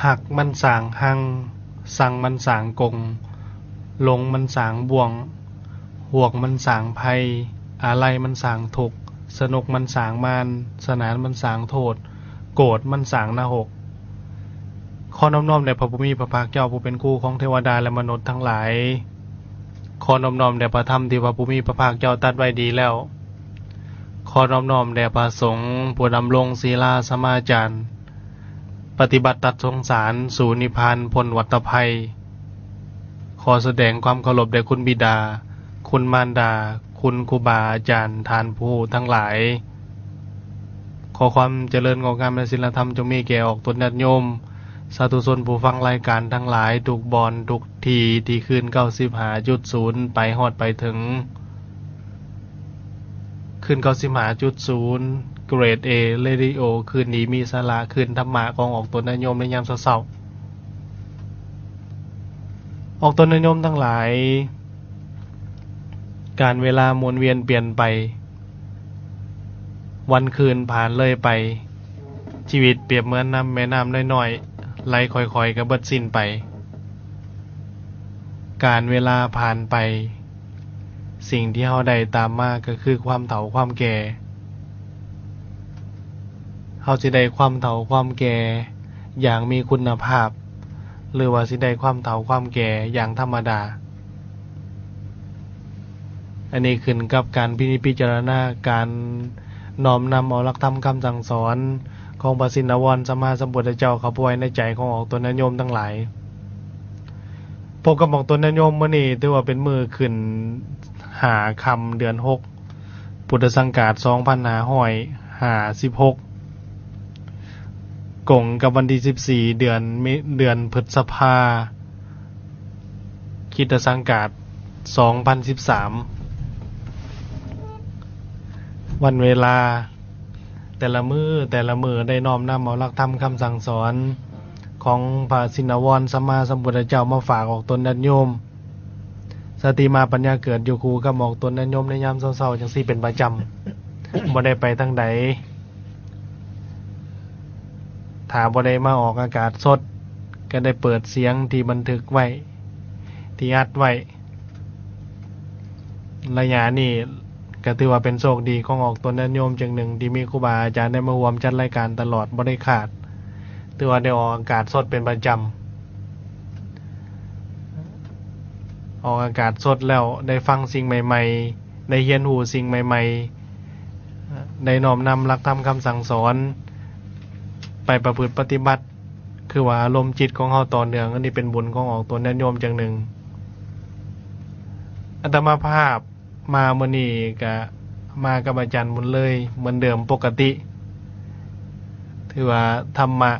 ຮັກມັນສ້າງຮັງ, ຊັງມັນສ້າງກົງ, ຫຼົງມັນສ້າງບ່ວງ, ຫວງມັນສ້າງໄພ, ອາໄລມັນສ້າງທຸກ, ສະໜຸກມັນສ້າງມານ, ສະໜານມັນສ້າງໂທດ, ໂກດມັນສ້າງນະຮົກ. ຂໍນ້ອມໆແດ່ພະຜູ້ມີພະພາກເຈົ້າ ຜູ້ເປັນຄູຂອງເທວະດາ ແລະ ມະນຸດທັງຫຼາຍ. ຂໍນ້ອມໆແດ່ພະທຳທີ່ພະຜູ້ມີພະພາກເຈົ້າຕັດໄວ້ດີແລ້ວ. ຂໍນ້ອມໆແດ່ພະສົງຜູ້ດຳລົງສີລາສະມາຈານ, ປະຕິບັດຕັດສົງສານສູ່ນິບພານພົ້ນວັດຕະໄພ. ຂໍສະແດງຄວາມເຄົາລົບແດ່ຄຸນບິດາ, ຄຸນມານດາ, ຄຸນຄູບາອາຈານ, ທ່ານຜູ້ຮູ້ທັງຫຼາຍ. ຂໍຄວາມຈະເລີນງອກງາມໃນສິນລະທຳຈົ່ງມີແກ່ອອກຕົນຍາດໂຍມ ສາທຸຊົນຜູ້ຟັງລາຍການທັງຫຼາຍ ທຸກບ່ອນທຸກທີ່ ທີ່ຄື້ນເກົ້າສິບຫ້າຈຸດສູນໄປຮອດໄປເຖິງ ຄື້ນເກົ້າສິບຫ້າຈຸດສູນ ເກຣດເອ ເຣດິໂອ ຄື້ນດີມີສາລະ ຄື້ນທຳມະຂອງອອກຕົນຍາດໂຍມໃນຍາມເຊົ້າໆ. ອອກຕົນຍາດໂຍມທັງຫຼາຍ, ການເວລາໝູນວຽນປ່ຽນໄປ, ວັນຄືນຜ່ານເລີຍໄປ, ຊີວິດປຽບເໝືອນນຳແມ່ນ້ຳນ້ອຍໆ ໄຫຼຄ່ອຍໆກໍເບິດສິ້ນໄປ. ການເວລາຜ່ານໄປ, ສິ່ງທີ່ເຮົາໄດ້ຕາມມາກໍຄືຄວາມເຖົ້າຄວາມແກ່. ເຮົາຊິໄດ້ຄວາມເຖົ້າຄວາມແກ່ຢ່າງມີຄຸນນະພາບ ຫຼືວ່າຊິໄດ້ຄວາມເຖົ້າຄວາມແກ່ຢ່າງທຳມະດາ. ອັນນີ້ຂຶ້ນກັບການພິນິດພິຈາລະນາ, ການນ້ອມນຳເອົາຫຼັກທຳຄຳສັ່ງສອນຂອງພະຊິນນະວອນສຳມາສຳພຸດທະເຈົ້າເຂົ້າໄວ້ໃນໃຈຂອງອອກຕົນຍາດໂຍມທັງຫຼາຍ. ພົບກັບອອກຕົນຍາດໂຍມມື້ນີ້ ຖືວ່າເປັນມື້ຂຶ້ນຫ້າຄ່ຳເດືອນຫົກ ພຸດທະສັງກາດສອງພັນຫ້າຮ້ອຍຫ້າສິບຫົກ ກົງກັບວັນທີສິບສີ່ ເດືອນ ເດືອນພຶດສະພາ ຄຣິສຕະສັງກາດສອງພັນສິບສາມ. ວັນເວລາແຕ່ລະມື້ ແຕ່ລະມື້ໄດ້ນ້ອມນຳເອົາຫຼັກທຳຄຳສັ່ງສອນຂອງພະຊິນນະວອນສຳມາສຳພຸດທະເຈົ້າມາຝາກອອກຕົນຍາດໂຍມ. ສະຕິມາປັນຍາເກີດຢູ່ຄູ່ກັບອອກຕົນຍາດໂຍມໃນຍາມເຊົ້າໆ ຈັ່ງຊີ້ເປັນປະຈຳ, ບໍ່ໄດ້ໄປທາງໃດ. ຖ້າບໍ່ໄດ້ມາອອກອາກາດສົດ ກໍໄດ້ເປີດສຽງທີ່ບັນທຶກໄວ້ ທີ່ອັດໄວ້. ໄລຍະນີ້ກໍຖືວ່າເປັນໂຊກດີຂອງອອກຕົນຍາດໂຍມຈັ່ງໜຶ່ງ ທີ່ມີຄູບາອາຈານໄດ້ມາຮ່ວມຈັດລາຍການຕະຫຼອດບໍ່ໄດ້ຂາດ. ຖືວ່າໄດ້ອອກອາກາດສົດເປັນປະຈຳ. ອອກອາກາດສົດແລ້ວ ໄດ້ຟັງສິ່ງໃໝ່ໆ, ໄດ້ຮຽນຮູ້ສິ່ງໃໝ່ໆ, ໄດ້ນ້ອມນຳຫຼັກທຳຄຳສັ່ງສອນໄປປະພຶດປະຕິບັດ ຄືວ່າອາລົມຈິດຂອງເຮົາຕໍ່ເນື່ອງ. ອັນນີ້ເປັນບຸນຂອງອອກຕົນຍາດໂຍມຢ່າງໜຶ່ງ. ອາດຕະມາພາບ ມາມື້ນີ້ກະມາກັບອາຈານບຸນເລີຍເໝືອນເດີມປົກກະຕິ. ຖືວ່າທຳມະ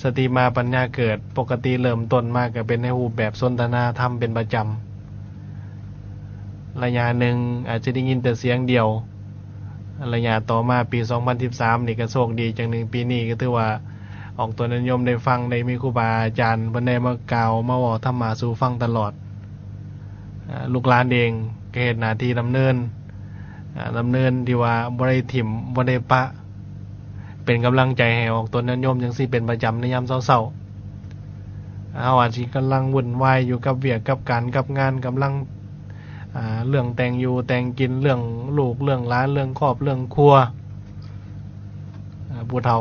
ສະຕິມາປັນຍາເກີດ ປົກກະຕິເລີ່ມຕົ້ນມາກະເປັນໃນຮູບແບບສົນທະນາທຳເປັນປະຈຳ. ໄລຍະໜຶ່ງອາດຈະໄດ້ຍິນແຕ່ສຽງດຽວ, ໄລຍະຕໍ່ມາປີສອງພັນສິບສາມນີ້ກະໂຊກດີຈັ່ງໜຶ່ງ, ປີນີ້ກະຖືວ່າອອກຕົນຍາດໂຍມໄດ້ຟັງ, ໄດ້ມີຄູບາອາຈານເພິ່ນໄດ້ມາກ່າວມາເວົ້າທຳມະສູ່ຟັງຕະຫຼອດ. ອາ ລູກຫຼານເອງກໍເຮັດໜ້າທີ່ດຳເນີນ, ອາ ດຳເນີນທີ່ວ່າບໍ່ໄດ້ຖິ້ມ ບໍ່ໄດ້ປະ, ເປັນກຳລັງໃຈໃຫ້ອອກຕົນຍາດໂຍມຈັ່ງຊີ້ເປັນປະຈຳໃນຍາມເຊົ້າໆ. ເຮົາອາດຊິກຳລັງວຸ່ນວາຍຢູ່ກັບວຽກກັບການກັບງານ, ກຳລັງ ອາ ເລື່ອງແຕ່ງຢູ່ແຕ່ງກິນ, ເລື່ອງລູກເລື່ອງຫຼານ, ເລື່ອງຄອບເລື່ອງຄົວ. ອາ ຜູ້ເຖົ້າ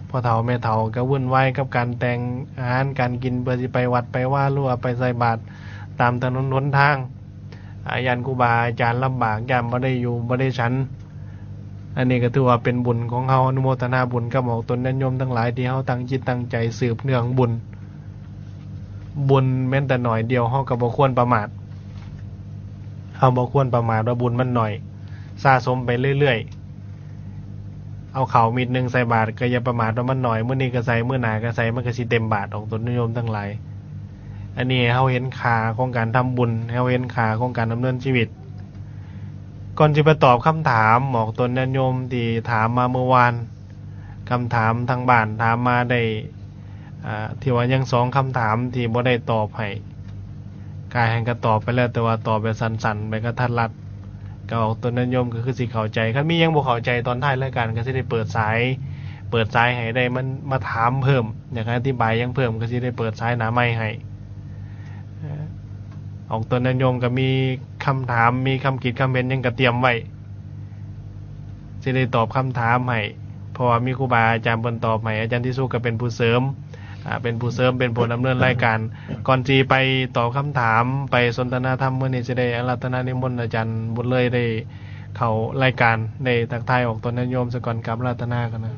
ພໍ່ເຖົ້າແມ່ເຖົ້າກໍວຸ່ນວາຍກັບການແຕ່ງອາຫານການກິນ ເພື່ອຊິໄປວັດໄປວາ ຫຼືວ່າໄປໃສ່ບາດຕາມຖະໜົນຫົນທາງ. ອາ ຢ້ານຄູບາອາຈານລຳບາກ, ຢ້ານບໍ່ໄດ້ຢູ່ບໍ່ໄດ້ສັນ. ອັນນີ້ກໍຖືວ່າເປັນບຸນຂອງເຮົາ, ອະນຸໂມທະນາບຸນກັບອອກຕົນຍາດໂຍມທັງຫຼາຍທີ່ເຮົາຕັ້ງຈິດຕັ້ງໃຈສືບເນື່ອງບຸນ. ບຸນແມ່ນແຕ່ໜ້ອຍດຽວ ເຮົາກໍບໍ່ຄວນປະໝາດ, ເຮົາບໍ່ຄວນປະໝາດວ່າບຸນມັນໜ້ອຍ, ສະສົມໄປເລື້ອຍໆ. ເອົາເຂົ້າມິດໜຶ່ງໃສ່ບາດ ກໍຢ່າປະໝາດວ່າມັນໜ້ອຍ, ມື້ນີ້ກໍໃສ່ ມື້ໜ້າກໍໃສ່ ມັນກໍຊິເຕັມບາດ ອອກຕົນຍາດໂຍມທັງຫຼາຍ. ອັນນີ້ໃຫ້ເຮົາເຫັນຄ່າຂອງການທຳບຸນ, ໃຫ້ເຮົາເຫັນຄ່າຂອງການດຳເນີນຊີວິດ. ກ່ອນຊິໄປຕອບຄຳຖາມອອກຕົນຍາດໂຍມທີ່ຖາມມາເມື່ອວານ, ຄຳຖາມທາງບ້ານຖາມມາໄດ້ ອາ ທີ່ວ່າຍັງສອງຄຳຖາມທີ່ບໍ່ໄດ້ຕອບໃຫ້, ກາຍຫັ້ນກໍຕອບໄປແລ້ວ ແຕ່ວ່າຕອບແບບສັ້ນໆ ແບບກະທັດລັດ, ກໍອອກຕົນຍາດໂຍມກໍຄືຊິເຂົ້າໃຈ. ຄັນມີຫຍັງບໍ່ເຂົ້າໃຈ ຕອນທ້າຍລາຍການກໍຊິໄດ້ເປີດສາຍ ເປີດສາຍໃຫ້ໄດ້ ມັນມາຖາມເພີ່ມ ຢາກໃຫ້ອະທິບາຍຫຍັງເພີ່ມ ກໍຊິໄດ້ເປີດສາຍໜ້າໄມໃຫ້. ເອີ ອອກຕົນຍາດໂຍມກໍມີຄຳຖາມ ມີຄຳຄິດຄຳເຫັນຫຍັງກໍຕຽມໄວ້ ຊິໄດ້ຕອບຄຳຖາມໃຫ້ ເພາະວ່າມີຄູບາອາຈານເພິ່ນຕອບໃຫ້. ອາຈານທິສຸກກໍເປັນຜູ້ເສີມ ອ່າ ເປັນຜູ້ເສີມ ເປັນຜູ້ດຳເນີນລາຍການ. ກ່ອນຊິໄປຕອບຄຳຖາມ ໄປສົນທະນາທຳມື້ນີ້ ຊິໄດ້ອາລາທະນານິມົນອາຈານບຸນເລີຍ ໄດ້ເຂົ້າລາຍການ ໄດ້ທັກທາຍອອກຕົນຍາດໂຍມສາກ່ອນ. ກາບອາລາທະນາກ່ອນນະ.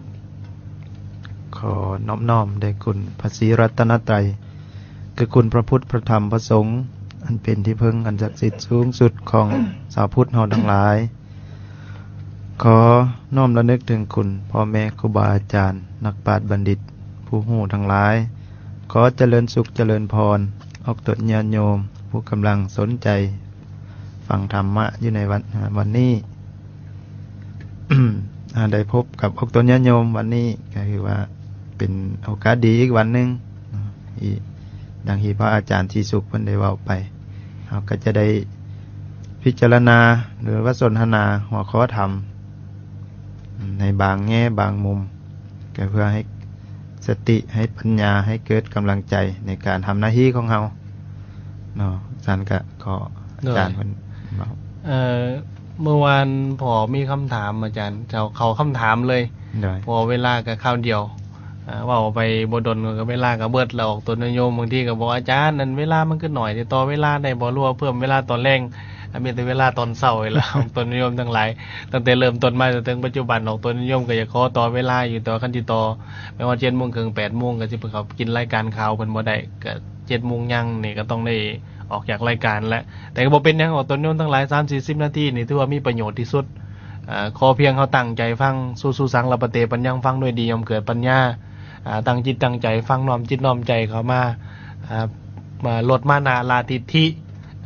ຂໍນອບນ້ອມແດ່ຄຸນພະສີລັດຕະນະໄຕ ຄືຄຸນພະພຸດ ພະທຳ ພະສົງ ອັນເປັນທີ່ເພິ່ງອັນສັກສິດສູງສຸດຂອງຊາວພຸດເຮົາທັງຫຼາຍ. ຂໍນ້ອມລະນຶກເຖິງຄຸນພໍ່ແມ່ຄູບາອາຈານ ນັກປາດບັນດິດ ຜູ້ຮູ້ທັງຫຼາຍ. ຂໍຈະເລີນສຸກຈະເລີນພອນ ອອກຕົນຍາດໂຍມ ຜູ້ກຳລັງສົນໃຈຟັງທຳມະຢູ່ໃນວັນ ວັນນີ້. ອາ ໄດ້ພົບກັບອອກຕົນຍາດໂຍມວັນນີ້ ກໍຄືວ່າເປັນໂອກາດດີອີກວັນໜຶ່ງເນາະ ອີ ດັ່ງທີ່ພະອາຈານສີສຸກເພິ່ນໄດ້ເວົ້າໄປ ເຮົາກໍຈະໄດ້ພິຈາລະນາ ຫຼືວ່າສົນທະນາຫົວຂໍ້ທຳໃນບາງແງ່ບາງມຸມ ກໍເພື່ອໃຫ້ສະຕິ ໃຫ້ປັນຍາ ໃຫ້ເກີດກຳລັງໃຈໃນການທຳໜ້າທີ່ຂອງເຮົາເນາະ. ຊັ້ນກໍຂໍອາຈານເພິ່ນເວົ້າ. ເອີ ເມື່ອວານພໍມີຄຳຖາມອາຈານ ເຈົ້າເຂົ້າຄຳຖາມເລີຍ ໂດຍ ເພາະເວລາກໍຄາວດຽວ ອ່າ ເວົ້າໄປບໍ່ດົນກໍເວລາກໍເບິດແລ້ວ. ອອກຕົນຍາດໂຍມບາງທີກໍບອກ ອາຈານ ອັນເວລາມັນຄືໜ້ອຍແທ້ ຕໍ່ເວລາໄດ້ບໍ່ ຫຼືວ່າເພີ່ມເວລາຕອນແລງ? ອ່າ ມີແຕ່ເວລາຕອນເຊົ້ານີ້ແຫຼະ ອອກຕົນຍາດໂຍມທັງຫຼາຍ. ຕັ້ງແຕ່ເລີ່ມຕົ້ນມາຈົນເຖິງປັດຈຸບັນ ອອກຕົນຍາດໂຍມກໍຢາກຂໍຕໍ່ເວລາຢູ່ ແຕ່ວ່າຄັນຊິຕໍ່ໄປຮອດເຈັດໂມງເຄິ່ງ ແປດໂມງ ກໍຊິໄປເຂົ້າກິນລາຍການຂ່າວເພິ່ນບໍ່ໄດ້ ກໍເຈັດໂມງຍັງນີ້ກໍຕ້ອງໄດ້ອອກຈາກລາຍການແລ້ວ. ແຕ່ກໍບໍ່ເປັນຫຍັງ ອອກຕົນຍາດໂຍມທັງຫຼາຍ ສາມສີ່ສິບນາທີນີ້ຖືວ່າມີປະໂຫຍດທີ່ສຸດ. ເອີ ຂໍພຽງເຮົາຕັ້ງໃຈຟັງ ສຸ ສຸສັງ ລະປະເຕ ປັນຍັງ ຟັງດ້ວຍດີ ຍ່ອມເກີດປັນຍາ. ອ່າ ຕັ້ງຈິດຕັ້ງໃຈຟັງ ນ້ອມຈິດນ້ອມໃຈເຂົ້າມາ ອ່າ ມາລົດມານະ ລະທິດຖິ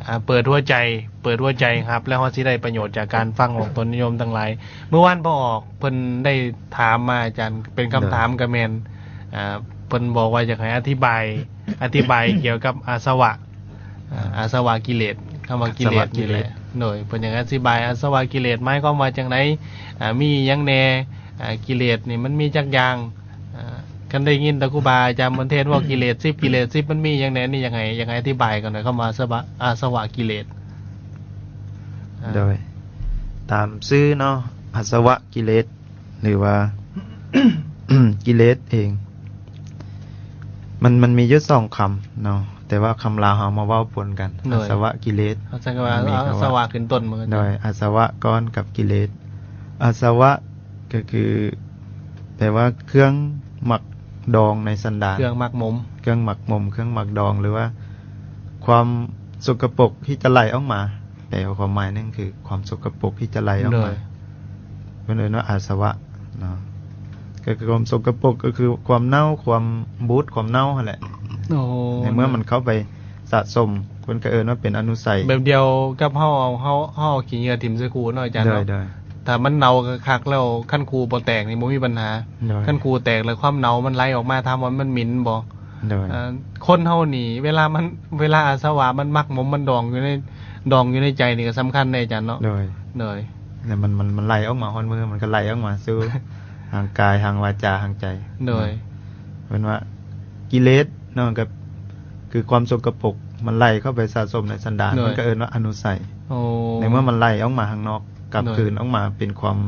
ອ່າ ເປີດຫົວໃຈ ເປີດຫົວໃຈຮັບ ແລ້ວເຮົາຊິໄດ້ປະໂຫຍດຈາກການຟັງ ອອກຕົນຍາດໂຍມທັງຫຼາຍ. ເມື່ອວານພໍອອກເພິ່ນໄດ້ຖາມມາອາຈານ ເປັນຄຳຖາມ ໂດຍ ກໍແມ່ນ ອ່າ ເພິ່ນບອກວ່າຢາກໃຫ້ອະທິບາຍ ອະທິບາຍກ່ຽວກັບອາສະວະ ອາ ອາສະວະກິເລດ ຄຳວ່າກິເລດນີ້ແຫຼະ ອາສະວະກິເລດ ໂດຍ ເພິ່ນຢາກອະທິບາຍອາສະວະກິເລດ ໝາຍຄວາມວ່າຈັ່ງໃດ ອ່າ ມີຫຍັງແດ່ ອ່າ ກິເລດນີ້ມັນມີຈັກຢ່າງ? ອ່າ ຄັນໄດ້ຍິນແຕ່ຄູບາອາຈານເພິ່ນເທດເວົ້າກິເລດສິບ ກິເລດສິບ ມັນມີຫຍັງແດ່ນີ້? ຢາກໃຫ້ ຢາກໃຫ້ອະທິບາຍກ່ອນນະ ຄຳວ່າອາສະວະ ອາສະວະກິເລດ. ອ່າ ໂດຍ ຕາມຊື່ເນາະ ອາສະວະກິເລດ ຫຼືວ່າ ກິເລດເອງ ມັນ ມັນມີຢູ່ສອງຄຳເນາະ ແຕ່ວ່າຄຳລາວເຮົາມາເວົ້າປົນກັນ ໂດຍ ອາສະວະກິເລດ ເຮົາໃຊ້ຄຳວ່າ ມັນມີຄຳວ່າ ອາສະວະຂຶ້ນຕົ້ນເໝືອນກັນ ໂດຍ ອາສະວະກ່ອນກັບກິເລດ. ອາສະວະກໍຄື ແປວ່າເຄື່ອງໝັກດອງໃນສັນດານ ເຄື່ອງໝັກໝົມ ເຄື່ອງໝັກໝົມ ເຄື່ອງໝັກດອງ ຫຼືວ່າຄວາມສົກກະປົກທີ່ຈະໄຫຼອອກມາ. ແປຄວາມໝາຍໜຶ່ງຄືຄວາມສົກກະປົກທີ່ຈະໄຫຼອອກມາ ໂດຍ ເພິ່ນເອີ້ນວ່າອາສະວະເນາະ ກໍຄືຄວາມສົກກະປົກ ກໍຄືຄວາມເນົ່າ ຄວາມບູດ ຄວາມເນົ່າຫັ້ນແຫຼະ. ໂອ້ ໃນເມື່ອມັນເຂົ້າໄປສະສົມ ເພິ່ນກໍເອີ້ນວ່າເປັນອະນຸໄສ ແບບດຽວກັບເຮົາເອົາ ເຮົາ ເຮົາເອົາຂີ້ເຫຍື້ອຖິ້ມໃສ່ຄູເນາະອາຈານເນາະ ໂດຍ ໂດຍ ຖ້າມັນເນົ່າຄັກໆແລ້ວ ຄັນຄູບໍ່ແຕກນີ້ບໍ່ມີບັນຫາ ໂດຍ ຄັນຄູແຕກແລ້ວຄວາມເນົ່າມັນໄຫຼອອກມາ ຖາມວ່າມັນເໝັນບໍ່? ໂດຍ ເອີ ຄົນເຮົານີ້ເວລາມັນ ເວລາອາສະວະມັນໝັກໝົມ ມັນດອງຢູ່ໃນ ດອງຢູ່ໃນໃຈນີ້ກໍສຳຄັນເດ້ອາຈານເນາະ ໂດຍ ໂດຍ ແລ້ວມັນ ມັນ ມັນໄຫຼອອກມາຮອດມື້ ມັນກໍໄຫຼອອກມາສູ່ທາງກາຍ ທາງວາຈາ ທາງໃຈ ໂດຍ ເນາະ ເພິ່ນວ່າກິເລດເນາະ ກໍຄືຄວາມສົກກະປົກ ມັນໄຫຼເຂົ້າໄປສະສົມໃນສັນດານ ໂດຍ ມັນກໍເອີ້ນວ່າອະນຸໄສ. ໂອ້ ໃນເມື່ອມັນໄຫຼອອກມາຂ້າງນອກ ກັບ ໂດຍ ຄືນອອກມາເປັນຄວາມ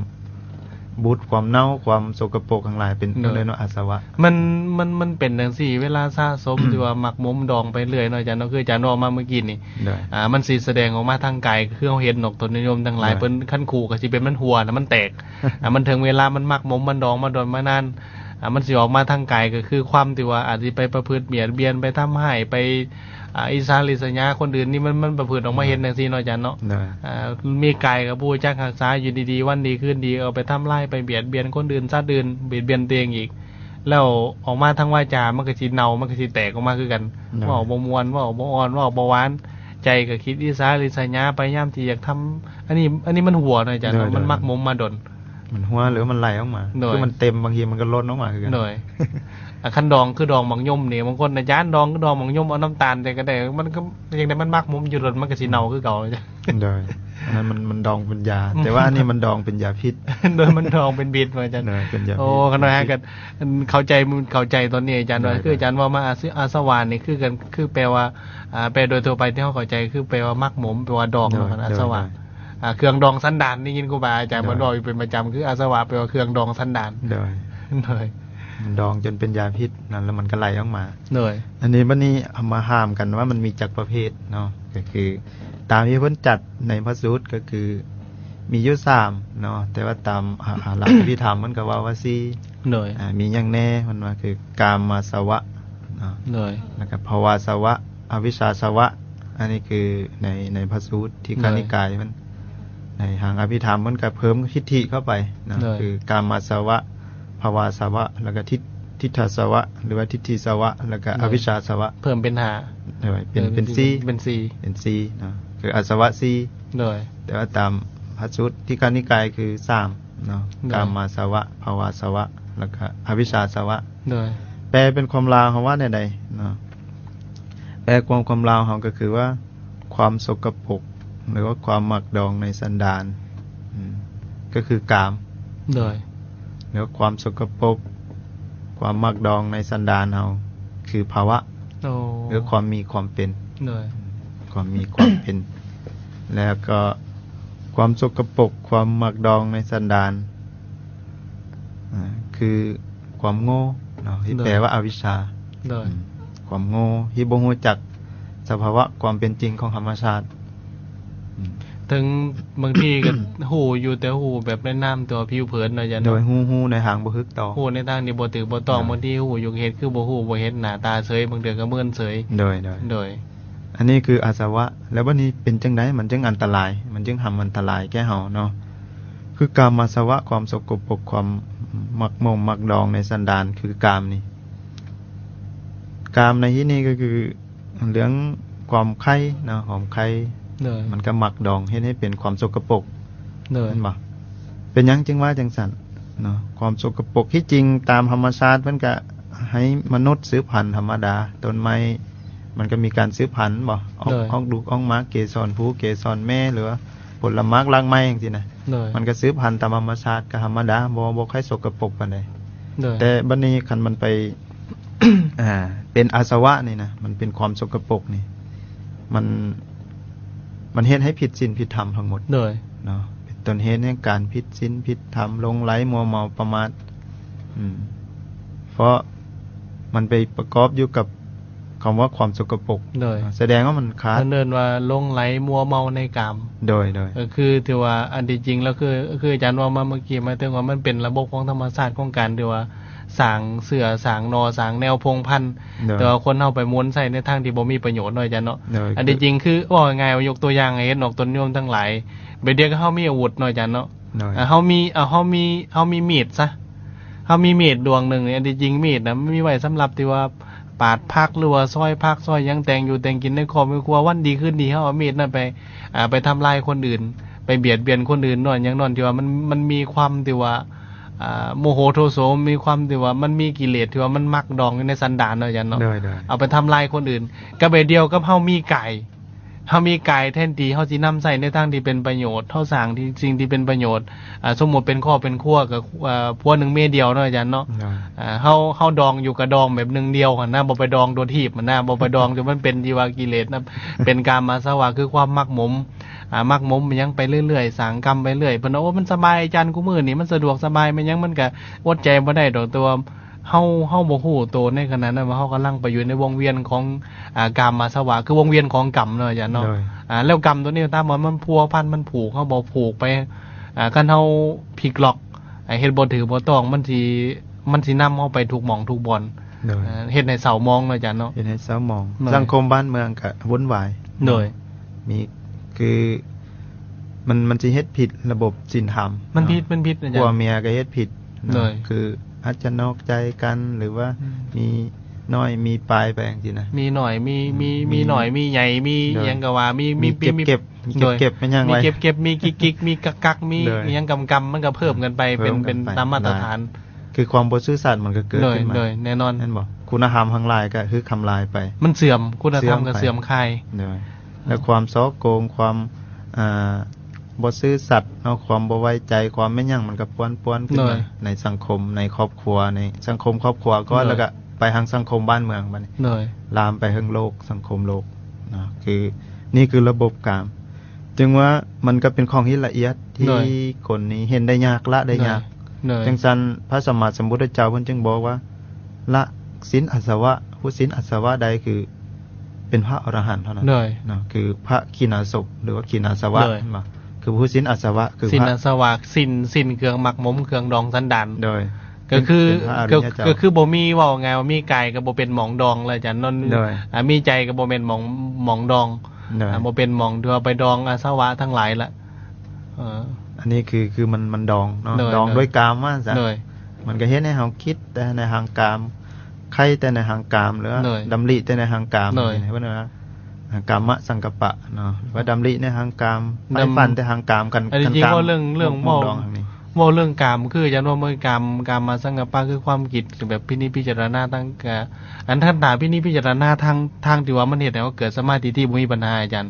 ບູດ ຄວາມເນົ່າ ຄວາມສົກກະປົກທັງຫຼາຍ ເປັນ ໂດຍ ເອີ້ນວ່າອາສະວະ. ມັນ ມັນ ມັນເປັນຈັ່ງຊີ້ ເວລາສະສົມ ທີ່ວ່າໝັກໝົມດອງໄປເລື້ອຍເນາະອາຈານເນາະ ຄືອາຈານເວົ້າມາເມື່ອກີ້ນີ້ ໂດຍ ອ່າ ມັນຊິສະແດງອອກມາທາງກາຍ ຄືເຮົາເຫັນອອກຕົນຍາດໂຍມທັງຫຼາຍ ໂດຍ ເພິ່ນ ຄັນຄູກໍຊິເປັນມັນຮົ່ວນະ ມັນແຕກ ອ່າ ມັນເຖິງເວລາມັນໝັກໝົມ ມັນດອງມາດົນມານານ ອ່າ ມັນຊິອອກມາທາງກາຍ ກໍຄືຄວາມທີ່ວ່າອາດຊິໄປປະພຶດບຽດບຽນ ໄປທຳຮ້າຍ ໄປ ອ່າ ອິດສາລິດສະຫຍາຄົນອື່ນນີ້ ມັນ ມັນປະພຶດອອກມາເຮັດຈັ່ງຊີ້ເນາະອາຈານເນາະ ໂດຍ ອ່າ ມີກາຍກໍບໍ່ຮູ້ຈັກຮັກສາ ຢູ່ດີໆ ວັນດີຄືນດີ ເອົາໄປທຳລາຍ ໄປບຽດບຽນຄົນອື່ນ ສັດອື່ນ ບຽດບຽນຕົວເອງອີກ ແລ້ວອອກມາທາງວາຈາ ມັນກໍຊິເນົ່າ ມັນກໍຊິແຕກອອກມາຄືກັນ ໂດຍ ເວົ້າບໍ່ມ່ວນ ເວົ້າບໍ່ອ່ອນ ເວົ້າບໍ່ຫວານ ໃຈກໍຄິດອິດສາລິດສະຫຍາໄປ ຍາມທີ່ຢາກທຳ ອັນນີ້ ອັນນີ້ມັນຮົ່ວເນາະອາຈານເນາະ ໂດຍ ມັນໝັກໝົມມາດົນ ມັນຮົ່ວ ຫຼືວ່າມັນໄຫຼອອກມາ ໂດຍ ຄືມັນເຕັມ ບາງທີມັນກໍຫຼົ່ນອອກມາຄືກັນ ໂດຍ. ອ່າ ຄັນດອງຄືດອງໝາກຍົມນີ້ ບາງຄົນ ອາຈານ ດອງຄືດອງໝາກຍົມ ເອົານ້ຳຕານໃສ່ກໍໄດ້ ມັນກໍຈັ່ງໃດ ມັນໝັກໝົມຢູ່ ມັນກໍຊິເນົ່າຄືເກົ່າ. ໂດຍ ອັນນັ້ນມັນ ມັນດອງເປັນຢາ ແຕ່ວ່າອັນນີ້ມັນດອງເປັນຢາພິດ ໂດຍ ມັນດອງເປັນພິດວ່າອາຈານ ໂດຍ ເປັນຢາພິດ ໂອ້ ຂະນ້ອຍກໍເຂົ້າໃຈ ເຂົ້າໃຈຕອນນີ້ອາຈານ ໂດຍ ວ່າ ໂດຍ ຄືອາຈານເວົ້າມາ ອາຊ- ອາສະວະນີ້ຄືກັນ ຄືແປວ່າ ອ່າ ແປໂດຍທົ່ວໄປທີ່ເຮົາເຂົ້າໃຈ ຄືແປວ່າໝັກໝົມ ແປວ່າດອງ ໂດຍ ເນາະ ໂດຍ ອາສະວະ ໂດຍ ອ່າ ເຄື່ອງດອງສັນດານ ໄດ້ຍິນຄູບາອາຈານ ໂດຍ ເພິ່ນເວົ້າຢູ່ເປັນປະຈຳ ຄືອາສະວະແປວ່າເຄື່ອງດອງສັນດານ ໂດຍ ໂດຍ ມັນດອງຈົນເປັນຢາພິດນັ້ນ ແລ້ວມັນກໍໄຫຼອອກມາ ໂດຍ. ອັນນີ້ ບັດນີ້ເຮົາມາຫາມກັນວ່າມັນມີຈັກປະເພດເນາະ ກໍຄືຕາມທີ່ເພິ່ນຈັດໃນພະສູດກໍຄືມີຢູ່ສາມເນາະ ແຕ່ວ່າຕາມ ອ່າ ອ່າ ຫຼັກອະພິທຳເພິ່ນກໍເວົ້າວ່າສີ່ ໂດຍ ອ່າ ມີຫຍັງແດ່ ເພິ່ນວ່າຄືກາມາສະວະເນາະ ໂດຍ ແລ້ວກໍພະວາສະວະ ອະວິຊຊາສະວະ ອັນນີ້ຄືໃນ ໃນພະສູດ ທິກຂະນິກາຍເພິ່ນ ໃນທາງອະພິທຳເພິ່ນກໍເພີ່ມທິດຖິເຂົ້າໄປເນາະ ໂດຍ ຄືກາມາສະວະ ພະວາສະວະ ແລ້ວກໍທິ ທິດຖາສະວະ ຫຼືວ່າທິດຖິສະວະ ແລ້ວກໍ ໂດຍ ອະວິຊຊາສະວະ ເພີ່ມເປັນຫ້າ ໂດຍ ເປັນ ເອີ ເປັນສີ່ ເປັນສີ່ ເປັນສີ່ເນາະ ຄືອາສະວະສີ່ ໂດຍ ແຕ່ວ່າຕາມພະສູດ ທິກຂະນິກາຍຄືສາມເນາະ ໂດຍ ກາມາສະວະ ພະວາສະວະ ແລ້ວກໍອະວິຊຊາສະວະ ໂດຍ. ແປເປັນຄວາມລາວເຮົາວ່າແນວໃດເນາະ ແປຄວາມ ຄວາມລາວເຮົາກໍຄືວ່າ ຄວາມສົກກະປົກ ຫຼືວ່າຄວາມມັກດອງໃນສັນດານ ອືມ ກໍຄືກາມ ໂດຍ ແລ້ວຄວາມສົກກະປົກ ຄວາມມັກດອງໃນສັນດານເຮົາ ຄືພາວະ ໂອ້ ຫຼືຄວາມມີຄວາມເປັນ ໂດຍ ຄວາມມີຄວາມເປັນ ແລ້ວກໍຄວາມສົກກະປົກ ຄວາມມັກດອງໃນສັນດານ ອ່າ ຄືຄວາມໂງ່ເນາະ ທີ່ ໂດຍ ແປວ່າອະວິຊຊາ ໂດຍ ອືມ ຄວາມໂງ່ທີ່ບໍ່ຮູ້ຈັກສະພາວະຄວາມເປັນຈິງຂອງທຳມະຊາດ ອືມ ເຖິງບາງທີກໍຮູ້ຢູ່ ແຕ່ຮູ້ແບບໃນນາມຕົວຜິວເຜິນເນາະອາຈານເນາະ ໂດຍ ຮູ້ ຮູ້ໃນທາງບໍ່ຖືກຕ້ອງ ຮູ້ໃນທາງທີ່ບໍ່ຖືກບໍ່ຕ້ອງ ໂດຍ ບາງທີຮູ້ຢູ່ເຮັດຄືບໍ່ຮູ້ບໍ່ເຫັນ ໜ້າຕາເສີຍ ບາງເທື່ອກໍເມີນເສີຍ ໂດຍ ໂດຍ ໂດຍ. ອັນນີ້ຄືອາສະວະ ແລ້ວບັດນີ້ເປັນຈັ່ງໃດ ມັນຈຶ່ງອັນຕະລາຍ ມັນຈຶ່ງທຳອັນຕະລາຍແກ່ເຮົາເນາະ ຄືກາມາສະວະ ຄວາມສົກກະປົກ ຄວາມມັກໝົມມັກດອງໃນສັນດານ ຄືກາມນີ້ ກາມໃນທີ່ນີ້ກໍຄືເລື່ອງຄວາມໃຄ່ເນາະ ຄວາມໃຄ່ ໂດຍ ມັນກໍມັກດອງ ເຮັດໃຫ້ເປັນຄວາມສົກກະປົກ ໂດຍ ແມ່ນບໍ່? ເປັນຫຍັງຈຶ່ງວ່າຈັ່ງຊັ້ນເນາະ? ຄວາມສົກກະປົກ ທີ່ຈິງຕາມທຳມະຊາດເພິ່ນກະໃຫ້ມະນຸດສືບພັນທຳມະດາ, ຕົ້ນໄມ້ມັນກະມີການສືບພັນບໍ່? ອອກ ໂດຍ ອອກລູກອອກໝາກ ເກສອນພູເກສອນແມ່ ຫຼືວ່າຜົນລະໝາກລາກໄມ້ຈັ່ງຊີ້ນະ, ໂດຍ ມັນກະສືບພັນຕາມທຳມະຊາດ ກະທຳມະດາ ບໍ່ ບໍ່ຄ່ອຍສົກກະປົກປານໃດ. ໂດຍ ແຕ່ບັດນີ້ຄັນມັນໄປ ອ່າ ເປັນອາສະວະນີ້ນະ ມັນເປັນຄວາມສົກກະປົກນີ້ ມັນ ມັນເຮັດໃຫ້ຜິດສິນຜິດທຳທັງໝົດ ໂດຍ ເນາະ ເປັນຕົ້ນເຫດແຫ່ງການຜິດສິນຜິດທຳ ຫຼົງໄຫຼ ມົວເມົາ ປະໝາດ ອືມ ເພາະມັນໄປປະກອບຢູ່ກັບຄຳວ່າຄວາມສົກກະປົກ ໂດຍ ສະແດງວ່າມັນຂາດ ເພິ່ນເອີ້ນວ່າຫຼົງໄຫຼມົວເມົາໃນກາມ ໂດຍ ໂດຍ ກໍຄືຖືວ່າອັນທີ່ຈິງແລ້ວ ຄື ຄືອາຈານເວົ້າມາເມື່ອກີ້ ໝາຍເຖິງວ່າມັນເປັນລະບົບຂອງທຳມະຊາດຂອງການທີ່ວ່າ ສ້າງເຊື້ອ ສ້າງໜໍ່ ສ້າງແນວພົງພັນ ໂດຍ ແຕ່ວ່າຄົນເຮົາໄປໝູນໃຊ້ໃນທາງທີ່ບໍ່ມີປະໂຫຍດເນາະອາຈານເນາະ. ໂດຍ ອັນທີ່ຈິງຄື ເວົ້າງ່າຍໆ ຍົກຕົວຢ່າງໃຫ້ເຫັນອອກຕົ້ນຍົມທັງຫຼາຍ ບາດດຽວເຮົາມີອາວຸດເນາະອາຈານເນາະ ໂດຍ ເຮົາມີ ເຮົາມີ ເຮົາມີມີດຊະ ເຮົາມີມີດດວງໜຶ່ງນີ້ ອັນທີ່ຈິງມີດນະ ມັນມີໄວ້ສຳລັບທີ່ວ່າປາດຜັກ ຫຼືວ່າຊອຍຜັກ ຊອຍຫຍັງ ແຕ່ງຢູ່ແຕ່ງກິນໃນຄອບໃນຄົວ ວັນດີຄືນດີ ເຮົາເອົາມີດນັ້ນໄປ ອ່າ ໄປທຳລາຍຄົນອື່ນ ໄປບຽດບຽນຄົນອື່ນ ຍ້ອນຫຍັງ? ຍ້ອນທີ່ວ່າມັນ ມັນມີຄວາມທີ່ວ່າ ອ່າ ໂມໂຫໂທໂສ ມີຄວາມທີ່ວ່າມັນມີກິເລດທີ່ວ່າມັນມັກດອງຢູ່ໃນສັນດານເນາະອາຈານເນາະ ໂດຍ ໂດຍ ເອົາໄປທຳລາຍຄົນອື່ນ ກະແບບດຽວກັບເຮົາມີກາຍ ເຮົາມີກາຍ ແທນທີ່ເຮົາຊິນຳໃຊ້ໃນທາງທີ່ເປັນປະໂຫຍດ ເຮົາສ້າງທີ່ ສິ່ງທີ່ເປັນປະໂຫຍດ ອ່າ ສົມມຸດເປັນຄອບເປັນຄົວ ກະ ອ່າ ຜົວໜຶ່ງເມຍດຽວເນາະອາຈານເນາະ ໂດຍ ອ່າ ເຮົາ ເຮົາດອງຢູ່ກະດອງແບບໜຶ່ງດຽວຫັ້ນນະ ບໍ່ໄປດອງໂດດຮີບຫັ້ນນະ ບໍ່ໄປດອງຈົນມັນເປັນທີ່ວ່າກິເລດນະ ເປັນກາມາສະວະ ຄືຄວາມມັກໝົມ ອ່າ ມັກໝົມຫຍັງໄປເລື້ອຍໆ ສ້າງກຳໄປເລື້ອຍ ເພິ່ນວ່າ ໂອ້ ມັນສະບາຍອາຈານ ຄູ່ມື້ນີ້ມັນສະດວກສະບາຍ ແມ່ນຫຍັງ ມັນກະອົດໃຈບໍ່ໄດ້ດອກ ແຕ່ວ່າເຮົາ ເຮົາບໍ່ຮູ້ໂຕໃນຂະນະນັ້ນວ່າ ເຮົາກຳລັງໄປຢູ່ໃນວົງວຽນຂອງ ອ່າ ກາມາສະວະ ຄືວົງວຽນຂອງກຳເນາະອາຈານເນາະ ໂດຍ ອ່າ ແລ້ວກຳໂຕນີ້ ຕາມວ່າມັນພົວພັນ ມັນຜູກ ເຮົາບໍ່ຜູກໄປ ອ່າ ຄັນເຮົາພິກລັອກ ອ່າ ເຮັດບໍ່ຖືກບໍ່ຕ້ອງ ມັນຊິ ມັນຊິນຳເຮົາໄປທຸກໝ່ອງທຸກບ່ອນ ໂດຍ ອ່າ ເຮັດໃຫ້ເສົ້າໝອງເນາະອາຈານເນາະ ເຮັດໃຫ້ເສົ້າໝອງ ໂດຍ ສັງຄົມບ້ານເມືອງກະວຸ່ນວາຍ ໂດຍ ເນາະ ມີ ຄື ມັນ ມັນຊິເຮັດຜິດລະບົບສິນທຳ ມັນຜິດ ເນາະ ມັນຜິດອາຈານ ຜົວເມຍກໍເຮັດຜິດເນາະ ໂດຍ ຄືອາດຈະນອກໃຈກັນ ຫຼືວ່າ ອືມ ມີນ້ອຍມີປາຍໄປຈັ່ງຊີ້ນະ ມີນ້ອຍ ມີ ອືມ ມີ ມີ ມີນ້ອຍ ມີໃຫຍ່ ມີ ໂດຍ ຫຍັງກໍວ່າ ມີ ມີ ມີເກັບ ມີ ເກັບ ມີເກັບໆ ແມ່ນຫຍັງ ມີເກັບໆ ມີກິກໆ ມີກັກໆ ມີ ໂດຍ ອີ່ຫຍັງກຳໆ ມັນກໍເພີ່ມກັນໄປ ເພີ່ມກັນໄປ ເປັນ ເປັນຕາມມາດຕະຖານ ໂດຍ ຄືຄວາມບໍ່ຊື່ສັດມັນກໍເກີດຂຶ້ນມາ ໂດຍ ໂດຍ ແນ່ນອນ ແມ່ນບໍ່? ຄຸນນະທຳທັງຫຼາຍກໍຖືກທຳລາຍໄປ ມັນເສື່ອມ ຄຸນນະທຳກໍເສື່ອມ ເສື່ອມໄປ ຄາຍ ໂດຍ ແລ້ວຄວາມສໍ້ໂກງ ຄວາມ ອ່າ ບໍ່ຊື່ສັດເນາະ ຄວາມບໍ່ໄວ້ໃຈ ຄວາມແມ່ນຫຍັງ ມັນກໍປວນໆ ຂຶ້ນມາ ໂດຍ ໃນສັງຄົມ ໃນຄອບຄົວ ໃນສັງຄົມຄອບຄົວກ່ອນ ໂດຍ ແລ້ວກໍໄປທາງສັງຄົມບ້ານເມືອງ ບັດນີ້ ໂດຍ ລາມໄປເຖິງໂລກ ສັງຄົມໂລກເນາະ ຄື ນີ້ຄືລະບົບກາມ ຈຶ່ງວ່າມັນກໍເປັນຂອງທີ່ລະອຽດ ທີ່ ໂດຍ ຄົນນີ້ເຫັນໄດ້ຍາກ ລະໄດ້ຍາກ ໂດຍ ໂດຍ ຈັ່ງຊັ້ນ ພະສຳມາສຳພຸດທະເຈົ້າເພິ່ນຈຶ່ງບອກວ່າ ລະສິນອາສະວະ ຜູ້ສິ້ນອາສະວະໄດ້ ຄືເປັນພະອໍລະຫັນເທົ່ານັ້ນ ໂດຍ ເນາະ ຄືພະຂີນາສົບ ຫຼືວ່າຂີນາສະວະ ໂດຍ ແມ່ນບໍ່? ຄືຜູ້ສິ້ນອາສະວະ ຄື ສິ້ນອາສະວະ ສິ້ນ ສິ້ນເຄື່ອງໝັກໝົມ ເຄື່ອງດອງສັນດານ ໂດຍ ກໍຄື ເປັນ ເປັນພະອະລິຍະເຈົ້າ ກໍ ກໍຄືບໍ່ມີ ເວົ້າງ່າຍວ່າມີກາຍກໍບໍ່ເປັນໝອງດອງແລ້ວ ອາຈານເນາະ ໂດຍ ອ່າ ມີໃຈກໍບໍ່ແມ່ນໝອງ ໝອງດອງ ໂດຍ ອ່າ ບໍ່ເປັນໝອງທີ່ວ່າໄປດອງອາສະວະທັງຫຼາຍລະ ເອີ ອັນນີ້ຄື ຄືມັນ ມັນດອງເນາະ ໂດຍ ດອງ ໂດຍ ດ້ວຍກາມວ່າຊັ້ນ ໂດຍ ມັນກໍເຮັດໃຫ້ເຮົາຄິດແຕ່ໃນທາງກາມ ໃຄ່ແຕ່ໃນທາງກາມ ຫຼືວ່າ ໂດຍ ດຳລິແຕ່ໃນທາງກາມ ໂດຍ ເພິ່ນວ່າ ກາມະສັງກັບປະເນາະ ຫຼືວ່າດຳລິໃນທາງກາມ ດຳ ໃຝ່ຝັນແຕ່ທາງກາມ ຄັນ ອັນນີ້ ຄັນ ຈິງ ກາມ ເວົ້າເລື່ອງ ເລື່ອງ ມຸກ ມຸກດອງທາງນີ້ ເວົ້າເລື່ອງກາມ ຄືອາຈານວ່າເມື່ອກາມ ກາມະສັງກັບປະ ຄືຄວາມຄິດແບບພິນິດພິຈາລະນາທາງກາ ອັນທັນຕາພິນິດພິຈາລະນາທາງ ທາງທີ່ວ່າມັນເຮັດໃຫ້ເຮົາເກີດສະມາທິທີ່ບໍ່ມີບັນຫາອາຈານ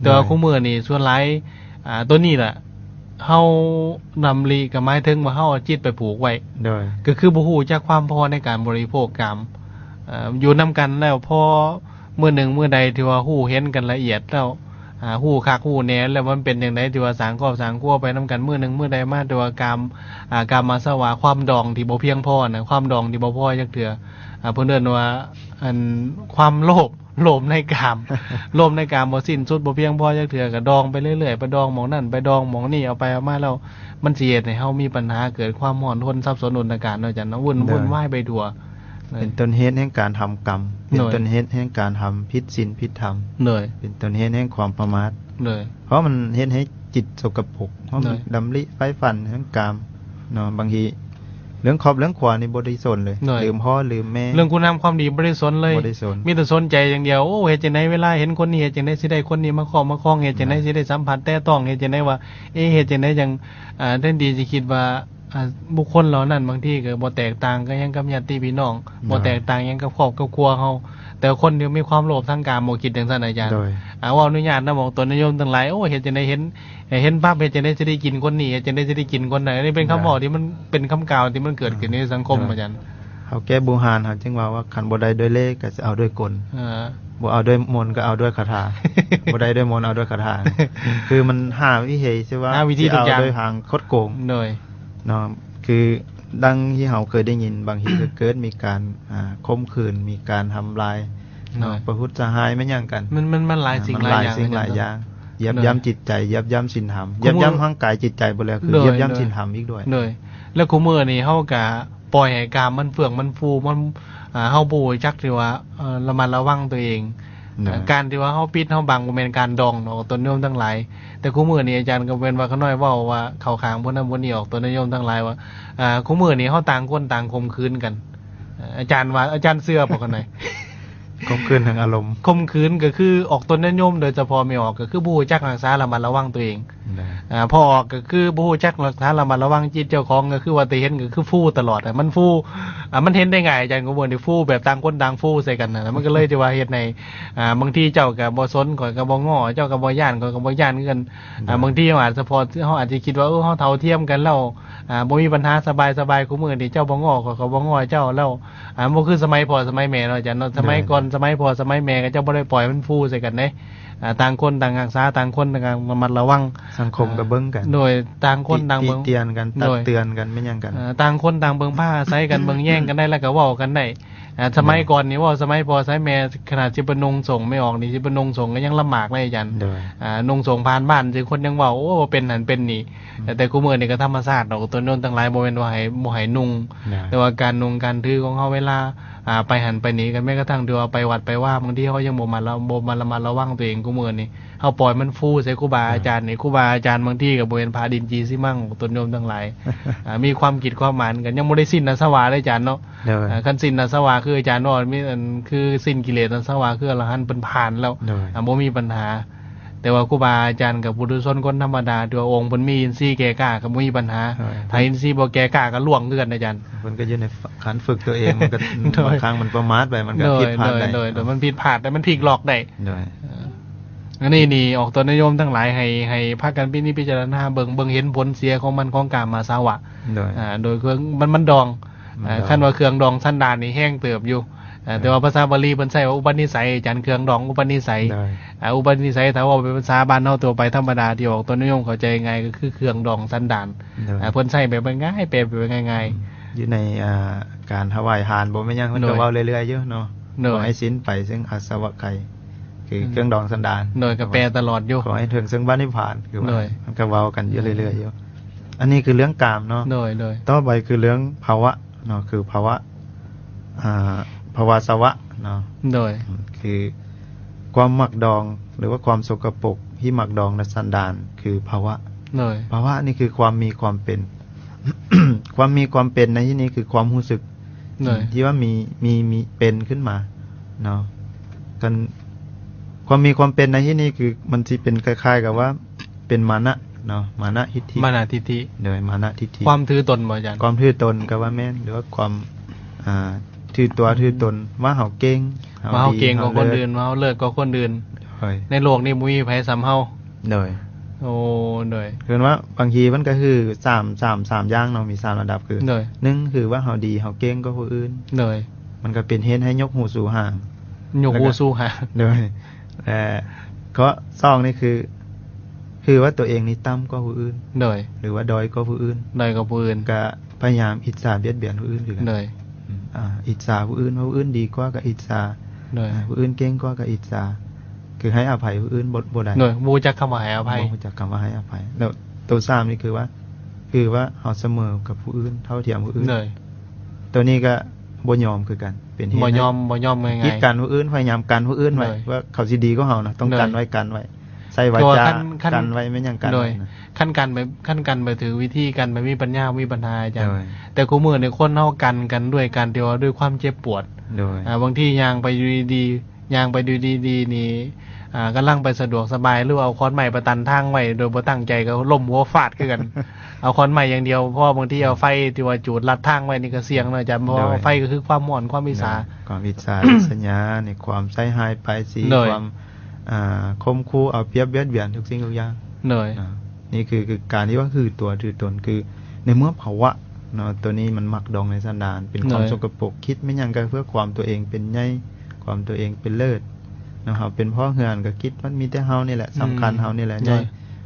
ແຕ່ວ່າ ໂດຍ ຄູ່ມື້ນີ້ສ່ວນຫຼາຍ ອ່າ ຕົວນີ້ລະ ເຮົາດຳລິກໍໝາຍເຖິງວ່າເຮົາເອົາຈິດໄປຜູກໄວ້ ໂດຍ ກໍຄືບໍ່ຮູ້ຈັກຄວາມພໍໃນການບໍລິໂພກກາມ ເອີ ຢູ່ນຳກັນແລ້ວ ພໍມື້ໜຶ່ງມື້ໃດທີ່ວ່າຮູ້ເຫັນກັນລະອຽດແລ້ວ ອ່າ ຮູ້ຄັກຮູ້ແນ່ແລ້ວ ມັນເປັນຈັ່ງໃດທີ່ວ່າສ້າງຄອບສ້າງຄົວໄປນຳກັນ ມື້ໜຶ່ງມື້ໃດມາທີ່ວ່າກາມ ອ່າ ກາມອາສະວະ ຄວາມດອງທີ່ບໍ່ພຽງພໍນະ ຄວາມດອງທີ່ບໍ່ພໍຈັກເທື່ອ ອ່າ ເພິ່ນເອີ້ນວ່າ ອັນ ຄວາມໂລບ ໂລບໃນກາມ ໂລບໃນກາມບໍ່ສິ້ນສຸດ ບໍ່ພຽງພໍຈັກເທື່ອ ກໍດອງໄປເລື້ອຍໆ ໄປດອງໝ່ອງນັ້ນ ໄປດອງໝ່ອງນີ້ ເອົາໄປເອົາມາແລ້ວ ມັນຊິເຮັດໃຫ້ເຮົາມີບັນຫາ ເກີດຄວາມຮ້ອນຮົນ ສັບສົນ ອຸນຕະການ ເນາະ ອາຈານເນາະ ວຸ່ນ ໂດຍ ວຸ່ນວາຍໄປທົ່ວ ເປັນຕົ້ນເຫດແຫ່ງການທຳກຳ ເປັນ ໂດຍ ຕົ້ນເຫດແຫ່ງການທຳຜິດສິນຜິດທຳ ໂດຍ ເປັນຕົ້ນເຫດແຫ່ງຄວາມປະໝາດ ໂດຍ ເພາະມັນເຮັດໃຫ້ຈິດສົກກະປົກ ເພາະມັນ ໂດຍ ດຳລິໃຝ່ຝັນເລື່ອງກາມເນາະ ບາງທີ ເລື່ອງຄອບເລື່ອງຄົວນີ້ບໍ່ໄດ້ສົນເລີຍ ໂດຍ ລືມພໍ່ລືມແມ່ ເລື່ອງຄຸນນະທຳຄວາມດີບໍ່ໄດ້ສົນເລີຍ ບໍ່ໄດ້ສົນ ມີແຕ່ສົນໃຈຢ່າງດຽວ ໂອ້ ເຮັດຈັ່ງໃດເວລາເຫັນຄົນນີ້ ເຮັດຈັ່ງໃດຊິໄດ້ຄົນນີ້ມາຄອບມາຄອງ ເຮັດຈັ່ງໃດ ໂດຍ ຊິໄດ້ສຳຜັດແຕະຕ້ອງ ເຮັດຈັ່ງໃດວ່າ ເອ ເຮັດຈັ່ງໃດຈັ່ງ ອ່າ ແທນທີ່ຊິຄິດວ່າ ອ່າ ບຸກຄົນເຫຼົ່ານັ້ນບາງທີກໍບໍ່ແຕກຕ່າງກັນຫຍັງກັບຍາດຕິພີ່ນ້ອງ ໂດຍ ບໍ່ແຕກຕ່າງຫຍັງກັບຄອບກັບຄົວເຮົາ ແຕ່ຄົນທີ່ມີຄວາມໂລບທາງກາມບໍ່ຄິດຈັ່ງຊັ້ນອາຈານ ໂດຍ ອ່າ ເວົ້າອະນຸຍາດນຳອອກຕົນຍາດໂຍມທັງຫຼາຍ ໂອ້ ເຮັດຈັ່ງໃດເຫັນ ໃຫ້ເຫັນປັບ ເຮັດຈັ່ງໃດຊິໄດ້ກິນຄົນນີ້ ເຮັດຈັ່ງໃດຊິໄດ້ກິນຄົນນັ້ນ ອັນນີ້ເປັນຄຳເວົ້າ ໂດຍ ທີ່ມັນເປັນຄຳກ່າວທີ່ມັນເກີດຂຶ້ນໃນສັງຄົມ ໂດຍ ອາຈານ ເຮົາແກ້ບູຮານ ເຮົາຈຶ່ງເວົ້າວ່າ ຄັນບໍ່ໄດ້ດ້ວຍເລກກໍຈະເອົາດ້ວຍກົນ ເອີ ບໍ່ເອົາດ້ວຍມົນກໍເອົາດ້ວຍຄາຖາ ບໍ່ໄດ້ດ້ວຍມົນເອົາດ້ວຍຄາຖາ ຄືມັນຫາວິທີທີ່ວ່າ ຫາວິທີທຸກຢ່າງ ຊິເອົາດ້ວຍທາງຄົດໂກງ ໂດຍ ເນາະ ຄືດັ່ງທີ່ເຮົາເຄີຍໄດ້ຍິນ ບາງທີກໍເກີດມີການ ອ່າ ຂົ່ມຂືນ ມີການທຳລາຍ ໂດຍ ເນາະ ປະຫຸດສະຫາຍແມ່ນຫຍັງກັນ ມັນ ມັນ ມັນຫຼາຍສິ່ງ ອ່າ ມັນຫຼາຍສິ່ງຫຼາຍຢ່າງ ຫຼາຍຢ່າງ ຢຽບຢ່ຳຈິດໃຈ ຢຽບຢ້ຳສິນທຳ ໂດຍ ຢຽບຢ້ຳທາງກາຍຈິດໃຈບໍ່ແລ້ວ ຄືຢຽບຢ້ຳສິນທຳອີກດ້ວຍ ໂດຍ ແລ້ວຄູ່ມື້ນີ້ເຮົາກະປ່ອຍໃຫ້ກາມມັນເຟື່ອງມັນຟູ ມັນ ອ່າ ເຮົາບໍ່ຮູ້ຈັກທີ່ວ່າ ເອີ ລະມັດລະວັງຕົວເອງ ໂດຍ ການທີ່ວ່າເຮົາປິດເຮົາບັງບໍ່ແມ່ນການດອງເນາະ ຕົນໂຍມທັງຫຼາຍ ແຕ່ຄູ່ມື້ນີ້ອາຈານກໍແມ່ນວ່າຂ້ານ້ອຍເວົ້າວ່າເຂົ້າຂ້າງຜູ້ນັ້ນຜູ້ນີ້ອອກຕົນໂຍມທັງຫຼາຍວ່າ ອ່າ ຄູ່ມື້ນີ້ເຮົາຕ່າງຄົນຕ່າງຂົ່ມຂືນກັນ ອາຈານວ່າ ອາຈານເຊື່ອບໍ່ຂ້ານ້ອຍ? ຂົ່ມຂືນທາງອາລົມ ຂົ່ມຂືນກໍຄືອອກຕົນຍາດໂຍມ ໂດຍສະເພາະແມ່ອອກກໍຄືບໍ່ຮູ້ຈັກຮັກສາລະມັດລະວັງຕົວເອງ ໂດຍ ອ່າ ພໍ່ອອກກໍຄືບໍ່ຮູ້ຈັກຮັກສາລະມັດລະວັງຈິດເຈົ້າຂອງ ກໍຄືວ່າແຕ່ເຫັນກໍຄືຟູຕະຫຼອດ ມັນຟູ ອ່າ ມັນເຫັນໄດ້ງ່າຍ ອາຈານ ກໍບໍ່ໄດ້ຟູແບບຕ່າງຄົນຕ່າງຟູໃສ່ກັນນະ ມັນກໍເລີຍທີ່ວ່າເຮັດໃຫ້ ອ່າ ບາງທີເຈົ້າກໍບໍ່ສົນ ຂ້ອຍກໍບໍ່ງໍ້ ເຈົ້າກໍບໍ່ຢ້ານ ຂ້ອຍກໍບໍ່ຢ້ານຄືກັນ ໂດຍ ອ່າ ບາງທີເຮົາອາດສະເພາະ ເຮົາອາດຈະຄິດວ່າ ເອີ ເຮົາເຖົ້າທຽມກັນແລ້ວ ອ່າ ບໍ່ມີບັນຫາ ສະບາຍໆ ຄູ່ມື້ນີ້ເຈົ້າບໍ່ງໍ້ ຂ້ອຍກໍບໍ່ງໍ້ເຈົ້າແລ້ວ ອ່າ ບໍ່ຄືສະໄໝພໍ່ສະໄໝແມ່ເນາະອາຈານເນາະ ສະໄໝກ່ອນ ໂດຍ ສະໄໝພໍ່ສະໄໝແມ່ ເຂົາເຈົ້າບໍ່ໄດ້ປ່ອຍມັນຟູໃສ່ກັນເດ້ ອ່າ ຕ່າງຄົນຕ່າງຮັກສາ ຕ່າງຄົນຕ່າງລະມັດລະວັງ ສັງຄົມກໍເບິ່ງກັນ ໂດຍ ຕ່າງຄົນຕ່າງເບິ່ງ ຕິ ຕິຕຽນກັນ ໂດຍ ຕັກເຕືອນກັນແມ່ນຫຍັງກັນ ອ່າ ຕ່າງຄົນຕ່າງເບິ່ງພາອາໄສກັນ ເບິ່ງແຍງກັນໄດ້ ແລ້ວກໍເວົ້າກັນໄດ້ ອ່າ ສະໄໝ ໂດຍ ກ່ອນນີ້ເວົ້າ ສະໄໝພໍ່ສະໄໝແມ່ ຂະໜາດຊິໄປນຸ່ງສົ້ງ ແມ່ອອກນີ້ຊິໄປນຸ່ງສົ້ງກໍຍັງລຳບາກເລີຍອາຈານ ໂດຍ ອ່າ ນຸ່ງສົ້ງຜ່ານບ້ານ ຊິຄົນຍັງເວົ້າ ໂອ້ ເປັນຫັ້ນເປັນນີ້ ອືມ ແຕ່ ແຕ່ຄູ່ມື້ນີ້ກໍທຳມະຊາດດອກ ຕົນໂຍມທັງຫຼາຍ ບໍ່ແມ່ນວ່າໃຫ້ ບໍ່ໃຫ້ນຸ່ງ ໂດຍ ແຕ່ວ່າການນຸ່ງການຖືຂອງເຮົາ ເວລາ ອ່າ ໄປຫັ້ນໄປນີ້ ກໍແມ້ກະທັ້ງທີ່ວ່າໄປວັດໄປວາ ບາງທີເຮົາຍັງບໍ່ມາລະ ບໍ່ມາລະມັດລະວັງຕົວເອງ ຄູ່ມື້ນີ້ ເຮົາປ່ອຍມັນຟູໃສ່ຄູບາອາຈານນີ້ ຄູບາອາຈານບາງທີກໍບໍ່ແມ່ນພະດິນຈີຊີມັງ ຕົນໂຍມທັງຫຼາຍ ອ່າ ມີຄວາມຄິດຄວາມອ່ານກັນ ຍັງບໍ່ໄດ້ສິ້ນອາສະວະເດ້ອາຈານເນາະ ໂດຍ ອ່າ ຄັນສິ້ນອາສະວະຄືອາຈານເວົ້າ ມີອັນ ຄືສິ້ນກິເລດອາສະວະ ຄືອະລະຫັນເພິ່ນຜ່ານແລ້ວ ໂດຍ ອ່າ ບໍ່ມີບັນຫາ ແຕ່ວ່າຄູບາອາຈານກັບປຸຖຸຊົນຄົນທຳມະດາ ທີ່ວ່າອົງເພິ່ນມີອິນຊີແກ່ກ້າກໍບໍ່ມີບັນຫາ. ໂດຍ ຖ້າອິນຊີບໍ່ແກ່ກ້າກໍລ່ວງຄືກັນອາຈານ. ເພິ່ນກໍຢູ່ໃນຂັ້ນຝຶກຕົວເອງ ມັນກໍ ໂດຍ ບາງຄັ້ງມັນປະໝາດໄປ ມັນກໍ ໂດຍ ຜິດພາດໄດ້. ໂດຍ ໂດຍ ໂດຍ ມັນຜິດພາດ ແຕ່ມັນພິກລັອກໄດ້. ໂດຍ ເອີ ອັນນີ້ນີ້ອອກຕົນໂຍມທັງຫຼາຍ ໃຫ້ ໃຫ້ພາກັນພິນິດພິຈາລະນາເບິ່ງ ເບິ່ງເຫັນຜົນເສຍຂອງມັນ ຂອງກາມາສະວະ. ໂດຍ ອາ ໂດຍເຄື່ອງ ມັນ ມັນດອງ ມັນດອງ ອາ ຄັນວ່າເຄື່ອງດອງສັນດານນີ້ແຮງເຕີບຢູ່. ອາ ໂດຍ ແຕ່ວ່າພາສາບາລີເພິ່ນໃຊ້ວ່າອຸປະນິໄສ ອາຈານ ເຄື່ອງດອງອຸປະນິໄສ. ໂດຍ ອາ ອຸປະນິໄສ ຖ້າເວົ້າເປັນພາສາບ້ານເຮົາທົ່ວໄປທຳມະດາ ທີ່ອອກຕົນໂຍມເຂົ້າໃຈງ່າຍ ກໍຄືເຄື່ອງດອງສັນດານ. ໂດຍ ອາ ເພິ່ນໃຊ້ແບບງ່າຍ ແປແບບງ່າຍໆ. ອືມ ຢູ່ໃນ ອ່າ ການຖວາຍທານບໍ່ແມ່ນຫຍັງ ເພິ່ນກໍ ໂດຍ ເວົ້າເລື້ອຍໆຢູ່ເນາະ. ໂດຍ ຂໍໃຫ້ສິ້ນໄປເຊິ່ງອາສະວະໄຂ ຄື ອືມ ເຄື່ອງດອງສັນດານ. ໂດຍ ກໍແປຕະຫຼອດຢູ່ ຂໍໃຫ້ເຖິງເຊິ່ງພະນິບພານ ຄືວ່າ ໂດຍ ມັນກໍເວົ້າກັນຢູ່ເລື້ອຍໆຢູ່. ອືມ ອັນນີ້ຄືເລື່ອງກາມເນາະ. ໂດຍ ໂດຍ ຕໍ່ໄປຄືເລື່ອງພະວະເນາະ ຄືພະວະ ອ່າ ພະວາສະວະເນາະ. ໂດຍ ອືມ ຄືຄວາມມັກດອງ ຫຼືວ່າຄວາມສົກກະປົກທີ່ມັກດອງໃນສັນດານ ຄືພະວະ. ໂດຍ ພະວະນີ້ຄືຄວາມມີຄວາມເປັນ ຄວາມມີຄວາມເປັນໃນທີ່ນີ້ຄືຄວາມຮູ້ສຶກ ໂດຍ ທີ່ວ່າມີ ມີ ມີເປັນຂຶ້ນມາເນາະ. ຄັນ ຄວາມມີຄວາມເປັນໃນທີ່ນີ້ຄືມັນຊິເປັນຄ້າຍໆກັບວ່າເປັນມານະເນາະ ມານະທິດຖິ ມານະທິດຖິ. ໂດຍ ມານະທິດຖິ ຄວາມຖືຕົນບໍ່ອາຈານ? ຄວາມຖືຕົນກໍວ່າແມ່ນ ຫຼືວ່າຄວາມ ອ່າ ຖືຕົວ ອືມ ຖືຕົນ ວ່າເຮົາເກັ່ງ ວ່າເຮົາເກັ່ງກວ່າຄົນອື່ນ ເຮົາເລີດ ວ່າເຮົາເລີດກວ່າຄົນອື່ນ. ໂດຍ ໃນໂລກນີ້ບໍ່ມີໃຜສ່ຳເຮົາ. ໂດຍ ໂອ້ ໂດຍ ເພິ່ນວ່າບາງທີມັນກໍຄືສາມ ສາມ ສາມຢ່າງເນາະ ມີສາມລະດັບ ຄື ໂດຍ ໜຶ່ງ ຄືວ່າເຮົາດີ ເຮົາເກັ່ງກວ່າຜູ້ອື່ນ. ໂດຍ ມັນກໍເປັນເຫດໃຫ້ຍົກຫູຊູຫາງ ຍົກຫູຊູຫາງ. ໂດຍ ແລະ ຂໍ້ສອງນີ້ຄື ຄືວ່າຕົວເອງນີ້ຕ່ຳກວ່າຜູ້ອື່ນ. ໂດຍ ຫຼືວ່າດ້ອຍກວ່າຜູ້ອື່ນ ດ້ອຍກວ່າຜູ້ອື່ນ ກໍພະຍາຍາມອິດສາບຽດບຽນຜູ້ອື່ນຄືກັນ. ໂດຍ ອືມ ອ່າ ອິດສາຜູ້ອື່ນ ວ່າຜູ້ອື່ນດີກວ່າກໍອິດສາ. ໂດຍ ອ່າ ຜູ້ອື່ນເກັ່ງກວ່າກໍອິດສາ ຄືໃຫ້ອະໄພຜູ້ອື່ນບໍ່ ບໍ່ໄດ້. ໂດຍ ບໍ່ຮູ້ຈັກຄຳວ່າໃຫ້ອະໄພ ບໍ່ຮູ້ຈັກຄຳວ່າໃຫ້ອະໄພ. ແລ້ວໂຕສາມນີ້ຄືວ່າ ຄືວ່າເຮົາສະເໝີກັບຜູ້ອື່ນ ເທົ່າທຽມຜູ້ອື່ນ. ໂດຍ ໂຕນີ້ກໍບໍ່ຍອມຄືກັນ ເປັນເຫດ ບໍ່ຍອມ ບໍ່ຍອມງ່າຍໆ ກີດກັນຜູ້ອື່ນ ພະຍາຍາມກັນຜູ້ອື່ນໄວ້. ໂດຍ ວ່າເຂົາຊິດີກວ່າເຮົານະ ຕ້ອງ ໂດຍ ກັນໄວ້ ກັນໄວ້ ໃຊ້ວາຈາ ຄັນ ກັນໄວ້ແມ່ນຫຍັງ ກັນ ໂດຍ ໄວ້ນະ. ຄັນກັນໄປ ຄັນກັນໄປຖືກວິທີ ກັນໄປມີປັນຍາ ມີບັນຫາອາຈານ. ໂດຍ ແຕ່ຄູ່ມື້ນີ້ຄົນເຮົາກັນກັນດ້ວຍການທີ່ວ່າດ້ວຍຄວາມເຈັບປວດ. ໂດຍ ອ່າ ບາງທີຍ່າງໄປຢູ່ດີໆ ຍ່າງໄປຢູ່ດີໆນີ້ ອ່າ ກຳລັງໄປສະດວກສະບາຍ ຫຼືວ່າເອົາຂອນໄມ້ໄປຕັນທາງໄວ້ໂດຍບໍ່ຕັ້ງໃຈ ກໍລົ້ມຫົວຟາດຄືກັນ. ເອົາຂອນໄມ້ຢ່າງດຽວ ເພາະວ່າບາງທີເອົາໄຟທີ່ວ່າຈູດລັດທາງໄວ້ນີ້ກໍສ່ຽງເນາະອາຈານ ເພາະວ່າ ໂດຍ ໄຟກໍຄືຄວາມຮ້ອນ ຄວາມອິດສາ. ໂດຍ ຄວາມອິດສາ ລິດສະຍານີ້ ຄວາມໃສ່ຮ້າຍປ້າຍສີ ໂດຍ ຄວາມ ອ່າ ຂົ່ມຂູ່ເອົາປຽບບຽດບຽນທຸກສິ່ງທຸກຢ່າງ. ໂດຍ ນະ ນີ້ຄື ຄືການທີ່ວ່າຖືຕົວຖືຕົນ ຄືໃນເມື່ອພາວະເນາະ ໂຕນີ້ມັນມັກດອງໃນສັນດານ ເປັນຄວາມ ໂດຍ ສົກກະປົກ ຄິດແມ່ນຫຍັງກໍເພື່ອຄວາມຕົວເອງເປັນໃຫຍ່ ຄວາມຕົວເອງເປັນເລີດເນາະ. ເຮົາເປັນພໍ່ເຮືອນກໍຄິດວ່າມີແຕ່ເຮົານີ້ແຫຼະ ອືມ ສຳຄັນ ເຮົານີ້ແຫຼະ ໂດຍ ໃຫຍ່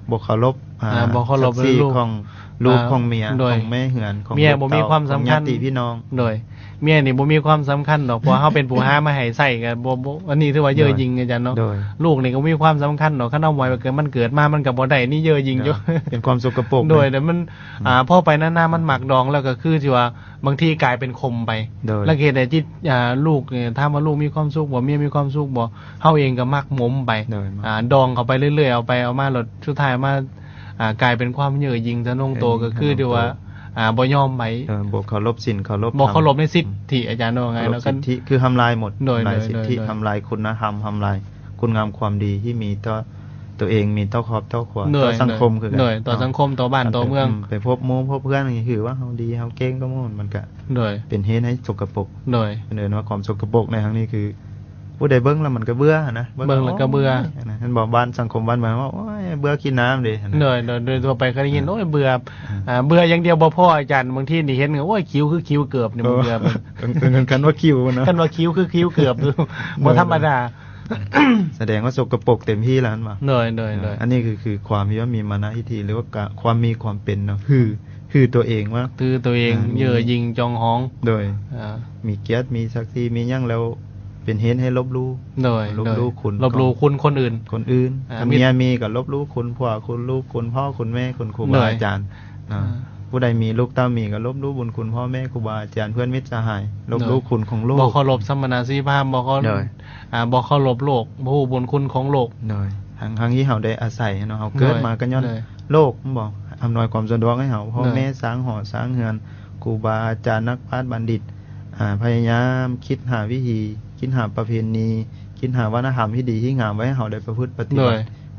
ບໍ່ເຄົາລົບ ອ່າ ອ່າ ບໍ່ເຄົາລົບ ສັກສີ ຂອງລູກ ອ່າ ຂອງເມຍ ໂດຍ ຂອງແມ່ເຮືອນ ຂອງ ເມຍບໍ່ມີຄວາມສຳຄັນ ຂອງຍາດຕິພີ່ນ້ອງ. ໂດຍ ເມຍນີ້ບໍ່ມີຄວາມສຳຄັນດອກ ເພາະວ່າເຮົາເປັນຜູ້ຫາມາໃຫ້ໃຊ້ກໍບໍ່ ບໍ່ ອັນນີ້ຖືວ່າເຍີ້ຍິງອາຈານເນາະ. ໂດຍ ລູກນີ້ກໍບໍ່ມີຄວາມສຳຄັນດອກ ຄັນເອົາໄວ້ ມັນເກີດມາມັນກໍບໍ່ໄດ້ ນີ້ເຍີຍິງຢູ່. ໂດຍ ເປັນຄວາມສົກກະປົກ ໂດຍ ເນາະ ແຕ່ມັນ ອືມ ອ່າ ພໍໄປນານໆ ມັນມັກດອງແລ້ວກໍຄືທີ່ວ່າບາງທີກາຍເປັນຂົມໄປ. ໂດຍ ແລ້ວກໍເຮັດໃຫ້ຈິດ ອ່າ ລູກນີ້ ຖາມວ່າລູກມີຄວາມສຸກບໍ່ ເມຍມີຄວາມສຸກບໍ່ ເຮົາເອງກໍໝັກໝົມໄປ. ໂດຍ ອ່າ ດອງເຂົ້າໄປເລື້ອຍໆ ເອົາໄປເອົາມາ ແລ້ວສຸດທ້າຍມາ ອ່າ ກາຍເປັນຄວາມເຍີຍິງທະນົງໂຕ ເອີ ກໍຄືທີ່ວ່າ ອ່າ ບໍ່ຍອມໄປ ເອີ ບໍ່ເຄົາລົບສິນເຄົາລົບທຳ ບໍ່ເຄົາລົບໃນສິດທິ ອືມ ອາຈານ ວ່າງ່າຍເນາະ ສິດທິຄືທຳລາຍໝົດ ໂດຍ ທຳລາຍສິດທິ ໂດຍ ໂດຍ ທຳລາຍຄຸນນະທຳ ທຳລາຍຄຸນງາມຄວາມດີທີ່ມີຕໍ່ຕົວເອງ ມີຕໍ່ຄອບຕໍ່ຄົວ ໂດຍ ຕໍ່ສັງຄົມຄືກັນ ໂດຍ ຕໍ່ສັງຄົມ ເນາະ ຕໍ່ບ້ານຕໍ່ເມືອງ ອືມ ໄປພົບໝູ່ພົບເພື່ອນນີ້ ຄືວ່າເຮົາດີເຮົາເກັ່ງກວ່າໝູ່ ມັນກະ ໂດຍ ເປັນເຫດໃຫ້ສົກກະປົກ ໂດຍ ເພິ່ນເອີ້ນວ່າຄວາມສົກກະປົກໃນຄັ້ງນີ້ຄື ຜູ້ໃດເບິ່ງແລ້ວມັນກໍເບື່ອຫັ້ນນະ ເບິ່ງແລ້ວກໍເບື່ອ ເບິ່ງແລ້ວກໍເບື່ອ ເຫັນບໍ່ ບ້ານສັງຄົມບ້ານເມືອງວ່າ ໂອ້ຍ ເບື່ອຂີ້ໜ້າເດ້ ໂດຍ ໂດຍ ໂດຍທົ່ວໄປເຄີຍໄດ້ຍິນ ໂອ້ຍ ເບື່ອ ເບື່ອ ອ່າ ເບື່ອຢ່າງດຽວບໍ່ພໍ ອາຈານ ບາງທີນີ້ເຫັນ ໂອ້ຍ ຂິວຄືຂິວເກີບນີ້ ເອີ ເບື່ອ ເປັນ ເປັນ ຄັນວ່າຂິວນະ ຄັນວ່າຂິວຄືຂິວເກີບຢູ່ ບໍ່ທຳມະດາ ສະແດງວ່າສົກກະປົກເຕັມທີ່ແລ້ວ ແມ່ນບໍ່? ໂດຍ ໂດຍ ໂດຍ ອັນນີ້ຄື ຄືຄວາມທີ່ວ່າມີມານະທິດຖິ ຫຼືວ່າກະ ຄວາມມີຄວາມເປັນເນາະ ຄື ຄືຕົວເອງວ່າ ຄືຕົວເອງ ອ່າ ມີ ເຍີຍິງຈອງຫອງ ໂດຍ ອ່າ ມີກຽດ ມີສັກສີ ມີຫຍັງ ແລ້ວເປັນເຫດໃຫ້ລົບຫຼູ່ ໂດຍ ລົບຫຼູ່ ໂດຍ ຄຸນ ລົບຫຼູ່ຄຸນຄົນອື່ນ ຄົນອື່ນ ອ່າ ຄັນເມຍມີກໍລົບຫຼູ່ຄຸນຜົວ ຄຸນລູກ ຄຸນພໍ່ ຄຸນແມ່ ຄຸນຄູ ໂດຍ ບາອາຈານ ເນາະ ອ່າ ຜູ້ໃດມີລູກເຕົ້າມີກໍລົບຫຼູ່ບຸນຄຸນພໍ່ແມ່ ຄູບາອາຈານ ເພື່ອນມິດສະຫາຍ ລົບຫຼູ່ ໂດຍ ຄຸນຂອງໂລກ ບໍ່ເຄົາລົບສຳມະນາຊີພາມ ບໍ່ເຄົາ ໂດຍ ອ່າ ບໍ່ເຄົາລົບໂລກ ບໍ່ຮູ້ບຸນຄຸນຂອງໂລກ ໂດຍ ທັງ ທັງທີ່ເຮົາໄດ້ອາໄສເນາະ ເຮົາເກີດມາກໍຍ້ອນ ໂດຍ ໂລກ ແມ່ນບໍ່ ອຳນວຍຄວາມສະດວກໃຫ້ເຮົາ ພໍ່ແມ່ ໂດຍ ສ້າງຫໍສ້າງເຮືອນ ຄູບາອາຈານ ນັກປາດບັນດິດ ອ່າ ພະຍາຍາມຄິດຫາວິທີ ຄິດຫາປະເພນີ ຄິດຫາວັດທະນະທຳທີ່ດີທີ່ງາມໄວ້ໃຫ້ເຮົາໄດ້ປະພຶດປະຕິບັດ ໂດຍ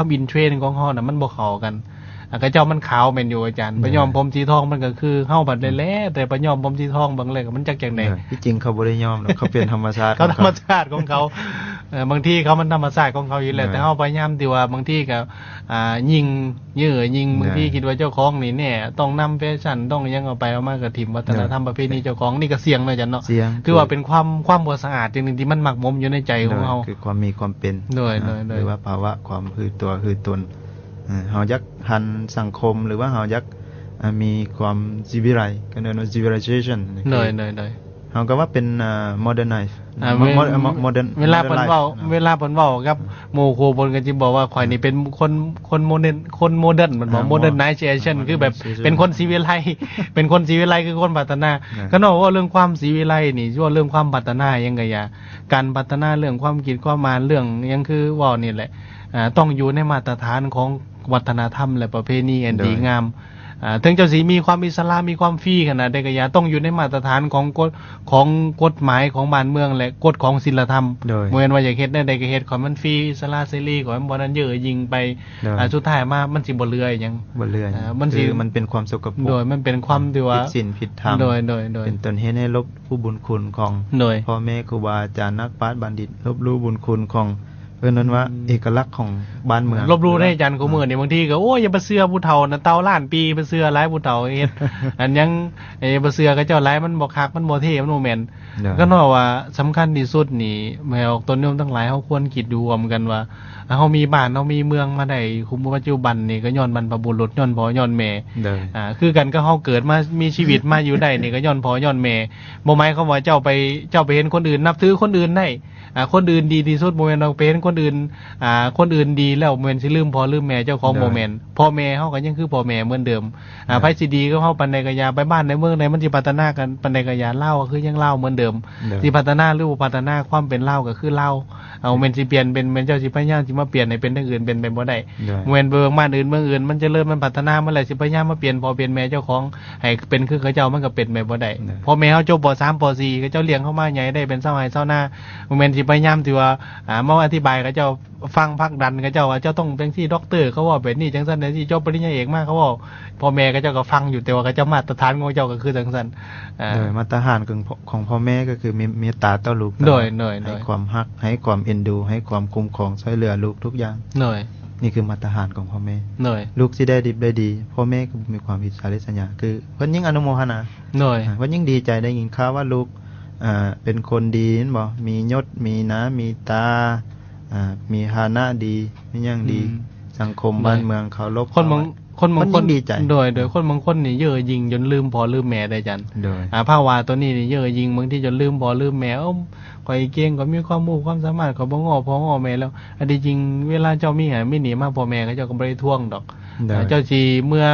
າມອິນເທຣນຂອງເຮົານະ ມັນບໍ່ເຂົ້າກັນ. ອ່າ ຂະເຈົ້າມັນຂາວແມ່ນຢູ່ອາຈານ ໄປຍ້ອມຜົມສີທອງ ມັນກໍຄືເຮົາບັດແລ້ວ ແຕ່ໄປຍ້ອມຜົມສີທອງເບິ່ງແລ້ວ ມັນຈັກຈັ່ງໃດ. ທີ່ຈິງເຂົາບໍ່ໄດ້ຍ້ອມດອກ ເຂົາເປັນທຳມະຊາດ ເຂົາທຳມະຊາດຂອງເຂົາ. ເອີ ບາງທີເຂົາມັນທຳມະຊາດຂອງເຂົາຢູ່ແລ້ວ ແຕ່ເຮົາພະຍາຍາມທີ່ວ່າ ບາງທີກໍ ອ່າ ຍິງ ເຍື່ອຍິງ ບາງທີຄິດວ່າເຈົ້າຂອງນີ້ແນ່ ຕ້ອງນຳແຟຊັ່ນ ຕ້ອງຫຍັງ ເອົາໄປເອົາມາກໍຖິ້ມວັດທະນະທຳປະເພນີເຈົ້າຂອງ. ນີ້ກໍສ່ຽງເນາະອາຈານເນາະ ສ່ຽງ ຄືວ່າເປັນຄວາມ ຄວາມບໍ່ສະອາດຢ່າງໜຶ່ງທີ່ມັນໝັກໝົມຢູ່ໃນໃຈຂອງເຮົາ ຄືຄວາມມີຄວາມເປັນ ໂດຍ ໂດຍ ໂດຍ ຫຼືວ່າພາວະຄວາມຖືຕົວຖືຕົນ. ເຮົາຢາກທັນສັງຄົມ ຫຼືວ່າເຮົາຢາກ ອ່າ ມີຄວາມຊີວິໄລ ກໍເອີ້ນວ່າ civilization ໂດຍ ໂດຍ ໂດຍ ເຮົາກໍວ່າເປັນ ອ່າ modernize ອ່າ ໂມ ໂມ modern ເວລາເພິ່ນເວົ້າ modern life ເນາະ ເວລາເພິ່ນເວົ້າກັບ ອ່າ ໝູ່ຄູ່ເພິ່ນກໍຊິບອກວ່າ ຂ້ອຍນີ້ເປັນຄົນ ຄົນ modern ຄົນ modernization ອ່າ modernization ຄືແບບເປັນຄົນຊີວິໄລ ເປັນຄົນຊີວິໄລ ຄືຄົນພັດທະນາ. ກໍເນາະ ເວົ້າເລື່ອງຄວາມຊີວິໄລນີ້ ເວົ້າເລື່ອງຄວາມພັດທະນາຫຍັງກໍຢ່າ ການພັດທະນາເລື່ອງຄວາມຄິດຄວາມອ່ານ ເລື່ອງຫຍັງ ຄືເວົ້ານີ້ແຫຼະ ອ່າ ຕ້ອງຢູ່ໃນມາດຕະຖານຂອງວັດທະນະທຳ ແລະ ປະເພນີອັນດີງາມ. ອ່າ ເຖິງເຈົ້າຊິມີຄວາມອິດສະຫຼະ ມີຄວາມຟຣີຂະໜາດໃດກໍຢ່າ ຕ້ອງຢູ່ໃນມາດຕະຖານຂອງກົດ ຂອງກົດໝາຍຂອງບ້ານເມືອງ ແລະ ກົດຂອງສິນລະທຳ. ໂດຍ ບໍ່ແມ່ນວ່າຢາກເຮັດແນວໃດກໍເຮັດ ຂອໃຫ້ມັນຟຣີ ອິດສະຫຼະເສລີ ຂອໃຫ້ມັນບໍ່ນັ້ນເຍີະຍິງໄປ. ໂດຍ ອ່າ ສຸດທ້າຍມາມັນຊິບໍ່ເຫຼືອອີ່ຫຍັງ ບໍ່ເຫຼືອອີ່ຫຍັງ ອ່າ ມັນຊິ ຄືມັນເປັນຄວາມສົກກະປົກ. ໂດຍ ມັນເປັນຄວາມທີ່ວ່າຜິດສິນຜິດທຳ. ໂດຍ ໂດຍ ໂດຍ ເປັນຕົ້ນເຫດໃຫ້ລົບ ຜູ້ບຸນຄຸນຂອງ ໂດຍ ພໍ່ແມ່ ຄູບາອາຈານ ນັກປາດບັນດິດ ລົບຫຼູ່ບຸນຄຸນຂອງ ເອີ້ນນັ້ນວ່າ ອືມ ເອກະລັກຂອງບ້ານເມືອງ ລົບຫຼູ່ເດ້ອາຈານ. ໂດຍ ຄູ່ມື້ນີ້ບາງທີກໍ ໂອ້ຍ ຢ່າໄປເຊື່ອຜູ້ເຖົ້ານະ ເຕົ່າລ້ານປີ ໄປເຊື່ອຫຼາຍຜູ້ເຖົ້າເຮັດ ອັນຫຍັງ ເອີ ໄປເຊື່ອເຂົາເຈົ້າຫຼາຍ ມັນບໍ່ຄັກ ມັນບໍ່ເທ່ ມັນບໍ່ແມ່ນ. ໂດຍ ກໍເນາະວ່າສຳຄັນທີ່ສຸດນີ້ ແມ່ອອກຕົນໂຍມທັງຫຼາຍ ເຮົາຄວນຄິດຢູ່ຮ່ວມກັນວ່າ ເຮົາມີບ້ານ ເຮົາມີເມືອງມາໄດ້ ຄຸມປັດຈຸບັນນີ້ ກໍຍ້ອນບັນພະບຸລຸດ ຍ້ອນພໍ່ຍ້ອນແມ່. ໂດຍ ອ່າ ຄືກັນກັບເຮົາເກີດມາ ມີຊີວິດມາຢູ່ໄດ້ນີ້ ກໍຍ້ອນພໍ່ຍ້ອນແມ່. ບໍ່ໝາຍຄວາມວ່າເຈົ້າໄປ ເຈົ້າໄປເຫັນຄົນອື່ນ ນັບຖືຄົນອື່ນໄດ້ ອ່າ ຄົນອື່ນດີທີ່ສຸດ ບໍ່ແມ່ນວ່າໄປເຫັນຄົນອື່ນ ອ່າ ຄົນອື່ນດີແລ້ວ ແມ່ນຊິລືມພໍ່ລືມແມ່ເຈົ້າຂອງ. ໂດຍ ບໍ່ແມ່ນ ພໍ່ແມ່ເຮົາກໍຍັງຄືພໍ່ແມ່ເໝືອນເດີມ. ອ່າ ໂດຍ ໃຜຊິດີກັບເຮົາປານໃດກໍຢ່າ ໄປບ້ານໃດເມືອງໃດ ມັນຊິພັດທະນາກັນປານໃດກໍຢ່າ ລາວກໍຄືຍັງລາວເໝືອນເດີມ. ໂດຍ ຊິພັດທະນາຫຼືບໍ່ພັດທະນາ ຄວາມເປັນລາວກໍຄືລາວ. ເອົາ ແມ່ນຊິປ່ຽນເປັນ ແມ່ນເຈົ້າຊິພະຍາຍາມຊິມາປ່ຽນໃຫ້ເປັນຢ່າງອື່ນ ເປັນໄປບໍ່ໄດ້. ໂດຍ ແມ່ນເບິ່ງບ້ານອື່ນເມືອງອື່ນ ມັນຈະເລີນ ມັນພັດທະນາ ມັນແຫຼະ ຊິພະຍາຍາມມາປ່ຽນພໍ່ປ່ຽນແມ່ເຈົ້າຂອງໃຫ້ເປັນຄືເຂົາເຈົ້າ ມັນກໍເປັນໄປບໍ່ໄດ້. ໂດຍ ພໍ່ແມ່ເຮົາຈົບ ປໍສາມ ປໍສີ່ ເຂົາເຈົ້າລ້ຽງເຮົາມາໃຫຍ່ໄດ້ເປັນຊາວໄຮ່ຊາວນາ ບໍ່ແມ່ນຊິພະຍາຍາມທີ່ວ່າ ອ່າ ມາອະທິບາຍເຂົາເຈົ້າ ຟັງຜັກດັນເຂົາເຈົ້າວ່າ ເຈົ້າຕ້ອງຈັ່ງຊີ້ ດັອກເຕີເຂົາເວົ້າແບບນີ້ ຈັ່ງຊັ້ນຈັ່ງຊີ້ ຈົບປະລິນຍາເອກມາເຂົາເວົ້າ ພໍ່ແມ່ເຂົາເຈົ້າກໍຟັງຢູ່ ແຕ່ວ່າເຂົາເຈົ້າ ມາດຕະຖານຂອງເຈົ້າກໍຄືຈັ່ງຊັ້ນ. ອ່າ ໂດຍ ມາດຕະຖານຂອງ ຂອງພໍ່ແມ່ກໍຄືເມ ເມດຕາຕໍ່ລູກ. ໂດຍ ໂດຍ ໃຫ້ຄວາມຮັກ ໃຫ້ຄວາມເອັນດູ ໃຫ້ຄວາມຄຸ້ມຄອງ ຊ່ວຍເຫຼືອລູກທຸກຢ່າງ. ໂດຍ ນີ້ຄືມາດຕະຖານຂອງພໍ່ແມ່. ໂດຍ ລູກຊິໄດ້ດິບໄດ້ດີ ພໍ່ແມ່ກໍບໍ່ມີຄວາມອິດສາລິດສະຫຍາ ຄືເພິ່ນຍິ່ງອະນຸໂມທະນາ. ໂດຍ ອ່າ ເພິ່ນຍິ່ງດີໃຈ ໄດ້ຍິນຂ່າວວ່າລູກ ອ່າ ເປັນຄົນດີແມ່ນບໍ່ ມີຍົດ ມີໜ້າມີຕາ ອ່າ ມີຖານະດີ ມີຫຍັງດີ ອືມ ສັງຄົມ ໂດຍ ບ້ານເມືອງເຄົາລົບ ຄົນບາງ ເຂົາໄວ້ ຄົນບາງຄົນ ເພິ່ນຍິ່ງດີໃຈ. ໂດຍ ໂດຍ ຄົນບາງຄົນນີ້ເຢ້ອຍິງຈົນລືມພໍ່ລືມແມ່ໄດ້ອາຈານ. ໂດຍ ອ່າ ພາວະຕົວນີ້ນີ້ເຢ້ອຍິງ ບາງທີຈົນລືມພໍ່ລືມແມ່ ເອີ ຂ້ອຍເກັ່ງ ຂ້ອຍມີຄວາມຮູ້ຄວາມສາມາດ ຂ້ອຍບໍ່ງໍພໍ່ງໍແມ່ແລ້ວ. ອັນທີ່ຈິງເວລາເຈົ້າມີຫັ້ນມີນີ້ມາ ພໍ່ແມ່ເຂົາເຈົ້າກໍບໍ່ໄດ້ທວງດອກ. ໂດຍ ອ່າ ເຈົ້າຊິເມືອ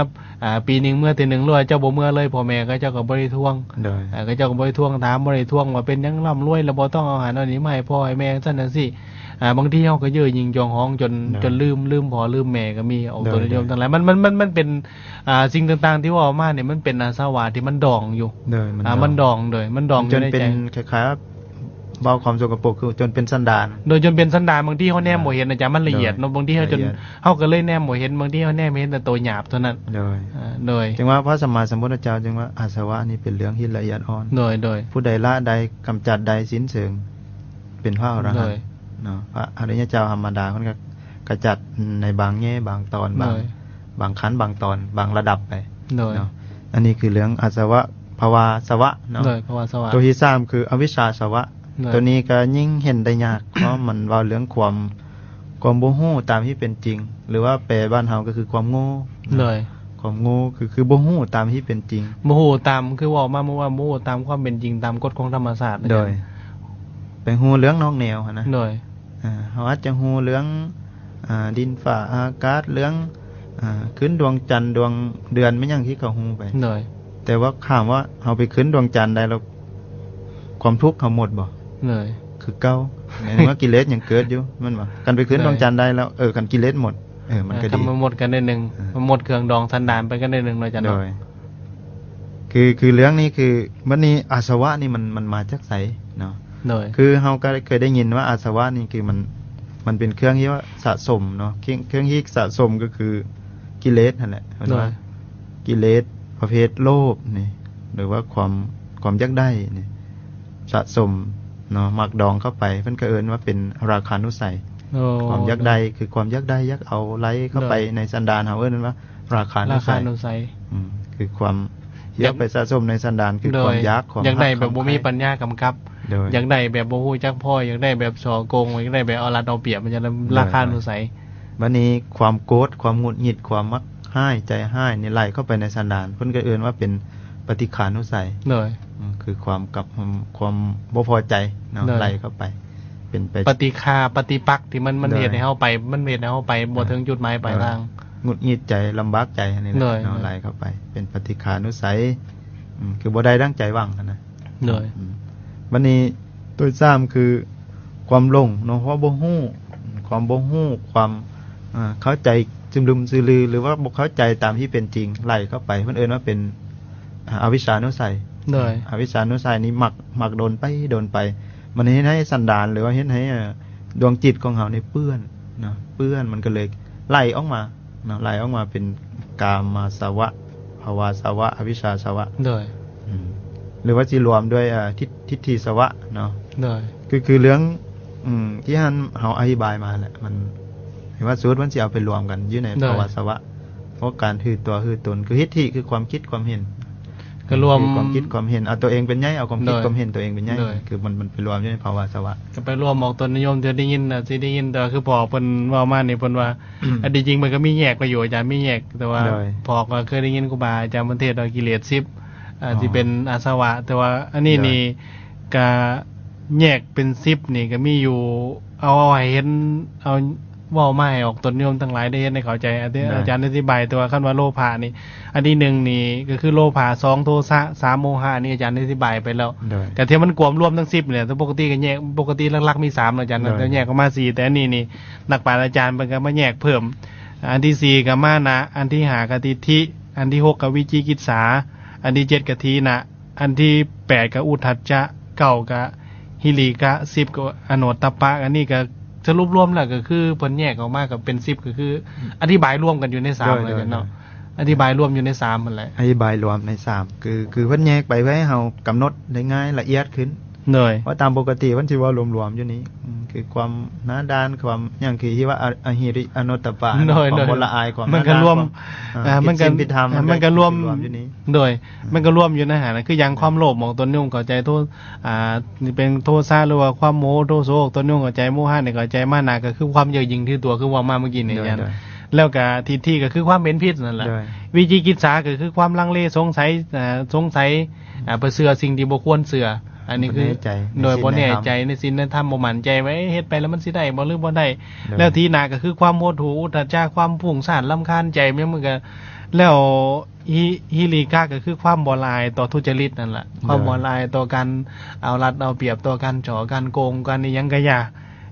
ອ່າ ປີໜຶ່ງເມືອເທື່ອໜຶ່ງ ຫຼືວ່າເຈົ້າບໍ່ເມືອເລີຍ ພໍ່ແມ່ເຂົາເຈົ້າກໍບໍ່ໄດ້ທວງ. ໂດຍ ອ່າ ເຂົາເຈົ້າກໍບໍ່ໄດ້ທວງຖາມ ບໍ່ໄດ້ທວງວ່າເປັນຫຍັງ ລ່ຳລວຍແລ້ວ ບໍ່ຕ້ອງເອົາຫັ້ນເອົານີ້ມາໃຫ້ພໍ່ໃຫ້ແມ່ ຈັ່ງຊັ້ນຈັ່ງຊີ້. ອ່າ ບາງທີເຮົາກໍເຍີ້ຍິງຈອງຮອງຈົນ ໂດຍ ຈົນລືມ ລືມພໍ່ລືມແມ່ກໍມີ. ອອກ ໂດຍ ຕົນໂຍມ ໂດຍ ທັງຫຼາຍ ມັນ ມັນ ມັນ ມັນເປັນ ອ່າ ສິ່ງຕ່າງໆທີ່ເວົ້າມານີ້ ມັນເປັນອາສະວະທີ່ມັນດອງຢູ່. ໂດຍ ມັນ ອ່າ ດອງ ມັນດອງ ໂດຍ ມັນດອງຢູ່ໃນໃຈ ຈົນເປັນຄ້າຍໆ ເວົ້າຄວາມສົກກະປົກ ຄືຈົນເປັນສັນດານ. ໂດຍ ຈົນເປັນສັນດານ ບາງທີເຮົາແນມ ໂດຍ ບໍ່ເຫັນອາຈານ ມັນລະອຽດເນາະ ລະອຽດ ບາງທີເຮົາຈົນ ລະອຽດ ເຮົາກໍເລີຍແນມບໍ່ເຫັນ ບາງທີເຮົາແນມເຫັນແຕ່ໂຕຫຍາບເທົ່ານັ້ນ. ໂດຍ ເອີ ໂດຍ ຈຶ່ງວ່າພະສຳມາສຳພຸດທະເຈົ້າຈຶ່ງວ່າ ອາສະວະນີ້ເປັນເລື່ອງທີ່ລະອຽດອ່ອນ. ໂດຍ ໂດຍ ຜູ້ໃດລະໄດ້ ກຳຈັດໄດ້ ສິ້ນເຊີງ ເປັນພະອໍລະຫັນ ໂດຍ ເນາະ. ພະອະລິຍະເຈົ້າທຳມະດາ ເພິ່ນກໍກະຈັດໃນບາງແງ່ບາງຕອນ ບາງ ໂດຍ ບາງຂັ້ນບາງຕອນ ບາງລະດັບໄປ ໂດຍ ເນາະ. ອັນນີ້ຄືເລື່ອງອາສະວະ ພະວາສະວະເນາະ. ໂດຍ ພະວາສະວະ. ຕົວທີສາມຄືອະວິຊຊາສະວະ. ໂດຍ ຕົວນີ້ກໍຍິ່ງເຫັນໄດ້ຍາກ ເພາະມັນເວົ້າເລື່ອງຄວາມ ຄວາມບໍ່ຮູ້ຕາມທີ່ເປັນຈິງ ຫຼືວ່າແປບ້ານເຮົາກໍຄືຄວາມໂງ່ເນາະ. ໂດຍ ຄ ຄວາມໂງ່ ຄື ຄືບໍ່ຮູ້ຕາມທີ່ເປັນຈິງ. ບໍ່ຮູ້ຕາມ ຄືເວົ້າມາເມື່ອວານ ບໍ່ຮູ້ຕາມຄວາມເປັນຈິງ ຕາມກົດຂອງທຳມະຊາດ. ໂດຍ ໄປຮູ້ເລື່ອງນອກແນວຫັ້ນນະ. ໂດຍ ເອີ ເຮົາອາດຈະຮູ້ເລື່ອງ ອາ ດິນຟ້າອາກາດ ເລື່ອງ ອາ ຂຶ້ນດວງຈັນ ດວງເດືອນ ແມ່ນຫຍັງທີ່ເຂົາຮູ້ໄປ. ໂດຍ ແຕ່ວ່າຖາມວ່າເຮົາໄປຂຶ້ນດວງຈັນໄດ້ແລ້ວ ຄວາມທຸກເຮົາໝົດບໍ່? ໂດຍ ຄືເກົ່າ ໃນເມື່ອກິເລດຍັງເກີດຢູ່ ແມ່ນບໍ່? ຄັນໄປຂຶ້ນ ໂດຍ ດວງຈັນໄດ້ແລ້ວ ເອີ ຄັນກິເລດໝົດ ເອີ ມັນກໍດີ ເອີ ຄັນມັນໝົດກັນໜ້ອຍໜຶ່ງ ເອີ ມັນໝົດເຄື່ອງດອງສັນດານໄປກັນໜ້ອຍໜຶ່ງເນາະ ອາຈານເນາະ. ໂດຍ ຄື ຄືເລື່ອງນີ້ ຄືບັດນີ້ອາສະວະນີ້ມັນ ມັນມາຈາກໃສເນາະ? ໂດຍ ຄືເຮົາກໍເຄີຍໄດ້ຍິນວ່າອາສະວະນີ້ຄືມັນ ມັນເປັນເຄື່ອງທີ່ວ່າສະສົມເນາະ ເຄື່ອງ ເຄື່ອງທີ່ສະສົມກໍຄືກິເລດຫັ້ນແຫຼະ ເພິ່ນວ່າ ໂດຍ ກິເລດປະເພດໂລບນີ້ ຫຼືວ່າຄວາມ ຄວາມຢາກໄດ້ນີ້ ສະສົມເນາະ ໝັກດອງເຂົ້າໄປ ເພິ່ນກໍເອີ້ນວ່າເປັນລາຄານຸໄສ. ໂອ້ ຄວາມຢາກໄດ້ ໂດຍ ຄືຄວາມຢາກໄດ້ ຢາກເອົາ ໄຫຼເຂົ້າໄປ ໂດຍ ໃນສັນດານເຮົາ ເອີ້ນວ່າລາຄານຸໄສ ລາຄານຸໄສ. ອືມ ຄືຄວາມຢາກ ຢາກໄປສະສົມໃນສັນດານ ຄື ໂດຍ ຄວາມຢາກ ຄວາມ ຢາກໄດ້ແບບບໍ່ມີປັນຍາກຳກັບ. ໂດຍ ຢາກໄດ້ແບບບໍ່ຮູ້ຈັກພໍ້ ຢາກໄດ້ແບບສໍ້ໂກງ ຢາກໄດ້ແບບເອົາລັດເອົາປຽບ ມັນຈະ ໂດຍ ລາຄານຸໄສ. ບັດນີ້ຄວາມໂກດ ຄວາມຫງຸດຫງິດ ຄວາມມັກຮ້າຍ ໃຈຮ້າຍນີ້ໄຫຼເຂົ້າໄປໃນສັນດານ ເພິ່ນກໍເອີ້ນວ່າເປັນປະຕິຄານຸໄສ. ໂດຍ ອືມ ຄືຄວາມກັບ ຄວາມບໍ່ພໍໃຈເນາະ ໂດຍ ໄຫຼເຂົ້າໄປ ເປັນໄປ ປະຕິຄາ ປະຕິປັກ ທີ່ມັນ ມັນ ໂດຍ ເຮັດໃຫ້ເຮົາໄປ ມັນເຮັດໃຫ້ເຮົາໄປບໍ່ ໂດຍ ເຖິງຈຸດໝາຍປາຍທາງ. ໂດຍ ຫງຸດຫງິດໃຈ ລຳບາກໃຈນີ້ແຫຼະ ໂດຍ ເນາະ ໂດຍ ໄຫຼເຂົ້າໄປ ເປັນປະຕິຄານຸໄສ. ອືມ ຄືບໍ່ໄດ້ດັ່ງໃຈຫວັງຫັ້ນນະ. ໂດຍ ອືມ ບັດນີ້ໂຕທີສາມ ຄືຄວາມຫຼົງເນາະ ເພາະບໍ່ຮູ້ ຄວາມບໍ່ຮູ້ ຄວາມ ເອີ ເຂົ້າໃຈຊຶມລຶມຊືລື ຫຼືວ່າບໍ່ເຂົ້າໃຈຕາມທີ່ເປັນຈິງ ໄຫຼເຂົ້າໄປ ເພິ່ນເອີ້ນວ່າເປັນ ອາ ອະວິຊານຸໄສ. ໂດຍ ອະວິຊານຸໄສນີ້ໝັກ ໝັກດົນໄປດົນໄປ ມັນເຮັດໃຫ້ສັນດານ ຫຼືວ່າເຮັດໃຫ້ ເອີ ດວງຈິດຂອງເຮົານີ້ເປື້ອນເນາະ ເປື້ອນ ມັນກໍເລີຍໄຫຼອອກມາ ເນາະ ໄຫຼອອກມາເປັນກາມາສະວະ ພະວາສະວະ ອະວິຊາສະວະ. ໂດຍ ອືມ ຫຼືວ່າຊິລວມດ້ວຍ ເອີ ທິດ ທິດຖິສະວະເນາະ. ໂດຍ ຄື ຄືເລື່ອງ ອືມ ທີ່ຫັ້ນເຮົາອະທິບາຍມາແຫຼະ ມັນ ເຫັນວ່າສູດມັນຊິເອົາໄປລວມກັນຢູ່ໃນ ໂດຍ ພະວາສະວະ ເພາະການຖືຕົວຖືຕົນ ຄືທິດຖິ ຄືຄວາມຄິດຄວາມເຫັນ ກໍລວມ ຄືຄວາມຄິດຄວາມເຫັນ ເອົາຕົວເອງເປັນໃຫຍ່ ເອົາຄວາມຄິດ ໂດຍ ຄວາມເຫັນຕົວເອງເປັນໃຫຍ່ ໂດຍ ຄືມັນ ມັນໄປລວມຢູ່ໃນພະວາສະວະ. ກໍໄປລວມອອກຕົ້ນນິຍົມ ທີ່ໄດ້ຍິນນະ ທີ່ໄດ້ຍິນ ແຕ່ວ່າຄືພໍ່ເພິ່ນເວົ້າມານີ້ ເພິ່ນວ່າ ອືມ ອັນທີ່ຈິງມັນກໍມີແຍກໄປຢູ່ ອາຈານ ມີແຍກ ແຕ່ວ່າ ໂດຍ ພໍ່ກໍເຄີຍໄດ້ຍິນຄູບາອາຈານເພິ່ນເທດວ່າກິເລດສິບ ອາ ອໍ ທີ່ເປັນອາສະວະ ແຕ່ວ່າອັນນີ້ ໂດຍ ນີ້ ກະແຍກເປັນສິບນີ້ກະມີຢູ່ ເອົາ ເອົາໃຫ້ເຫັນ ເອົາເວົ້າມາໃຫ້ອອກຕົນໂຍມທັງຫຼາຍໄດ້ເຮັດໃຫ້ເຂົ້າໃຈ ອາ ໂດຍ ອາຈານອະທິບາຍ ແຕ່ວ່າຄັນວ່າໂລພະນີ້ ອັນທີໜຶ່ງນີ້ກໍຄືໂລພະ ສອງໂທສະ ສາມໂມຫະ ອັນນີ້ອາຈານອະທິບາຍໄປແລ້ວ ໂດຍ ກະທີ່ມັນກວມລວມທັງສິບນີ້ແຫຼະ ແຕ່ປົກກະຕິກະແຍກ ປົກກະຕິຫຼັກໆມີສາມເນາະອາຈານ ໂດຍ ແຕ່ແຍກອອກມາສີ່ ແຕ່ອັນນີ້ນີ້ນັກປານອາຈານເພິ່ນກໍມາແຍກເພີ່ມ ອັນທີສີ່ກໍມານະ ອັນທີຫ້າກໍທິດຖິ ອັນທີຫົກກໍວິຈິກິດສາ ອັນທີເຈັດກໍຖີນະ ອັນທີແປດກໍອຸດທັດຈະ ເກົ້າກໍຫິລິກະ ສິບກໍອະໂນດຕະປະ ອັນນີ້ກໍສະຫຼຸບລວມແລ້ວກໍຄືເພິ່ນແຍກອອກມາກໍເປັນສິບ ກໍຄືອະທິບາຍລວມກັນຢູ່ໃນສາມ ໂດຍ ເລີຍເນາະ ໂດຍ ອະທິບາຍລວມຢູ່ໃນສາມຫັ້ນແຫຼະ ອະທິບາຍລວມໃນສາມ ຄື ຄືເພິ່ນແຍກໄປເພື່ອໃຫ້ເຮົາກຳນົດໄດ້ງ່າຍລະອຽດຂຶ້ນ ໂດຍ ເພາະຕາມປົກກະຕິເພິ່ນຊິເວົ້າລວມໆຢູ່ນີ້ ອືມ ຄືຄວາມໜ້າດ້ານ ຄວາມຫຍັງ ຄືທີ່ວ່າອະ ອະຫິລິ ອະໂນດຕະປະ ໂດຍ ຄວາມ ໂດຍ ບໍ່ລະອາຍ ຄວາມ ມັນກໍລວມ ອາ ອ່າ ຜິດສິນຜິດທຳ ອ່າ ມັນກໍລວມ ມັນກໍລວມຢູ່ນີ້ ໂດຍ ອືມ ມັນກໍລວມຢູ່ໃນຫັ້ນນະ ຄືຢ່າງຄວາມໂລບອອກຕົນຍົມເຂົ້າໃຈ ໂທ ອ່າ ນີ້ເປັນໂທສະ ຫຼືວ່າຄວາມໂມໂຫ ໂທໂສອອກຕົນຍົມເຂົ້າໃຈ ໂມຫະນີ້ເຂົ້າໃຈ ມານະກໍຄືຄວາມເຍີ້ອຫຍິ່ງຖືຕົວ ຄືເວົ້າມາເມື່ອກີ້ນີ້ ໂດຍ ອາຈານ ໂດຍ ແລ້ວກໍທິດຖິກໍຄືຄວາມເຫັນຜິດນັ້ນແຫຼະ ໂດຍ ວິຈິກິດສາກໍຄືຄວາມລັງເລສົງໄສ ອ່າ ສົງໄສ ອ່າ ໄປເຊື່ອສິ່ງທີ່ບໍ່ຄວນເຊື່ອ ອັນນີ້ຄື ບໍ່ແນ່ໃຈ ໂດຍ ໃນສິນ ບໍ່ແນ່ໃຈໃນສິນໃນທຳ ໃນທຳ ບໍ່ໝັ້ນໃຈວ່າ ເອີ ເຮັດໄປແລ້ວມັນຊິໄດ້ບໍ່ ຫຼືບໍ່ໄດ້ ໂດຍ ແລ້ວທີໜ້າກໍຄືຄວາມຫົດຫູ່ ອຸດທັດຈະ ຄວາມຟຸ້ງສ້ານ ລຳຄານໃຈ ແມ່ນມັນກໍ ແລ້ວ ຫິ ຫິລິກະກໍຄືຄວາມບໍ່ລະອາຍຕໍ່ທຸດຈະລິດນັ້ນລະ ໂດຍ ຄວາມບໍ່ລະອາຍຕໍ່ການເອົາລັດເອົາປຽບ ຕໍ່ການສໍ້ການໂກງ ການອີ່ຫຍັງກະຢ່າ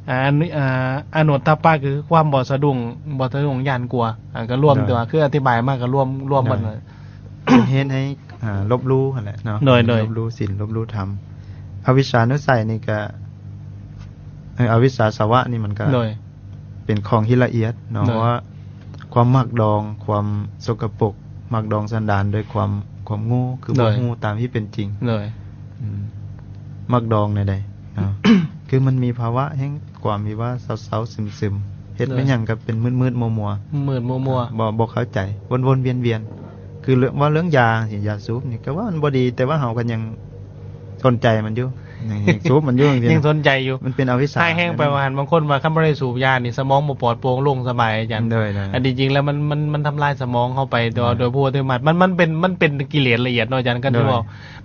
ອ່າ ອັນ ອ່າ ອະໂນດຕະປະກໍຄືຄວາມບໍ່ສະດຸ້ງ ບໍ່ສະດຸ້ງຢ້ານກົວ ອ່າ ກໍລວມ ໂດຍ ແຕ່ວ່າຄືອະທິບາຍມາກໍລວມ ລວມໝົດ ໂດຍ ເລີຍ ເຮັດໃຫ້ ອ່າ ລົບຫຼູ່ຫັ້ນແຫຼະເນາະ ໂດຍ ໂດຍ ລົບຫຼູ່ສິນ ລົບຫຼູ່ທຳ ອະວິຊານຸໄສນີ້ກະ ເອີ ອະວິຊາສະວະນີ້ມັນກະ ໂດຍ ເປັນຂອງທີ່ລະອຽດເນາະ ໂດຍ ເພາະວ່າຄວາມໝັກດອງ ຄວາມສົກກະປົກ ໝັກດອງສັນດານດ້ວຍຄວາມ ຄວາມໂງ່ ຄື ໂດຍ ບໍ່ຮູ້ຕາມທີ່ເປັນຈິງ ໂດຍ ອືມ ໝັກດອງແນວໃດເນາະ ຄືມັນມີພາວະແຫ່ງຄວາມທີ່ວ່າເສົ້າໆຊຶມໆ ເຮັດ ໂດຍ ແມ່ນຫຍັງກໍເປັນມືດໆມົວໆ ມືດໆມົວໆ ບໍ່ ບໍ່ເຂົ້າໃຈ ວົນໆວຽນໆ ຄືເລື່ອງ ເວົ້າເລື່ອງຢາຈັ່ງຊີ້ ຢາສູບນີ້ກໍວ່າມັນບໍ່ດີ ແຕ່ວ່າເຮົາກໍຍັງສົນໃຈມັນຢູ່ ຍັງ ຍັງສູບມັນຢູ່ຈັ່ງຊີ້ ຍັງສົນໃຈຢູ່ ມັນເປັນອະວິຊຊາ ຮ້າຍແຮງໄປວ່າຫັ້ນ. ບາງຄົນວ່າຄັນບໍ່ໄດ້ສູບຢານີ້ ສະໝອງບໍ່ປອດໂປ່ງໂລ່ງສະບາຍ ອາຈານ. ໂດຍໆ ອັນທີ່ຈິງແລ້ວມັນ ມັນ ມັນທຳລາຍສະໝອງເຮົາໄປໂດຍ ໂດຍ ໂດຍຜູ້ອັດຕະໂນມັດ. ມັນ ມັນເປັນ ມັນເປັນກິເລດລະອຽດເນາະອາຈານ ຄັນ ໂດຍ ທີ່ເວົ້າ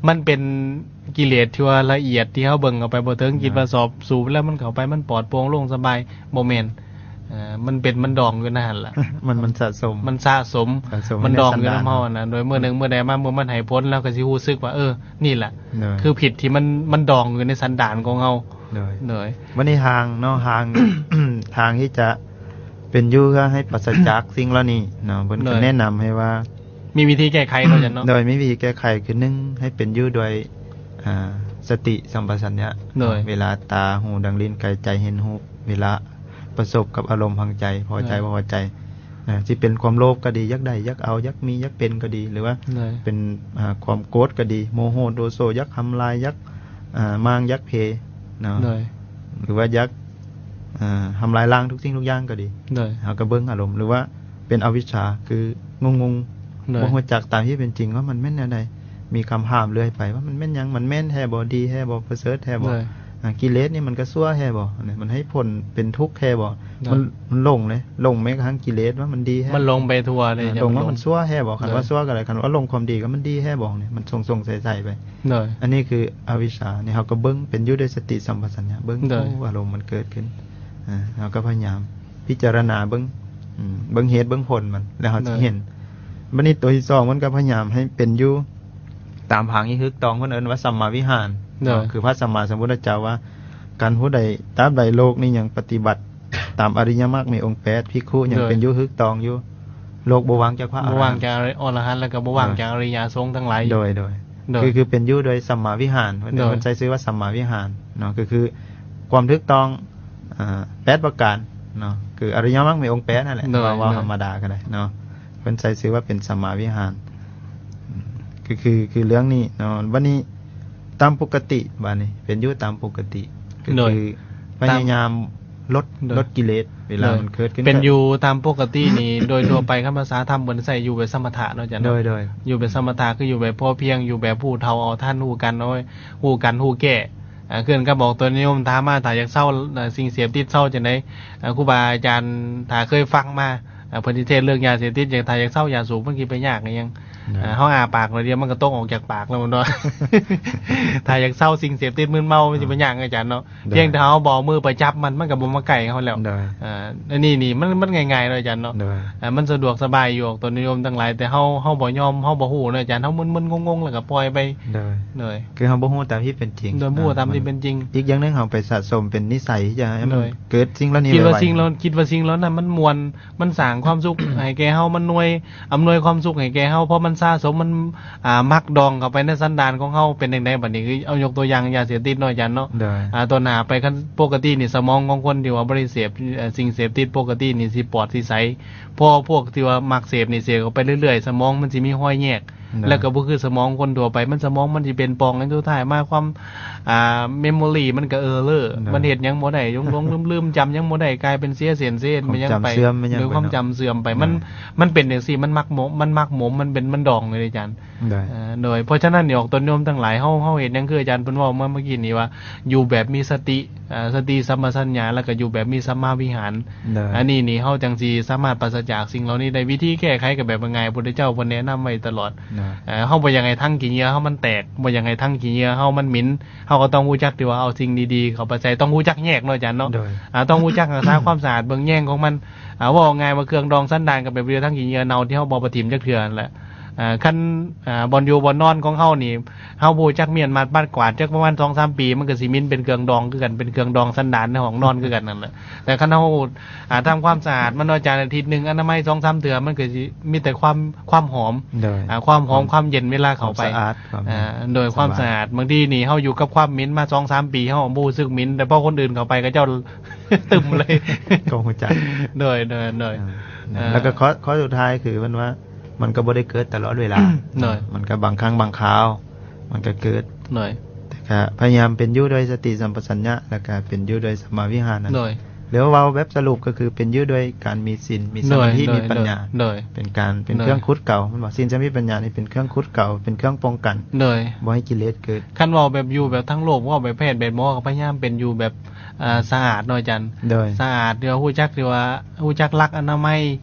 ມັນເປັນກິເລດທີ່ວ່າລະອຽດ ທີ່ເຮົາເບິ່ງເຂົ້າໄປ ບໍ່ເຖິງ ໂດຍ ຄິດວ່າສອບ ສູບແລ້ວມັນເຂົ້າໄປ ມັນປອດໂປ່ງໂລ່ງສະບາຍ ບໍ່ແມ່ນ. ເອີ ມັນເປັນ ມັນດອງຢູ່ໃນຫັ້ນລະ ມັນ ມັນສະສົມ ມັນສະສົມ ສະສົມ ມັນດອງຢູ່ນຳເຮົາຫັ້ນນະ. ໂດຍມື້ໜຶ່ງມື້ໃດມາ ເມື່ອມັນໃຫ້ຜົນ ລາວກໍຊິຮູ້ສຶກວ່າ ເອີ ນີ້ລະ ໂດຍ ຄືພິດທີ່ມັນ ມັນດອງຢູ່ໃນສັນດານຂອງເຮົາ. ໂດຍ ໂດຍ ບັດນີ້ທາງເນາະ ທາງ ທາງທີ່ຈະເປັນຢູ່ເພື່ອໃຫ້ປາສະຈາກສິ່ງເຫຼົ່ານີ້ເນາະ ເພິ່ນ ໂດຍ ກໍແນະນຳໃຫ້ວ່າ ມີວິທີແກ້ໄຂເນາະອາຈານເນາະ. ໂດຍ ມີວິທີແກ້ໄຂ ຄືໜຶ່ງ ໃຫ້ເປັນຢູ່ດ້ວຍ ອ່າ ສະຕິສຳປະຊັນຍະ ໂດຍ ເວລາຕາ ຫູ ດັງ ລີ້ນ ກາຍ ໃຈ ເຫັນຮູບ ເວລາປະສົບກັບອາລົມທາງໃຈ ພໍໃຈ ໂດຍ ບໍ່ພໍໃຈ ນະ ຊິເປັນຄວາມໂລບກໍດີ ຢາກໄດ້ ຢາກເອົາ ຢາກມີ ຢາກເປັນກໍດີ ຫຼືວ່າ ໂດຍ ເປັນ ອ່າ ຄວາມໂກດກໍດີ ໂມໂຫ ໂທສະ ຢາກທຳລາຍ ຢາກ ອ່າ ມ້າງ ຢາກເພເນາະ ໂດຍ ຫຼືວ່າຢາກ ອ່າ ທຳລາຍລ້າງທຸກສິ່ງທຸກຢ່າງກໍດີ ໂດຍ ເຮົາກໍເບິ່ງອາລົມ ຫຼືວ່າເປັນອະວິຊຊາ ຄືງົງໆ ໂດຍ ບໍ່ຮູ້ຈັກຕາມທີ່ເປັນຈິງວ່າມັນແມ່ນແນວໃດ ມີຄຳຖາມເລື້ອຍໄປວ່າມັນແມ່ນຫຍັງ ມັນແມ່ນແທ້ບໍ່ ດີແທ້ບໍ່ ປະເສີດແທ້ບໍ່ ໂດຍ ອ່າ ກິເລດນີ້ມັນກໍຊົ່ວແທ້ບໍ່ ມັນໃຫ້ຜົນເປັນທຸກແທ້ບໍ່ ໂດຍ ມັນ ມັນຫຼົງເດ້ ຫຼົງແມ້ກະທັ່ງກິເລດວ່າມັນດີແທ້ ມັນຫຼົງໄປທົ່ວເລີຍ ອ່າ ຫຼົງວ່າມັນຊົ່ວແທ້ບໍ່ ຄັນວ່າ ໂດຍ ຊົ່ວກໍໄດ້ ຄັນວ່າຫຼົງຄວາມດີກໍມັນດີແທ້ບໍ່ ນີ້ມັນສົງໆໄສໆໄປ ໂດຍ ອັນນີ້ຄືອະວິຊຊາ ນີ້ເຮົາກໍເບິ່ງເປັນຢູ່ດ້ວຍສະຕິສຳປະຊັນຍະ ເບິ່ງ ໂດຍ ໂອ້ ອາລົມມັນເກີດຂຶ້ນ ອ່າ ເຮົາກໍພະຍາຍາມພິຈາລະນາເບິ່ງ ອືມ ເບິ່ງເຫດເບິ່ງຜົນມັນ ແລ້ວເຮົາ ໂດຍ ຊິເຫັນ. ບັດນີ້ຕົວທີ່ສອງ ມັນກໍພະຍາຍາມໃຫ້ເປັນຢູ່ຕາມທາງທີ່ຖືກຕ້ອງ ເພິ່ນເອີ້ນວ່າສຳມາວິຫານ ໂດຍ ເນາະ ຄືພະສຳມາສຳພຸດທະເຈົ້າວ່າ ຄັນຜູ້ໃດ ຕາບໃດໂລກນີ້ຍັງປະຕິບັດຕາມອະລິຍະມັກມີອົງແປດ ພິກຂຸຍັງ ໂດຍ ເປັນຢູ່ຖືກຕ້ອງຢູ່ ໂລກບໍ່ວ່າງຈາກພະອະ ບໍ່ວ່າງຈາກອະຣິ ອະລະຫັນ ແລ້ວກໍບໍ່ວ່າງ ໂດຍ ຈາກອະລິຍະສົງທັງຫຼາຍຢູ່ ໂດຍໆ ໂດຍ ຄື ຄືເປັນຢູ່ໂດຍສຳມາວິຫານ ເພິ່ນ ໂດຍ ເພິ່ນໃຊ້ຊື່ວ່າສຳມາວິຫານເນາະ ກໍຄືຄວາມຖືກຕ້ອງ ອ່າ ແປດປະການເນາະ ຄືອະລິຍະມັກມີອົງແປດນັ້ນແຫຼະ ໂດຍ ເວົ້າ ເວົ້າ ໂດຍ ທຳມະດາກໍໄດ້ເນາະ ເພິ່ນໃຊ້ຊື່ວ່າເປັນສຳມາວິຫານ ອືມ ຄື ຄື ຄືເລື່ອງນີ້ເນາະ. ບັດນີ້ຕາມປົກກະຕິ ບັດນີ້ເປັນຢູ່ຕາມປົກກະຕິ ກໍ ໂດຍ ຄືພະຍາຍາມ ຕາມ ລົດ ໂດຍ ລົດກິເລດ ເວລາ ໂດຍ ມັນເກີດຂຶ້ນ ເປັນຢູ່ຕາມປົກກະຕິນີ້ ໂດຍທົ່ວໄປຄັນພາສາທຳເພິ່ນໃຊ້ຢູ່ແບບສະມະຖະເນາະອາຈານເນາະ ໂດຍ ໂດຍ ຢູ່ແບບສະມະຖະ ຄືຢູ່ແບບພໍພຽງ ຢູ່ແບບຮູ້ເທົ່າເອົາທັນ ຮູ້ກັນ ຮູ້ ຮູ້ກັນ ຮູ້ແກ້ ອ່າ ເຄື່ອນກັບອອກຕົນນິຍົມ ຖາມມາ ຖ້າຢາກເຊົາ ເອີ ສິ່ງເສບຕິດເຊົາຈັ່ງໃດ? ອ່າ ຄູບາອາຈານຖ້າເຄີຍຟັງມາ ອ່າ ເພິ່ນຊິເທດເລື່ອງຢາເສບຕິດ ຢ່າງ ຖ້າຢາກເຊົາຢາສູບ ມັນຊິໄປຍາກອີຫຍັງ? ໂດຍ ອ່າ ເຮົາອ້າປາກໜ້ອຍດຽວ ມັນກໍຕົກອອກຈາກປາກແລ້ວແມ່ນບໍ່? ຖ້າຢາກເຊົາສິ່ງເສບຕິດມຶນເມົາ ມັນຊິໄປຍາກ ໂດຍ ອາຈານເນາະ? ໂດຍ ພຽງແຕ່ເຮົາບໍ່ເອົາມືໄປຈັບມັນ ມັນກໍບໍ່ມາໃກ້ເຮົາແລ້ວ. ໂດຍ ອ່າ ອັນນີ້ນີ້ມັນ ມັນງ່າຍໆເນາະອາຈານເນາະ? ໂດຍ ອ່າ ມັນສະດວກສະບາຍຢູ່ອອກຕົນນິຍົມທັງຫຼາຍ ແຕ່ເຮົາ ເຮົາບໍ່ຍອມ ເຮົາບໍ່ຮູ້ເນາະອາຈານ ເຮົາມຶນໆ ງົງໆ ແລ້ວກໍປ່ອຍໄປ. ໂດຍ ໂດຍ ຄືເຮົາບໍ່ຮູ້ຕາມທີ່ເປັນຈິງ ໂດຍ ບໍ່ຮູ້ຕາມທີ່ເປັນຈິງ. ອີກຢ່າງໜຶ່ງ ເຮົາໄປສະສົມເປັນນິໄສ ທີ່ຈະໃຫ້ມັນ ໂດຍ ເກີດສິ່ງເຫຼົ່ານີ້ ຄິດວ່າ ໄວໆ ສິ່ງເຫຼົ່າ ຄິດວ່າສິ່ງເຫຼົ່ານັ້ນມັນມ່ວນ ມັນສ້າງຄວາມສຸກໃຫ້ແກ່ເຮົາ ມັນໜ່ວຍ ອຳນວຍຄວາມສຸກໃຫ້ແກ່ເຮົາ ເພາະມັນສະສົມ ມັນ ອ່າ ໝັກດອງເຂົ້າໄປໃນສັນດານຂອງເຮົາ. ເປັນຈັ່ງໃດບັດນີ້? ຄືເອົາຍົກຕົວຢ່າງຢາເສບຕິດເນາະອາຈານເນາະ. ໂດຍ ອ່າ ຕໍ່ໜ້າໄປ ຄັນປົກກະຕິນີ້ ສະໝອງຂອງຄົນທີ່ວ່າບໍ່ໄດ້ເສບ ເອີ ສິ່ງເສບຕິດປົກກະຕິນີ້ ຊິປອດຊິໃສ. ເພາະພວກທີ່ວ່າມັກເສບນີ້ ເສບເຂົ້າໄປເລື້ອຍໆ ສະໝອງມັນຊິມີຮອຍແຍກ ໂດຍ ແລ້ວກໍບໍ່ຄືສະໝອງຄົນທົ່ວໄປ ມັນສະໝອງມັນຊິເປັນປ່ອງ ແລ້ວສຸດທ້າຍມາຄວາມ ອ່າ ເມໂມຣີມັນກໍເອີເລີ ໂດຍ ມັນເຮັດຫຍັງບໍ່ໄດ້ ຫຼົງໆລືມໆ ຈຳຫຍັງບໍ່ໄດ້ ກາຍເປັນເສຍເສັ້ນເສຍເອັນ ຄວາມ ໄປຫຍັງໄປ ຈຳເສື່ອມໄປຫຍັງ ໂດຍ ໄປ ຄວາມ ເນາະ ຈຳເສື່ອມໄປ ໂດຍ ມັນ ມັນເປັນຈັ່ງຊີ້ ມັນໝັກໝົມ ມັນໝັກໝົມ ມັນເປັນ ມັນດອງເລີຍອາຈານ. ໂດຍ ເອີ ໂດຍ ເພາະສະນັ້ນນີ້ ອອກຕົນໂຍມທັງຫຼາຍ ເຮົາ ເຮົາເຮັດຫຍັງ? ຄືອາຈານເພິ່ນເວົ້າມາເມື່ອກີ້ນີ້ວ່າ ຢູ່ແບບມີສະຕິ ເອີ ສະຕິສຳປະຊັນຍາ ແລ້ວກໍຢູ່ແບບມີສຳມາວິຫານ. ໂດຍ ອັນນີ້ນີ້ ເຮົາຈັ່ງຊິສາມາດປາສະຈາກສິ່ງເຫຼົ່ານີ້ໄດ້. ວິທີແກ້ໄຂກໍແບບງ່າຍໆ ພຸດທະເຈົ້າເພິ່ນແນະນຳໄວ້ຕະຫຼອດ. ໂດຍ ເອີ ເຮົາບໍ່ຢາກໃຫ້ຖັງຂີ້ເຫຍື້ອເຮົາມັນແຕກ ບໍ່ຢາກໃຫ້ຖັງຂີ້ເຫຍື້ອເຮົາມັນໝິ່ນ ເຮົາກໍຕ້ອງຮູ້ຈັກທີ່ວ່າເອົາສິ່ງດີໆເຂົ້າໄປໃສ່ ຕ້ອງຮູ້ຈັກແຍກເນາະອາຈານເນາະ. ໂດຍ ອ່າ ຕ້ອງຮູ້ຈັກຮັກສາຄວາມສະອາດ ເບິ່ງແຍງຂອງມັນ. ອ່າ ເວົ້າງ່າຍວ່າເຄື່ອງດອງສັນດານກໍແບບດຽວທັງຂີ້ເຫຍື້ອເນົ່າທີ່ເຮົາບໍ່ໄປຖິ້ມຈັກເທື່ອນັ້ນແຫຼະ. ອ່າ ຄັນ ອ່າ ບ່ອນຢູ່ບ່ອນນອນຂອງເຮົານີ້ ເຮົາບໍ່ຮູ້ຈັກມ້ຽນມັດປັດກວາດ ຈັກປະມານສອງສາມປີ ມັນກໍຊິໝິ່ນເປັນເຄື່ອງດອງຄືກັນ ເປັນເຄື່ອງດອງສັນດານໃນຫ້ອງນອນຄືກັນນັ້ນແຫຼະ. ແຕ່ຄັນເຮົາ ອ່າ ທຳຄວາມສະອາດມັນເນາະອາຈານ ອາທິດໜຶ່ງອະນາໄມສອງສາມເທື່ອ ມັນກໍຊິມີແຕ່ຄວາມ ຄວາມຫອມ ໂດຍ ອ່າ ຄວາມຫອມ ຄວາມ ຄວາມເຢັນເວລາເຂົ້າໄປ ຄວາມສະອາດ ອ່າ ໂດຍ ສະບາຍ ຄວາມສະອາດ. ບາງທີນີ້ເຮົາຢູ່ກັບຄວາມເໝັນມາສອງສາມປີ ເຮົາບໍ່ຮູ້ສຶກເໝັນ ແຕ່ພໍຄົນອື່ນເຂົ້າໄປ ເຂົາເຈົ້າຕຶມເລີຍ ກໍຮູ້ຈັກ. ໂດຍ ໂດຍ ໂດຍ ອ່າ ອ່າ ແລ້ວກໍຂໍ້ ຂໍ້ສຸດທ້າຍຄືເພິ່ນວ່າ ມັນກໍບໍ່ໄດ້ເກີດຕະຫຼອດເວລາ ໂດຍ ມັນກໍບາງຄັ້ງບາງຄາວ ມັນກໍເກີດ ໂດຍ ແຕ່ກໍພະຍາຍາມເປັນຢູ່ດ້ວຍສະຕິສຳປະຊັນຍະ ແລ້ວກໍເປັນຢູ່ດ້ວຍສຳມາວິຫານນັ້ນ ໂດຍ ຫຼືວ່າເວົ້າແບບສະຫຼຸບກໍຄືເປັນຢູ່ດ້ວຍການມີສິນ ມີສະມາທິ ໂດຍ ມີປັນຍາ ໂດຍ ເປັນການ ເປັນເຄື່ອງ ໂດຍ ຂຸດເກາ ແມ່ນບໍ່? ສິນສະມາທິປັນຍານີ້ເປັນເຄື່ອງຂຸດເກາ ເປັນເຄື່ອງປ້ອງກັນ ໂດຍ ບໍ່ໃຫ້ກິເລດເກີດ. ຄັນເວົ້າແບບຢູ່ແບບທາງໂລກ ເວົ້າແບບແພດແບບໝໍກໍພະຍາຍາມເປັນຢູ່ແບບ ອ່າ ສະອາດເນາະອາຈານ ໂດຍ ສະອາດ ຫຼືວ່າຮູ້ຈັກ ຫຼືວ່າຮູ້ຈັກຫຼັກອະນາໄມ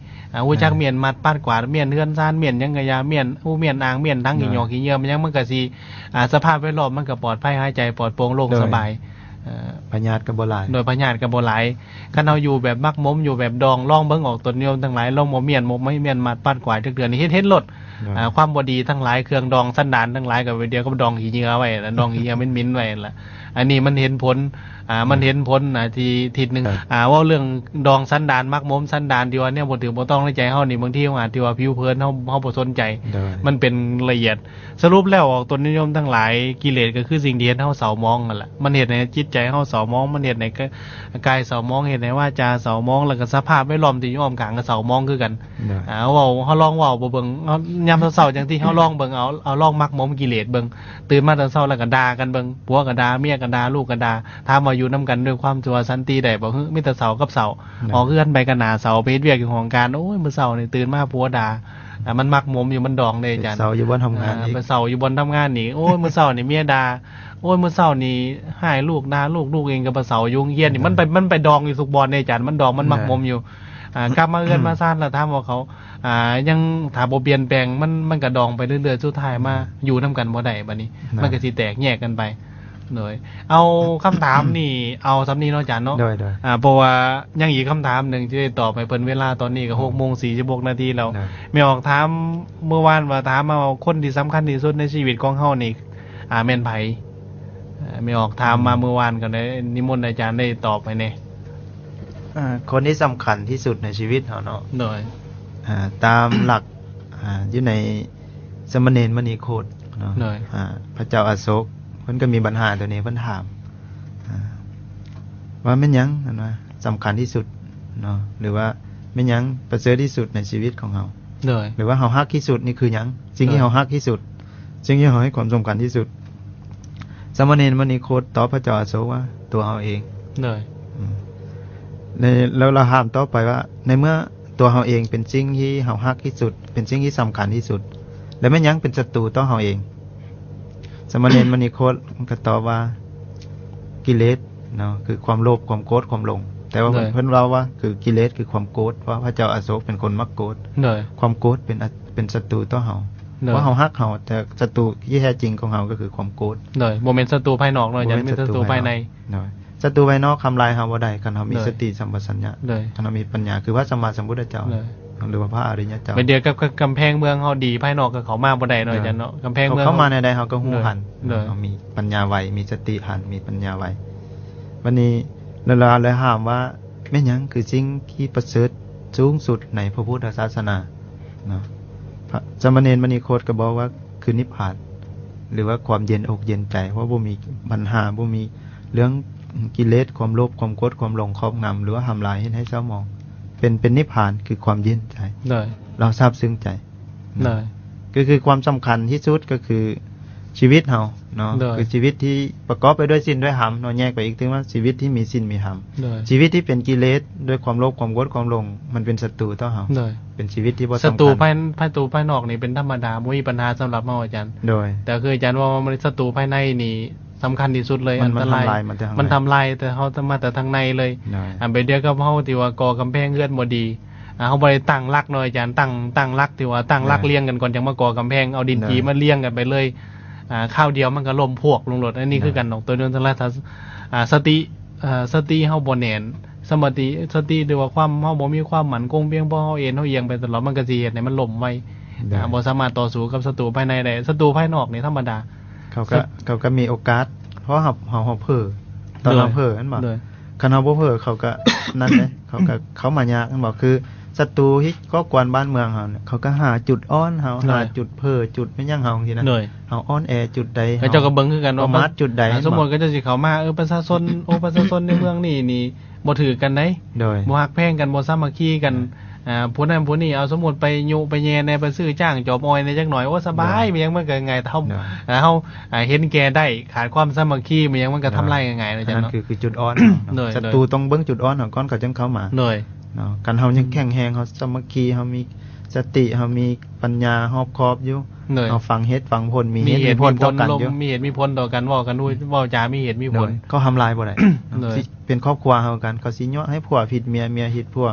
ອ່າ ຮູ້ຈັກ ອ່າ ມ້ຽນມັດປາດກວາດ ມ້ຽນເຮືອນຊານ ມ້ຽນຫຍັງກະຢ່າ ມ້ຽນອູ້ ມ້ຽນອ່າງ ມ້ຽນຖັງ ໂດຍ ຂີ້ຫຍໍ້ຂີ້ເຫຍື້ອ ມັນຫຍັງ ມັນກະຊິ ອ່າ ສະພາບແວດລ້ອມມັນກະປອດໄພ ຫາຍໃຈປອດໂປ່ງໂລ່ງ ໂດຍ ສະບາຍ ເອີ ພະຍາດກໍບໍ່ຫຼາຍ ໂດຍ ພະຍາດກໍບໍ່ຫຼາຍ. ຄັນເຮົາຢູ່ແບບໝັກໝົມ ຢູ່ແບບດອງ ລອງເບິ່ງອອກ ຕົນໂຍມທັງຫຼາຍ ລອງບໍ່ມ້ຽນ ໝົກໄມ້ ມ້ຽນມັດປາດກວາຍ ຈັກເທື່ອນີ້ເຮັດ ເຫັນໂລດ ໂດຍ ອ່າ ຄວາມບໍ່ດີທັງຫຼາຍ ເຄື່ອງດອງສັນດານທັງຫຼາຍ ກໍໄປດຽວກໍດອງຂີ້ເຫຍື້ອໄວ້ລະ ດອງຂີ້ເຫຍື້ອເໝັນໆໄວ້ລະ. ອັນນີ້ມັນເຫັນຜົນ ອ່າ ມັນເຫັນຜົນ ອ່າ ທີ່ທິດໜຶ່ງ ອ່າ ເວົ້າເລື່ອງດອງສັນດານ ໝັກໝົມສັນດານ ທີ່ວ່າແນວບໍ່ຖືກບໍ່ຕ້ອງໃນໃຈເຮົານີ້ ບາງທີເຮົາອາດທີ່ວ່າຜິວເຜິນ ເຮົາ ເຮົາບໍ່ສົນໃຈ ໂດຍ ມັນເປັນລະອຽດ. ສະຫຼຸບແລ້ວອອກ ຕົນໂຍມທັງຫຼາຍ ກິເລດກໍຄືສິ່ງທີ່ເຮັດໃຫ້ເຮົາເສົ້າໝອງນັ້ນລະ ມັນເຮັດໃຫ້ຈິດໃຈເຮົາເສົ້າໝອງ ມັນເຮັດໃຫ້ກາຍເສົ້າໝອງ ເຮັດໃຫ້ວາຈາເສົ້າໝອງ ແລ້ວກໍສະພາບແວດລ້ອມທີ່ຢູ່ອ້ອມຂ້າງກໍເສົ້າໝອງຄືກັນ ໂດຍ ອ່າ ເວົ້າ ເຮົາລອງເວົ້າເບິ່ງ ເຮົາຍາມເຊົ້າໆ ຈັ່ງທີ່ເຮົາລອງເບິ່ງ ເອົາ ເອົາລອງໝັກໝົມກິເລດເບິ່ງ ຕື່ນມາຕອນເຊົ້າແລ້ວກໍດ່າກັນເບິ່ງ ຜົວກໍດ່າ ເມຍກໍດ່າ ລູກກໍດ່າ ຖາມວ່າຢູ່ນຳກັນດ້ວຍຄວາມທີ່ວ່າສັນຕິໄດ້ບໍ່? ຫື ມີແຕ່ເສົ້າກັບເສົ້າ ໂດຍ ອອກເຮືອນໄປກໍໜ້າເສົ້າ ໄປເຮັດວຽກຢູ່ຫ້ອງການ ໂອ້ຍ ມື້ເຊົ້ານີ້ຕື່ນມາຜົວດ່າ ອ່າ ມັນໝັກໝົມຢູ່ ມັນດອງເດ້ອາຈານ ໄປເສົ້າຢູ່ບ່ອນທຳງານອີກ ອ່າ ໄປເສົ້າຢູ່ບ່ອນທຳງານນີ້ ໂອ້ຍ ມື້ເຊົ້ານີ້ເມຍດ່າ ໂອ້ຍ ມື້ເຊົ້ານີ້ຮ້າຍລູກດ່າລູກ ລູກເອງກໍບໍ່ເຊົາ ຢູ່ໂຮງຮຽນນີ້ ໂດຍ ມັນໄປ ມັນໄປດອງຢູ່ທຸກບ່ອນເດ້ອາຈານ ມັນດອງ ມັນໝັກໝົມຢູ່ ໂດຍ ອ່າ ກັບມາເຮືອນມາຊານແລ້ວ ຖາມວ່າເຂົາ ອ່າ ຍັງ ຖ້າບໍ່ປ່ຽນແປງ ມັນ ມັນກໍດອງໄປເລື້ອຍໆ ສຸດທ້າຍມາ ໂດຍ ຢູ່ນຳກັນບໍ່ໄດ້ ບາດນີ້ ໂດຍ ມັນກໍຊິແຕກແຍກກັນໄປ. ໂດຍ ເອົາຄຳຖາມນີ້ ເອົາສ່ຳນີ້ເນາະອາຈານເນາະ ໂດຍໆ ອ່າ ເພາະວ່າຍັງອີກຄຳຖາມໜຶ່ງທີ່ໄດ້ຕອບໃຫ້ເພິ່ນ ເວລາຕອນນີ້ກໍ ອືມ ຫົກໂມງສີ່ສິບຫົກນາທີແລ້ວ ໂດຍ ແມ່ອອກຖາມເມື່ອວານວ່າ ຖາມມາວ່າຄົນທີ່ສຳຄັນທີ່ສຸດໃນຊີວິດຂອງເຮົານີ້ ອ່າ ແມ່ນໃຜ? ເອີ ແມ່ອອກຖາມມາ ອືມ ເມື່ອວານ ກໍໄດ້ນິມົນອາຈານໄດ້ຕອບໃຫ້ແດ່. ອ່າ ຄົນທີ່ສຳຄັນທີ່ສຸດໃນຊີວິດເຮົາເນາະ ໂດຍ ອ່າ ຕາມຫຼັກ ອ່າ ຢູ່ໃນສາມະເນນມະນີໂຄດເນາະ ໂດຍ ອ່າ ພະເຈົ້າອະໂສກ ເພິ່ນກໍມີບັນຫາໂຕນີ້ ເພິ່ນຖາມ ອ່າ ວ່າແມ່ນຫຍັງ ເພິ່ນວ່າ ສຳຄັນທີ່ສຸດເນາະ ຫຼືວ່າແມ່ນຫຍັງປະເສີດທີ່ສຸດໃນຊີວິດຂອງເຮົາ ໂດຍ ຫຼືວ່າເຮົາຮັກທີ່ສຸດນີ້ຄືຫຍັງ? ສິ່ງທີ່ ໂດຍ ເຮົາຮັກທີ່ສຸດ ສິ່ງທີ່ເຮົາໃຫ້ຄວາມສຳຄັນທີ່ສຸດ. ສາມະເນນມະນີໂຄດຕອບພະເຈົ້າອະໂສກວ່າ ຕົວເຮົາເອງ ໂດຍ ອືມ ແລ້ວລາວຖາມຕໍ່ໄປວ່າ ໃນເມື່ອຕົວເຮົາເອງເປັນສິ່ງທີ່ເຮົາຮັກທີ່ສຸດ ເປັນສິ່ງທີ່ສຳຄັນທີ່ສຸດ ແລ້ວແມ່ນຫຍັງເປັນສັດຕູຕໍ່ເຮົາເອງ? ສາມະເນນມະນີໂຄດກໍຕອບວ່າ ກິເລດເນາະ ຄືຄວາມໂລບ ຄວາມໂກດ ຄວາມຫຼົງ ແຕ່ວ່າ ໂດຍ ເພິ່ນ ເພິ່ນເວົ້າວ່າຄືກິເລດ ຄືຄວາມໂກດ ເພາະວ່າພະເຈົ້າອະໂສກເປັນຄົນມັກໂກດ ໂດຍ ຄວາມໂກດເປັນ ເປັນສັດຕູຕໍ່ເຮົາ ໂດຍ ເພາະເຮົາຮັກເຮົາ ແຕ່ສັດຕູທີ່ແທ້ຈິງຂອງເຮົາກໍຄືຄວາມໂກດ ໂດຍ ບໍ່ແມ່ນສັດຕູພາຍນອກເນາະ ບໍ່ແມ່ນສັດຕູພາຍໃນ ໂດຍ ສັດຕູພາຍນອກທຳລາຍເຮົາບໍ່ໄດ້ ຄັນເຮົາມີ ໂດຍ ສະຕິສຳປະຊັນຍະ ໂດຍ ຄັນເຮົາມີປັນຍາ ຄືພະສຳມາສຳພຸດທະເຈົ້າ ໂດຍ ຫຼືວ່າພະອະລິຍະເຈົ້າ ແບບດຽວກັບ ກັບກຳແພງເມືອງເຮົາດີ ພາຍນອກກໍເຂົ້າມາບໍ່ໄດ້ເນາະ ໂດຍ ອາຈານເນາະ ກຳແພງເມືອງເຮົາ ເຂົ້າມາແນວໃດເຮົາກໍຮູ້ ໂດຍ ທັນ ໂດຍ ເຮົາມີປັນຍາໄວ ມີສະຕິທັນ ມີປັນຍາໄວ. ບັດນີ້ລາວເລີຍຖາມວ່າ ແມ່ນຫຍັງຄືສິ່ງທີ່ປະເສີດສູງສຸດໃນພະພຸດທະສາສະໜາເນາະ? ພະ ສາມະເນນມະນີໂຄດກໍບອກວ່າ ຄືນິບພານ ຫຼືວ່າຄວາມເຢັນອົກເຢັນໃຈ ເພາະບໍ່ມີບັນຫາ ບໍ່ມີເລື່ອງກິເລດ ຄວາມໂລບ ຄວາມໂກດ ຄວາມຫຼົງຄອບງຳ ຫຼືວ່າທຳລາຍ ເຮັດໃຫ້ເສົ້າໝອງ ເປັນ ເປັນນິບພານ ຄືຄວາມເຢັນໃຈ ໂດຍ ລາວຊາບຊຶ້ງໃຈ ໂດຍ ກໍຄືຄວາມສຳຄັນທີ່ສຸດກໍຄືຊີວິດເຮົາເນາະ ໂດຍ ຄືຊີວິດທີ່ປະກອບໄປດ້ວຍສິນດ້ວຍທຳເນາະ ແຍກໄປອີກເຖິງວ່າຊີວິດທີ່ມີສິນມີທຳ ໂດຍ ຊີວິດທີ່ເປັນກິເລດ ດ້ວຍຄວາມໂລບ ຄວາມໂກດ ຄວາມຫຼົງ ມັນເປັນສັດຕູຕໍ່ເຮົາ ໂດຍ ເປັນຊີວິດທີ່ບໍ່ສຳຄັນ ສັດຕູພາຍ ສັດຕູພາຍນອກນີ້ເປັນທຳມະດາ ບໍ່ມີບັນຫາສຳລັບເຮົາອາຈານ ໂດຍ ແຕ່ຄືອາຈານເວົ້າວ່າ ສັດຕູພາຍໃນນີ້ ສຳຄັນທີ່ສຸດເລີຍ ມັນ ອັນຕະລາຍ ມັນທຳລາຍມາແຕ່ທາງໃນ ມັນທຳລາຍແຕ່ເຮົາ ມາແຕ່ທາງໃນເລີຍ ໂດຍ ອັນໄປດຽວກັບເຮົາທີ່ວ່າກໍ່ກຳແພງເຮືອນບໍ່ດີ ອ່າ ເຮົາບໍ່ໄດ້ຕັ້ງຫຼັກເນາະອາຈານ ຕັ້ງ ຕັ້ງຫຼັກທີ່ວ່າຕັ້ງຫຼັກ ໂດຍ ລຽງກັນກ່ອນ ຈັ່ງມາກໍ່ກຳແພງ ເອົາດິນ ໂດຍ ຈີ່ມາລຽງກັນໄປເລີຍ ອ່າ ຄາວດຽວມັນກໍລົ້ມພວກລົງໂລດ ອັນນີ້ ໂດຍ ຄືກັນເນາະ ຕົວເລື່ອງທັງຫຼາຍ ຖ້າ ອ່າ ສະຕິ ເອີ ສະຕິເຮົາບໍ່ແໜ້ນ ສະມາທິ ສະຕິ ຫຼືວ່າຄວາມ ເຮົາບໍ່ມີຄວາມໝັ້ນຄົງພຽງພໍ ເຮົາເອນເຮົາອຽງໄປຕະຫຼອດ ມັນກໍຊິເຮັດໃຫ້ມັນລົ້ມໄວ ໂດຍ ອ່າ ບໍ່ສາມາດຕໍ່ສູ້ກັບສັດຕູພາຍໃນໄດ້ ສັດຕູພາຍນອກນີ້ທຳມະດາ ເຂົາກໍ ເຂົາກໍມີໂອກາດ ເພາະເຮົາ ເຮົາ ເຮົາເຜີ ຕອນເຮົາເຜີແມ່ນບໍ່? ໂດຍ ຄັນເຮົາບໍ່ເຜີ ເຂົາກໍນັ້ນເດ້ ເຂົາກໍເຂົ້າມາຍາກແມ່ນບໍ່? ຄືສັດຕູທີ່ກໍ່ກວນບ້ານເມືອງເຮົາ ເຂົາກໍຫາຈຸດອ່ອນເຮົາ ໂດຍ ຫາຈຸດເຜີ ຈຸດແມ່ນຫຍັງເຮົາຈັ່ງຊີ້ນະ ໂດຍ ເຮົາອ່ອນແອຈຸດໃດ ເຂົາເຈົ້າກໍເບິ່ງຄືກັນວ່າ ປະໝາດຈຸດໃດ ອ່າ ແມ່ນບໍ່? ສົມມຸດເຂົາເຈົ້າຊິເຂົ້າມາ ເອີ ປະຊາຊົນ ໂອ້ ປະຊາຊົນໃນເມືອງນີ້ນີ້ບໍ່ຖືກກັນໃດ໋ ໂດຍ ບໍ່ຮັກແພງກັນ ບໍ່ສາມັກຄີກັນ ໂດຍ ອ່າ ຜູ້ນັ້ນຜູ້ນີ້ ເອົາ ສົມມຸດໄປຍຸໄປແຍ່ແດ່ ໄປຊື້ຈ້າງຈອບອອຍແດ່ຈັກໜ່ອຍ ໂອ້ ສະບາຍ ໂດຍ ແມ່ນຫຍັງມັນກໍງ່າຍ ເທົ່າ ໂດຍ ອ່າ ເຮົາ ອ່າ ເຫັນແກ່ໄດ້ ຂາດຄວາມສາມັກຄີ ແມ່ນຫຍັງມັນກໍ ໂດຍ ທຳລາຍງ່າຍໆ ເນາະ ອັນນັ້ນຄື ຄືຈຸດອ່ອນເນາະ ໂດຍ ສັດຕູ ໂດຍ ຕ້ອງເບິ່ງຈຸດອ່ອນເຮົາກ່ອນ ເຂົາຈຶ່ງເຂົ້າມາ ໂດຍ ເນາະ ຄັນເຮົາຍັງ ອືມ ແຂງແຮງ ເຮົາສາມັກຄີ ເຮົາມີສະຕິ ເຮົາມີປັນຍາຮອບຄອບຢູ່ ໂດຍ ເຮົາຟັງເຫດຟັງຜົນ ມີເຫດມີຜົນຕໍ່ກັນຢູ່ ມີເຫດມີຜົນຕໍ່ກັນ ເວົ້າກັນດ້ວຍ ອືມ ເວົ້າຈາມີເຫດມີຜົນ ໂດຍ ເຂົາທຳລາຍບໍ່ໄດ້ ໂດຍ ເນາະ ຊິເປັນຄອບຄົວເຮົາກັນ ເຂົາຊິເຍາະໃຫ້ຜົວຜິດເມຍ ເມຍຜິດຜົວ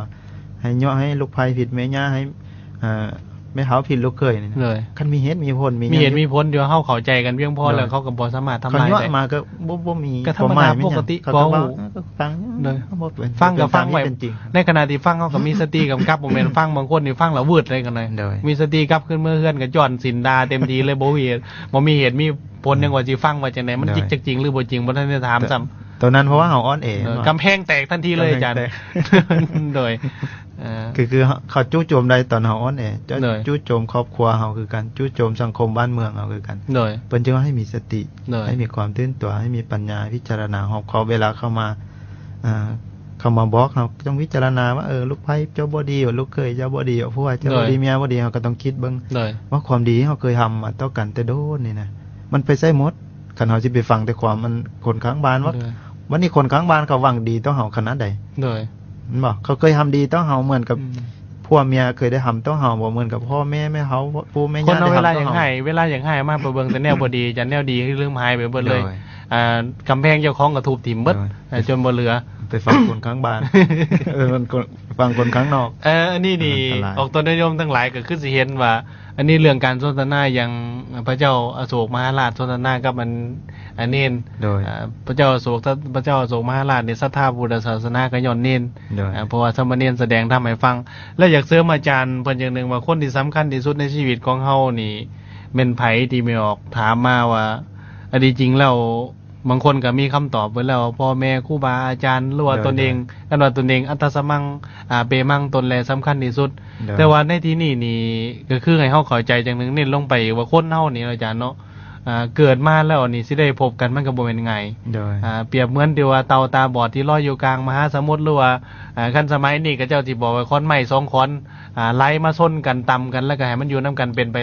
ໃຫ້ເຍາະໃຫ້ລູກໃພ້ຜິດແມ່ຍ່າ ໃຫ້ ເອີ ແມ່ເຖົ້າຜິດລູກເຂີຍນີ້ນະ ໂດຍ ຄັນມີເຫດມີຜົນ ມີ ມີເຫດມີຜົນ ດຽວເຮົາເຂົ້າໃຈກັນພຽງພໍແລ້ວ ໂດຍ ເຂົາກໍບໍ່ສາມາດທຳລາຍໄດ້ ເຂົາເຍາະມາກໍບໍ່ ບໍ່ມີ ກໍທຳມະດາ ຄວາມໝາຍ ປົກກະຕິ ເຂົາກໍເວົ້າ ກໍຟັງ ໂດຍ ບໍ່ເປັນ ຟັງກໍຟັງໄວ້ ເປັນຕາມທີ່ເປັນຈິງ ໃນຂະນະທີ່ຟັງເຮົາກໍມີສະຕິກຳກັບ ບໍ່ແມ່ນຟັງບາງຄົນນີ້ຟັງແລ້ວວືດເລີຍກັນນະ ໂດຍ ມີສະຕິກັບຄືນເມືອເຮືອນກໍຈ້ອນສິນດາເຕັມທີ່ເລີຍ ບໍ່ມີເຫດ ບໍ່ມີເຫດມີຜົນຫຍັງ ອືມ ວ່າຊິຟັງວ່າຈັ່ງໃດ ມັນ ໂດຍ ຈິກຈັກຈິງຫຼືບໍ່ຈິງ ບໍ່ທັນໄດ້ຖາມຊ້ຳ ໂຕນັ້ນເພາະວ່າເຮົາອ່ອນແອ ໂດຍ ເນາະ ກຳແພງແຕກທັນທີເລີຍ ອາຈານ ກຳແພງແຕກ ໂດຍ ເອີ ຄື ຄືເຂົາຈູ້ໂຈມໄດ້ຕອນເຮົາອ່ອນແອ ຈະ ໂດຍ ຈູ້ໂຈມຄອບຄົວເຮົາຄືກັນ ຈູ້ໂຈມສັງຄົມບ້ານເມືອງເຮົາຄືກັນ ໂດຍ ເພິ່ນຈຶ່ງວ່າໃຫ້ມີສະຕິ ໂດຍ ໃຫ້ມີຄວາມຕື່ນຕົວ ໃຫ້ມີປັນຍາ ພິຈາລະນາຮອບຄອບ ເວລາເຂົາມາ ເອີ ເຂົາມາບອກເຮົາ ຕ້ອງພິຈາລະນາວ່າ ເອີ ລູກໃພ້ເຈົ້າບໍ່ດີ ລູກເຂີຍເຈົ້າບໍ່ດີ ຜົວເຈົ້າບໍ່ດີ ໂດຍ ເມຍບໍ່ດີ ເຮົາກໍຕ້ອງຄິດເບິ່ງ ໂດຍ ວ່າຄວາມດີທີ່ເຮົາເຄີຍທຳມາຕໍ່ກັນແຕ່ດົນນີ້ນະ ມັນໄປໃສໝົດ? ຄັນເຮົາຊິໄປຟັງແຕ່ຄວາມ ອັນ ຄົນຂ້າງບ້ານວ່າ ໂດຍ ບັດນີ້ຄົນຂ້າງບ້ານເຂົາຫວັງດີຕໍ່ເຮົາຂະໜາດໃດ ໂດຍ ແມ່ນບໍ່? ເຂົາເຄີຍທຳດີຕໍ່ເຮົາເໝືອນກັບ ອືມ ຜົວເມຍເຄີຍໄດ້ທຳຕໍ່ເຮົາບໍ່? ເໝືອນກັບພໍ່ແມ່ ແມ່ເຖົ້າ ປູ່ແມ່ຍ່າ ຄົນເຮົາເວລາຢາກຮ້າຍ ເວລາຢາກຮ້າຍມາໄປເບິ່ງແຕ່ແນວບໍ່ດີ ຈາກແນວດີລືມຫາຍໄປເບິດເລີຍ ໂດຍ ອ່າ ກຳແພງເຈົ້າຂອງກໍທຸບຖິ້ມເບິດ ໂດຍ ເອີ ຈົນບໍ່ເຫຼືອ ໄປຟັງຄົນຂ້າງບ້ານ ເອີ ມັນ ຟັງຄົນຂ້າງນອກ ເອີ ອັນນີ້ນີ້ ອັນນັ້ນອັນຕະລາຍ ອອກຕົນຍາດໂຍມທັງຫຼາຍກໍຄືຊິເຫັນວ່າ ອັນນີ້ເລື່ອງການສົນທະນາຢ່າງພະເຈົ້າອະໂສກມະຫາລາດສົນທະນາກັບອັນ ອັນເນນ ໂດຍ ອ່າ ພະເຈົ້າອະໂສກ ພະເຈົ້າອະໂສກມະຫາລາດນີ້ສັດທາພຸດທະສາສະໜາກໍຍ້ອນເນນ ໂດຍ ອ່າ ເພາະວ່າສາມະເນນສະແດງທຳໃຫ້ຟັງ ແລະ ຢາກເສີມອາຈານເພິ່ນຢ່າງໜຶ່ງວ່າ ຄົນທີ່ສຳຄັນທີ່ສຸດໃນຊີວິດຂອງເຮົານີ້ແມ່ນໃຜ? ທີ່ແມ່ອອກຖາມມາວ່າ ອັນທີ່ຈິງແລ້ວ ບາງຄົນກໍມີຄຳຕອບເບິດແລ້ວ ພໍ່ແມ່ ຄູບາອາຈານ ຫຼືວ່າ ໂດຍ ຕົນເອງ ໂດຍ ຄັນວ່າຕົນເອງ ອັດຕະສະມັງ ອາ ເປມັງ ຕົນແຫຼະສຳຄັນທີ່ສຸດ ໂດຍ ແຕ່ວ່າໃນທີ່ນີ້ນີ້ ກໍຄືໃຫ້ເຮົາເຂົ້າໃຈຢ່າງໜຶ່ງ ເນັ້ນລົງໄປວ່າຄົນເຮົານີ້ເນາະ ອາຈານເນາະ ອາ ເກີດມາແລ້ວນີ້ຊິໄດ້ພົບກັນມັນກໍບໍ່ແມ່ນງ່າຍ ໂດຍ ອາ ປຽບເໝືອນທີ່ວ່າເຕົ່າຕາບອດທີ່ລອຍຢູ່ກາງມະຫາສະໝຸດ ຫຼືວ່າ ອາ ຄັນສະໄໝນີ້ເຂົາເຈົ້າຊິບອກວ່າຂອນໄມ້ສອງຂອນ ອ່າ ໄຫຼມາຊົນກັນ ຕຳກັນ ແລ້ວກໍໃຫ້ມັນຢູ່ນຳກັນ ເປັນໄປ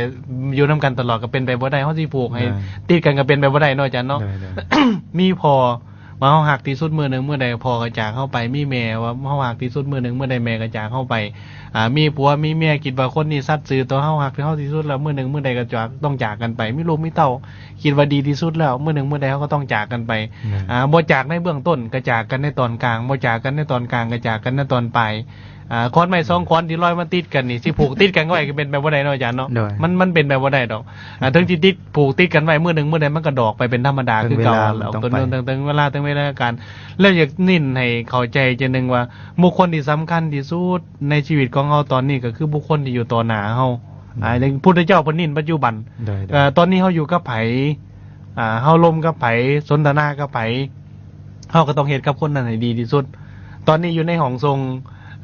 ຢູ່ນຳກັນຕະຫຼອດກໍເປັນໄປບໍ່ໄດ້ ເຮົາຊິຜູກໃຫ້ ໂດຍ ຕິດກັນກໍເປັນໄປບໍ່ໄດ້ເນາະ ອາຈານເນາະ ໂດຍ ໂດຍ ມີພໍ່ວ່າເຮົາຮັກທີ່ສຸດ ມື້ໜຶ່ງມື້ໃດພໍ່ກໍຈາກເຮົາໄປ ມີແມ່ວ່າເຮົາຮັກທີ່ສຸດ ມື້ໜຶ່ງມື້ໃດແມ່ກໍຈາກເຮົາໄປ ອ່າ ມີຜົວມີເມຍ ຄິດວ່າຄົນນີ້ສັດຊື່ຕໍ່ເຮົາ ຮັກເຮົາທີ່ສຸດແລ້ວ ມື້ໜຶ່ງມື້ໃດກໍຈາກ ຕ້ອງຈາກກັນໄປ ມີລູກມີເຕົ້າ ຄິດວ່າດີທີ່ສຸດແລ້ວ ມື້ໜຶ່ງມື້ໃດເຮົາກໍຕ້ອງຈາກກັນໄປ ແມ່ນ ອ່າ ບໍ່ຈາກໃນເບື້ອງຕົ້ນ ກໍຈາກກັນໃນຕອນກາງ ບໍ່ຈາກກັນໃນຕອນກາງ ກໍຈາກກັນໃນຕອນປາຍ ອ່າ ຂອນໄມ້ສອງຂອນທີ່ລອຍມາຕິດກັນນີ້ ຊິຜູກຕິດກັນໄວ້ກໍເປັນໄປບໍ່ໄດ້ເນາະອາຈານເນາະ ໂດຍ ມັນ ມັນເປັນໄປບໍ່ໄດ້ດອກ ອ່າ ເຖິງຊິຕິດຜູກຕິດກັນໄວ້ ມື້ໜຶ່ງມື້ໃດມັນກໍດອກໄປເປັນທຳມະດາຄືເກົ່າ ເຖິງເວລາມັນຕ້ອງໄປ ເຖິງ ເຖິງເວລາ ເຖິງເວລາການ ແລ້ວຢາກເນັ້ນໃຫ້ເຂົ້າໃຈຈັ່ງໜຶ່ງວ່າ ບຸກຄົນທີ່ສຳຄັນທີ່ສຸດໃນຊີວິດຂອງເຮົາຕອນນີ້ ກໍຄືບຸກຄົນທີ່ຢູ່ຕໍ່ໜ້າເຮົາ ອືມ ອ່າ ຢ່າງພຸດທະເຈົ້າເພິ່ນເນັ້ນປັດຈຸບັນ ໂດຍ ໂດຍ ເອີ ຕອນນີ້ເຮົາຢູ່ກັບໃຜ ອ່າ ເຮົາລົມກັບໃຜ ສົນທະນາກັບໃຜ ເຮົາກໍຕ້ອງເຮັດກັບຄົນນັ້ນໃຫ້ດີທີ່ສຸດ. ຕອນນີ້ຢູ່ໃນຫ້ອງສົ່ງ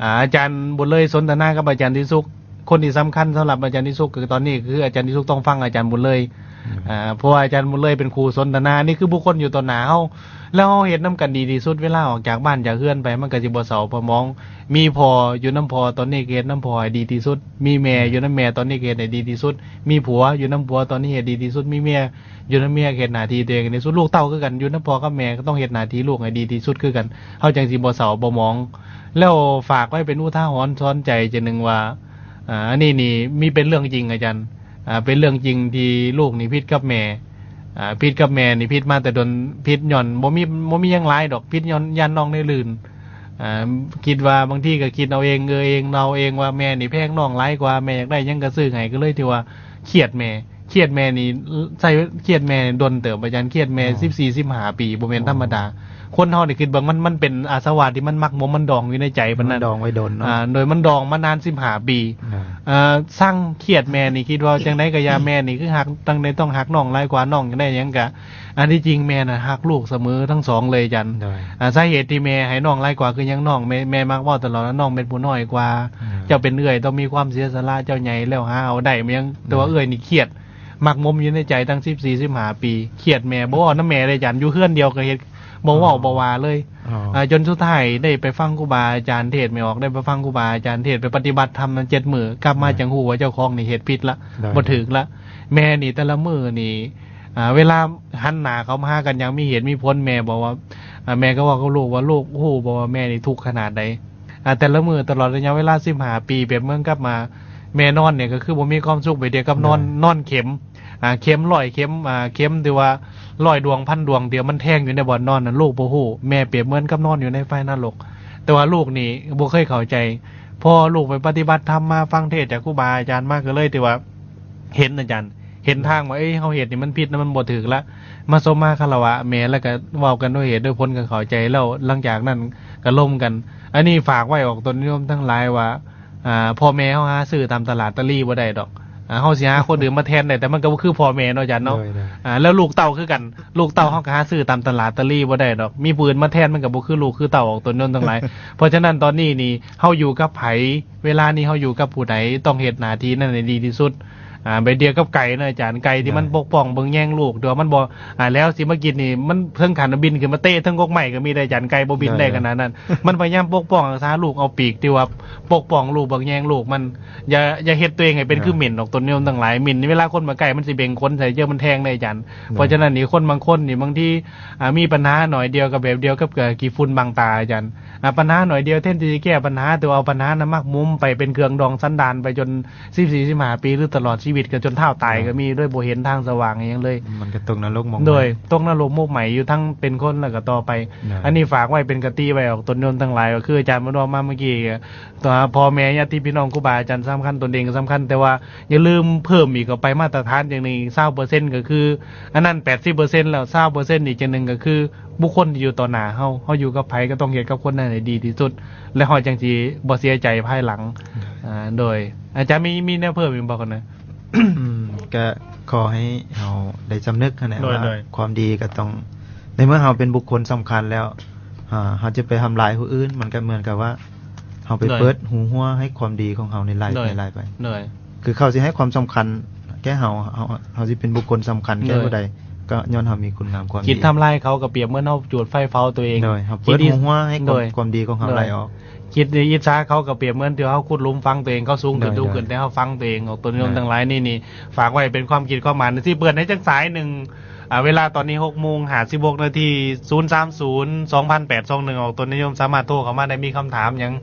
ອາ ອາຈານບຸນເລີຍສົນທະນາກັບອາຈານຕິສຸກ, ຄົນທີ່ສຳຄັນສຳລັບອາຈານຕິສຸກ ຄືຕອນນີ້ຄືອາຈານຕິສຸກຕ້ອງຟັງອາຈານບຸນເລີຍ. ອືມ ອາ ເພາະວ່າອາຈານບຸນເລີຍເປັນຄູ່ສົນທະນາ, ນີ້ຄືບຸກຄົນຢູ່ຕໍ່ໜ້າເຮົາ ແລ້ວເຮົາເຮັດນຳກັນດີທີ່ສຸດ, ເວລາອອກຈາກບ້ານຈາກເຮືອນໄປ ມັນກໍຊິບໍ່ເສົ້າບໍ່ໝອງ. ມີພໍ່ຢູ່ນຳພໍ່ ຕອນນີ້ກໍເຮັດນຳພໍ່ໃຫ້ດີທີ່ສຸດ, ມີແມ່ ອືມ ຢູ່ນຳແມ່ ຕອນນີ້ກໍເຮັດໃຫ້ດີທີ່ສຸດ, ມີຜົວຢູ່ນຳຜົວ ຕອນນີ້ເຮັດດີທີ່ສຸດ, ມີເມຍ ຢູ່ນຳເມຍເຮັດໜ້າທີ່ຕົວເອງໃຫ້ດີທີ່ສຸດ, ລູກເຕົ້າຄືກັນ ຢູ່ນຳພໍ່ກັບແມ່ກໍຕ້ອງເຮັດໜ້າທີ່ລູກໃຫ້ດີທີ່ສຸດຄືກັນ ເຮົາຈັ່ງຊິບໍ່ເສົ້າບໍ່ໝອງ. ແລ້ວຝາກໄວ້ເປັນອຸທາຫອນສອນໃຈຈັ່ງໜຶ່ງວ່າ ອາ ອັນນີ້ນີ້ມີເປັນເລື່ອງຈິງອາຈານ ອາ ເປັນເລື່ອງຈິງທີ່ລູກນີ້ຜິດກັບແມ່ ອາ ຜິດກັບແມ່ນີ້ຜິດມາແຕ່ດົນ, ຜິດຍ້ອນບໍ່ມີ ບໍ່ມີຫຍັງຫຼາຍດອກ, ຜິດຍ້ອນຢ້ານນ້ອງໄດ້ລື່ນ ອາ ຄິດວ່າບາງທີກໍຄິດເອົາເອງ ເອີເອງ ເລົ່າເອງວ່າແມ່ນີ້ແພງນ້ອງຫຼາຍກວ່າ, ແມ່ຢາກໄດ້ຫຍັງກໍຊື້ໃຫ້, ກໍເລີຍຖືວ່າຄຽດແມ່. ຄຽດແມ່ນີ້ ໃຊ້ຄຽດແມ່ນີ້ດົນເຕີບອາຈານ, ຄຽດແມ່ ໂອ້ ສິບສີ່ ສິບຫ້າປີ ບໍ່ແມ່ນທຳມະດາ. ໂອ້ ຄົນເຮົານີ້ຄິດເບິ່ງ ມັນ ມັນເປັນອາສະວະທີ່ມັນໝັກໝົມ ມັນດອງຢູ່ໃນໃຈປານນັ້ນ ມັນດອງໄວ້ດົນເນາະ ອາ ໂດຍມັນດອງມານານສິບຫ້າປີ ອ່າ ເອີ ຊັງຄຽດແມ່ນີ້ ຄິດວ່າຈັ່ງໃດກໍຢ່າ ແມ່ນີ້ຄືຮັກ ຈັ່ງໃດຕ້ອງຮັກນ້ອງຫຼາຍກວ່າ, ນ້ອງຈັ່ງໃດຫຍັງກະ ອັນທີ່ຈິງແມ່ນະຮັກລູກສະເໝີທັງສອງເລີຍອາຈານ ໂດຍ ອາ ສາເຫດທີ່ແມ່ໃຫ້ນ້ອງຫຼາຍກວ່າຄືຫຍັງ? ນ້ອງ ແມ່ ແມ່ມັກເວົ້າຕະຫຼອດວ່າ ນ້ອງແມ່ນຜູ້ນ້ອຍກວ່າ ອືມ ເຈົ້າເປັນເອື້ອຍຕ້ອງມີຄວາມເສຍສະຫຼະ, ເຈົ້າໃຫຍ່ແລ້ວຫາເອົາໄດ້ ແມ່ນຫຍັງ ແຕ່ວ່າ ໂດຍ ເອື້ອຍນີ້ຄຽດ ໝັກໝົມຢູ່ໃນໃຈຕັ້ງສິບສີ່ ສິບຫ້າປີ ຄຽດແມ່ ບໍ່ເວົ້ານຳແມ່ເລີຍອາຈານ, ຢູ່ເຮືອນດຽວກໍເຮັດ ບໍ່ເວົ້າ ອໍ ບໍ່ວ່າເລີຍ. ອໍ ອ່າ ຈົນສຸດທ້າຍໄດ້ໄປຟັງຄູບາອາຈານເທດ ແມ່ອອກໄດ້ໄປຟັງຄູບາອາຈານເທດ ໄປປະຕິບັດທຳນະ ເຈັດມື້ ກັບມາ ໂດຍ ຈັ່ງຮູ້ວ່າເຈົ້າຂອງນີ້ເຮັດຜິດລະ ໂດຍ ບໍ່ຖືກລະ. ແມ່ນີ້ແຕ່ລະມື້ນີ້ ອ່າ ເວລາຫັນໜ້າເຂົ້າມາຫາກັນຢ່າງມີເຫດມີຜົນ ແມ່ບອກວ່າ ອ່າ ແມ່ກໍເວົ້າກັບລູກວ່າ ລູກຮູ້ບໍ່ວ່າແມ່ນີ້ທຸກຂະໜາດໃດ? ອ່າ ແຕ່ລະມື້ຕະຫຼອດໄລຍະເວລາສິບຫ້າປີ ແບບເໝືອນກັບມາ ແມ່ນອນນີ້ກໍຄືບໍ່ມີຄວາມສຸກ ໄປດຽວກັບນອນ ໂດຍ ນອນເຂັມ ອ່າ ເຂັມຮ້ອຍເຂັມ ອ່າ ເຂັມທີ່ວ່າຮ້ອຍດວງ ພັນດວງ ທີ່ວ່າມັນແທງຢູ່ໃນບ່ອນນອນນັ້ນ ລູກບໍ່ຮູ້. ແມ່ປຽບເໝືອນກັບນອນຢູ່ໃນໄຟນະລົກ ແຕ່ວ່າລູກນີ້ບໍ່ເຄີຍເຂົ້າໃຈ. ພໍລູກໄປປະຕິບັດທຳມາ ຟັງເທດຈາກຄູບາອາຈານມາ ກໍເລີຍທີ່ວ່າເຫັນ ອາຈານ ເຫັນທາງວ່າ ເອີຍ ເຮົາເຮັດນີ້ມັນຜິດນະ ມັນບໍ່ຖືກລະ. ມາສົມມາຄາລະວະແມ່ ແລ້ວກໍເວົ້າກັນດ້ວຍເຫດດ້ວຍຜົນ ກໍເຂົ້າໃຈແລ້ວ. ຫຼັງຈາກນັ້ນກໍລົມກັນ. ອັນນີ້ຝາກໄວ້ອອກຕົນໂຍມທັງຫຼາຍວ່າ ອ່າ ພໍ່ແມ່ເຮົາຫາຊື້ຕາມຕະຫຼາດຕະລີບໍ່ໄດ້ດອກ. ອ່າ ເຮົາຊິຫາຄົນອື່ນມາແທນໄດ້ ແຕ່ມັນກໍບໍ່ຄືພໍ່ແມ່ເນາະ ອາຈານເນາະ. ໂດຍ ໂດຍ ອ່າ ແລ້ວລູກເຕົ້າຄືກັນ ລູກເຕົ້າ ເຮົາກໍຫາຊື້ຕາມຕະຫຼາດຕະລີບໍ່ໄດ້ດອກ. ມີຜູ້ອື່ນມາແທນ ມັນກໍບໍ່ຄືລູກຄືເຕົ້າອອກຕົນໂຍມທັງຫຼາຍ. ເພາະສະນັ້ນຕອນນີ້ນີ້ ເຮົາຢູ່ກັບໃຜ ເວລານີ້ເຮົາຢູ່ກັບຜູ້ໃດ ຕ້ອງເຮັດໜ້າທີ່ນັ້ນໃຫ້ດີທີ່ສຸດ. ອ່າ ແບບດຽວກັບໄກ່ເນາະ ອາຈານ ໄກ່ທີ່ມັນ ໂດຍ ປົກປ້ອງເບິ່ງແຍງລູກ ທີ່ວ່າມັນບໍ່ ອ່າ ແລ້ວຊິມາກິນນີ້ ມັນເຖິງຂັ້ນວ່າບິນຂຶ້ນມາເຕະເທິງກົກໄມ້ກໍມີເດ້ ອາຈານ. ໄກ່ບໍ່ບິນໄດ້ ໂດຍ ຂະໜາດນັ້ນ ມັນພະຍາຍາມປົກປ້ອງຮັກສາລູກ ເອົາປີກທີ່ວ່າປົກປ້ອງລູກ ເບິ່ງແຍງລູກມັນ. ຢ່າ ຢ່າເຮັດຕົວເອງໃຫ້ເປັນ ໂດຍ ຄືໝິ່ນອອກຕົນໂຍມທັງຫຼາຍ. ໝິ່ນເວລາຄົນມາໃກ້ ມັນຊິເບັ່ງຂົນໃສ່ເຈົ້າ ມັນແທງເດ້ ອາຈານ. ໂດຍ ເພາະສະນັ້ນນີ້ ຄົນບາງຄົນນີ້ ບາງທີ ອ່າ ມີປັນຫາໜ້ອຍດຽວກໍແບບດຽວກັບ ເອີ ຂີ້ຝຸ່ນບັງຕາ ອາຈານ. ອ່າ ປັນຫາໜ້ອຍດຽວ ແທນທີ່ຈະແກ້ປັນຫາ ແຕ່ວ່າເອົາປັນຫານັ້ນມາໝຸມໄປເປັນເຄື່ອງດອງສັນດານໄປຈົນສິບສີ່ ສິບຫ້າປີ ຫຼື ຕະຫຼອດຊີວິດ ກໍຈົນທ້າວຕາຍ ໂດຍ ກໍມີ ໂດຍບໍ່ເຫັນທາງສະຫວ່າງອີ່ຫຍັງເລີຍ. ມັນກໍຕົກນະລົກໝົກໄໝ້ ໂດຍ ຕົກນະລົກໝົກໄໝ້ຢູ່ທັງເປັນຄົນ ແລ້ວກໍຕໍ່ໄປ. ໂດຍ ອັນນີ້ຝາກໄວ້ເປັນຄະຕິໄວ້ອອກຕົນໂຍມທັງຫຼາຍ ກໍຄືອາຈານເພິ່ນເວົ້າມາເມື່ອກີ້ ຕົວພໍ່ແມ່ ຍາດຕິພີ່ນ້ອງ ຄູບາອາຈານສຳຄັນ ຕົນເອງກໍສຳຄັນ ແຕ່ວ່າຢ່າລືມເພີ່ມອີກເຂົ້າໄປ ມາດຕະຖານຢ່າງໜຶ່ງ ຊາວເປີເຊັນ ກໍຄື ອັນນັ້ນ ແປດສິບເປີເຊັນ ແລ້ວ ຊາວເປີເຊັນ ອີກຢ່າງໜຶ່ງ ກໍຄືບຸກຄົນທີ່ຢູ່ຕໍ່ໜ້າເຮົາ ເຮົາຢູ່ກັບໃຜກໍຕ້ອງເຮັດກັບຄົນນັ້ນໃຫ້ດີທີ່ສຸດ ແລ້ວເຮົາຈັ່ງຊິບໍ່ເສຍໃຈພາຍຫຼັງ. ໂດຍ ອ່າ ໂດຍ ອາຈານມີ ມີແນວເພີ່ມອີກບໍ່ກັນນະ? ອືມ ກະຂໍໃຫ້ເຮົາໄດ້ສຳນຶກຫັ້ນແຫຼະ ໂດຍ ວ່າ ໂດຍ ຄວາມດີກໍຕ້ອງ ໃນເມື່ອເຮົາເປັນບຸກຄົນສຳຄັນແລ້ວ ອ່າ ເຮົາຈະໄປທຳລາຍຜູ້ອື່ນ ມັນກໍເໝືອນກັບວ່າເຮົາໄປ ໂດຍ ເປີດຮູຮົວໃຫ້ຄວາມດີຂອງເຮົານີ້ໄຫຼໄປ ໂດຍ ໄຫຼໄປ. ໂດຍ ຄືເຂົາຊິໃຫ້ຄວາມສຳຄັນແກ່ເຮົາ ເຮົາ ເຮົາຊິເປັນບຸກຄົນສຳຄັນແກ່ ໂດຍ ຜູ້ໃດ ກໍຍ້ອນເຮົາມີຄຸນງາມຄວາມດີ. ຄິດທຳລາຍເຂົາກໍປຽບເໝືອນເຮົາຈູດໄຟເຜົາຕົວເອງ. ໂດຍ ເຮົາເປີດ ຄິດອິດ ຮູຮົວໃຫ້ຄວາມ ໂດຍ ຄວາມດີຂອງເຮົາ ໂດຍ ໄຫຼອອກ. ຄິດອິດສາເຂົາກໍປຽບເໝືອນທີ່ເຮົາຂຸດຫຼຸມຝັງຕົວເອງ ເຂົາສູງຂຶ້ນ ໂດຍ ສູງຂຶ້ນ ໂດຍ ແຕ່ເຮົາຝັງຕົວເອງອອກ. ຕົນໂຍມ ໂດຍ ທັງຫຼາຍນີ້ນີ້ ຝາກໄວ້ເປັນຄວາມຄິດຄວາມອ່ານ ຊິເປີດໃຫ້ຈັກສາຍໜຶ່ງ. ອ່າ ເວລາຕອນນີ້ຫົກໂມງຫ້າສິບຫົກນາທີ ສູນສາມສູນ ສອງພັນແປດສອງໜຶ່ງ ອອກ. ຕົນໂຍມສາມາດໂທເຂົ້າມາໄດ້ ມີຄຳຖາມຫຍັງ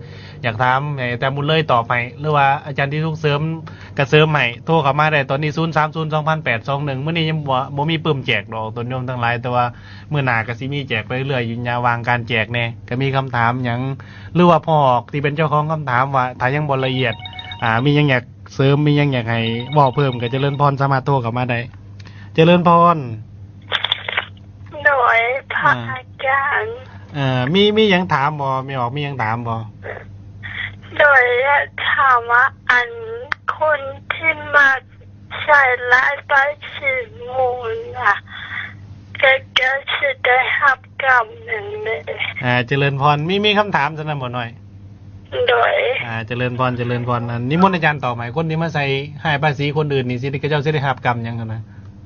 ຢາກຖາມໃຫ້ແຕ່ບຸນເລີຍຕອບໃຫ້ ຫຼືວ່າອາຈານທີ່ທຸກເສີມກະເສີມໃຫ້ ໂທເຂົ້າມາໄດ້ຕອນນີ້ ສູນສາມສູນ ສອງພັນແປດສອງໜຶ່ງ. ມື້ນີ້ຍັງບໍ່ ບໍ່ມີປຶ້ມແຈກດອກ ຕົນໂຍມທັງຫຼາຍ ແຕ່ວ່າມື້ໜ້າກະຊິມີແຈກໄປເລື້ອຍຢູ່ ລະຫວ່າງການແຈກແດ່. ກະມີຄຳຖາມຫຍັງ ຫຼືວ່າພໍ່ອອກທີ່ເປັນເຈົ້າຂອງຄຳຖາມວ່າ ຖ້າຍັງບໍ່ລະອຽດ ອ່າ ມີຫຍັງຢາກເສີມ ມີຫຍັງຢາກໃຫ້ເວົ້າເພີ່ມ ກະຈະເລີນພອນສາມາດໂທເຂົ້າມາໄດ້. ຈະເລີນພອນ. ໂດຍ ພະອາຈານ ເອີ ມີ ມີຫຍັງຖາມບໍ່? ແມ່ອອກມີຫຍັງຖາມບໍ່? ໂດຍ ຢາກຖາມວ່າ ອັນ ຄົນທີ່ມາໃສ່ຮ້າຍປ້າຍສີໝູນນະ ແລ້ວກໍຊິໄດ້ຮັບກຳຫຍັງແດ່? ອ່າ ຈະເລີນພອນ ມີ ມີຄຳຖາມສ່ຳນັ້ນບໍ່ນ້ອຍ? ໂດຍ ອ່າ ຈະເລີນພອນ ຈະເລີນພອນ. ອັນ ນິມົນອາຈານຕອບໃຫ້ ຄົນທີ່ມາໃສ່ຮ້າຍປ້າຍສີຄົນອື່ນນີ້ ຊິ ເຂົາເຈົ້າຊິໄດ້ຮັບກຳຫຍັງຫັ້ນນະ?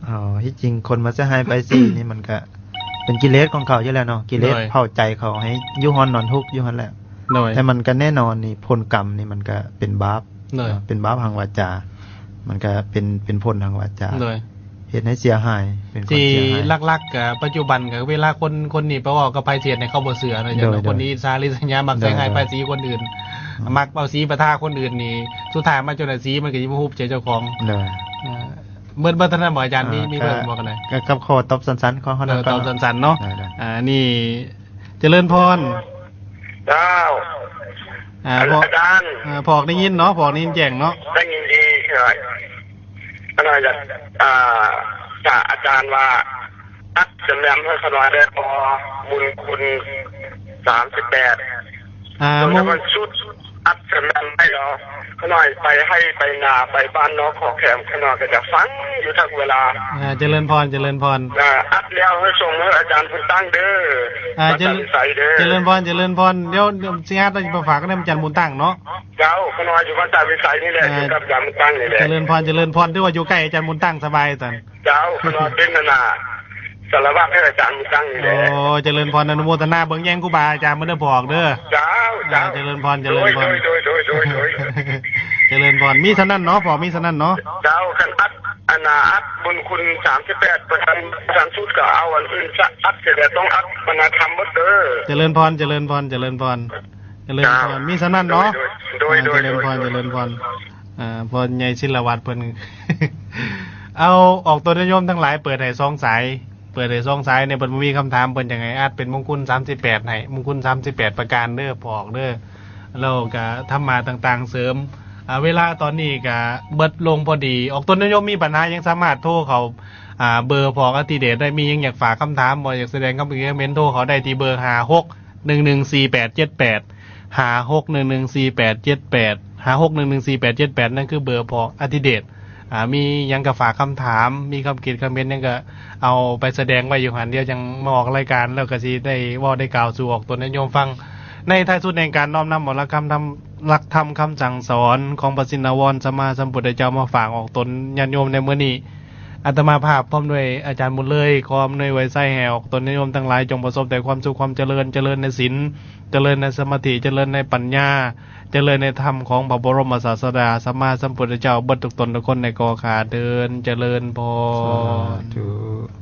ອໍ ທີ່ຈິງຄົນມາໃສ່ຮ້າຍປ້າຍສີນີ້ ມັນກະເປັນກິເລດຂອງເຂົາຢູ່ແລ້ວເນາະ ກິເລດ ໂດຍ ເຜົາໃຈເຂົາໃຫ້ຢູ່ຮ້ອນນອນທຸກຢູ່ຫັ້ນແຫຼະ. ໂດຍ ແຕ່ມັນກະແນ່ນອນນີ້ ຜົນກຳນີ້ມັນກະເປັນບາບ ໂດຍ ເນາະ ເປັນບາບທາງວາຈາ ມັນກະເປັນ ເປັນຜົນທາງວາຈາ ໂດຍ ເຮັດໃຫ້ເສຍຫາຍ ເປັນຄົນເສຍຫາຍ. ທີ່ຫຼັກໆ ກະປັດຈຸບັນກະເວລາຄົນ ຄົນນີ້ໄປເວົ້າກັບໃຜ ຊິເຮັດໃຫ້ເຂົາບໍ່ເຊື່ອເນາະ ໂດຍ ໂດຍ ຄົນທີ່ອິດສາລິສຍາ ມັກ ໂດຍ ໃສ່ຮ້າຍ ໂດຍ ປ້າຍສີຄົນອື່ນ ອືມ ມັກເອົາສີປະທາຄົນອື່ນນີ້ ສຸດທ້າຍມາຈົນວ່າສີມັນກະຊິມາຮຸບໃສ່ເຈົ້າຂອງ. ໂດຍ ເອີ ເບິດ ເບິດເທົ່ານັ້ນບໍ່ອາຈານ? ອ່າ ມີ ມີເພີ່ມບໍ່ກັນນະ? ກໍ ກໍຂໍຕອບສັ້ນໆ ຂໍເທົ່ານັ້ນ ເອີ ຕອບສັ້ນໆເນາະ. ໂດຍ ໂດຍ ອ່າ ນີ້ ຈະເລີນພອນ. ເຈົ້າ ອ່າ ອາ ພວກ ອາຈານ ເອີ ພວກໄດ້ຍິນເນາະ ພວກໄດ້ຍິນແຈ້ງເນາະ ໄດ້ຍິນດີ. ຂ້ານ້ອຍຢາກ ອ່າ ຖ້າອາຈານວ່າ ອັດຈະແມ່ນໃຫ້ຂ້ານ້ອຍໄດ້ບໍ່? ບຸນຄຸນ ສາມສິບແປດ ອ່າ ມຸນ ສຸດ ອັດຈະແມ່ນໄດ້ບໍ່? ຂ້ານ້ອຍໄປໄຮ່ໄປນາ ໄປບ້ານນອກຂອບແຄມ ຂ້ານ້ອຍກໍຢາກຟັງຢູ່ທຸກເວລາ. ອ່າ ຈະເລີນພອນ ຈະເລີນພອນ. ອ່າ ອັດແລ້ວໃຫ້ສົ່ງໃຫ້ອາຈານບຸນຕັ້ງເດີ. ອ່າ ຈະເລີນ ຈະເລີນພອນ ຈະເລີນພອນ. ດຽວ ດຽວຊິອັດແລ້ວຊິໄປຝາກນຳອາຈານບຸນຕັ້ງເນາະ. ເຈົ້າ ຂ້ານ້ອຍຢູ່ບ້ານຕາວິໄສນີ້ແຫຼະ ອ່າ ຢູ່ກັບອາຈານບຸນຕັ້ງນີ້ແຫຼະ. ຈະເລີນພອນ ຈະເລີນພອນ. ຖືວ່າຢູ່ໃກ້ອາຈານບຸນຕັ້ງສະບາຍຊັ້ນ. ເຈົ້າ ຂ້ານ້ອຍເປັນອັນນ່າ ສາລະວະໃຫ້ອາຈານມີຕັງນີ້ແຫຼະ. ໂອ້ ຈະເລີນພອນ ອະນຸໂມທະນາເບິ່ງແຍງຄູບາອາຈານເພິ່ນເດີພໍ່ອອກເດີ. ເຈົ້າ ເຈົ້າ ຈະເລີນພອນ ຈະເລີນພອນ ໂດຍ ໂດຍ ໂດຍ ໂດຍ ໂດຍ ຈະເລີນພອນ. ມີສ່ຳນັ້ນເນາະ ພໍ່ ມີສ່ຳນັ້ນເນາະ. ເຈົ້າ ຄັນອັດ ອັນນ່າ ອັດບຸນຄຸນສາມສິບແປດ ປະທານ ປະທານສຸດ ກໍເອົາອັນອື່ນສະ ອັດເສຍແລ້ວ ຕ້ອງອັດ ອັນນ່າ ທຳໝົດເດີ. ຈະເລີນພອນ ຈະເລີນພອນ ຈະເລີນພອນ ຈະເລີນພອນ. ເຈົ້າ ມີສ່ຳນັ້ນເນາະ. ໂດຍ ໂດຍ ອ່າ ໂດຍ ຈະເລີນພອນ ໂດຍ ຈະເລີນພອນ. ອ່າ ພໍ່ໃຫຍ່ສິນລະວັດເພິ່ນ ເອົາອອກຕົນຍາດໂຍມທັງຫຼາຍ ເປີດໃຫ້ສອງສາຍ ເປີດໃຫ້ສອງສາຍນີ້ ເພິ່ນບໍ່ມີຄຳຖາມ ເພິ່ນຢາກໃຫ້ອັດເປັນມຸງຄຸນສາມສິບແປດໃຫ້ ມຸງຄຸນສາມສິບແປດປະການເດີ ບອກເດີ ແລ້ວກະທຳມະຕ່າງໆເສີມ. ອ່າ ເວລາຕອນນີ້ກະເບິດລົງພໍດີ ອອກຕົນຍາດໂຍມມີບັນຫາຫຍັງ ສາມາດໂທເຂົ້າ ອ່າ ເບີພໍ່ອອກ ອະທິເດດ ໄດ້. ມີຫຍັງຢາກຝາກຄຳຖາມບໍ່ ຢາກສະແດງຄຳຄິດຄຳເຫັນ ໂທເຂົ້າໄດ້ທີ່ເບີ ຫ້າຫົກ ໜຶ່ງໜຶ່ງສີ່ແປດເຈັດແປດ ຫ້າຫົກໜຶ່ງໜຶ່ງສີ່ແປດເຈັດແປດ ຫ້າຫົກໜຶ່ງໜຶ່ງສີ່ແປດເຈັດແປດ ນັ້ນຄືເບີພໍ່ອອກ ອະທິເດດ. ອ່າ ມີຫຍັງກໍຝາກຄຳຖາມ ມີຄຳຄິດຄຳເຫັນຫຍັງກໍເອົາໄປສະແດງໄວ້ຢູ່ຫັ້ນ ດຽວຈັ່ງມາອອກລາຍການ ແລ້ວກໍຊິໄດ້ເວົ້າໄດ້ກ່າວສູ່ອອກຕົນຍາດໂຍມຟັງ. ໃນທ້າຍສຸດແຫ່ງການນ້ອມນຳເອົາຫຼັກຄຳທຳ ຫຼັກທຳຄຳສັ່ງສອນຂອງພະຊິນນະວອນສຳມາສຳພຸດທະເຈົ້າ ມາຝາກອອກຕົນຍາດໂຍມໃນມື້ນີ້ ອາດຕະມາພາບພ້ອມດ້ວຍອາຈານບຸນເລີຍ ຂໍອຳນວຍອວຍໄຊໃຫ້ອອກຕົນຍາດໂຍມທັງຫຼາຍ ຈົ່ງປະສົບແຕ່ຄວາມສຸກຄວາມຈະເລີນ, ຈະເລີນໃນສິນ, ຈະເລີນໃນສະມາທິ, ຈະເລີນໃນປັນຍາ, ຈະເລີນໃນທຳຂອງພະບໍລົມສາສະດາສຳມາສຳພຸດທະເຈົ້າ ເບິດທຸກຕົນທຸກຄົນໃນກໍຂ້າເທີນ. ຈະເລີນພອນ. ສາທຸ.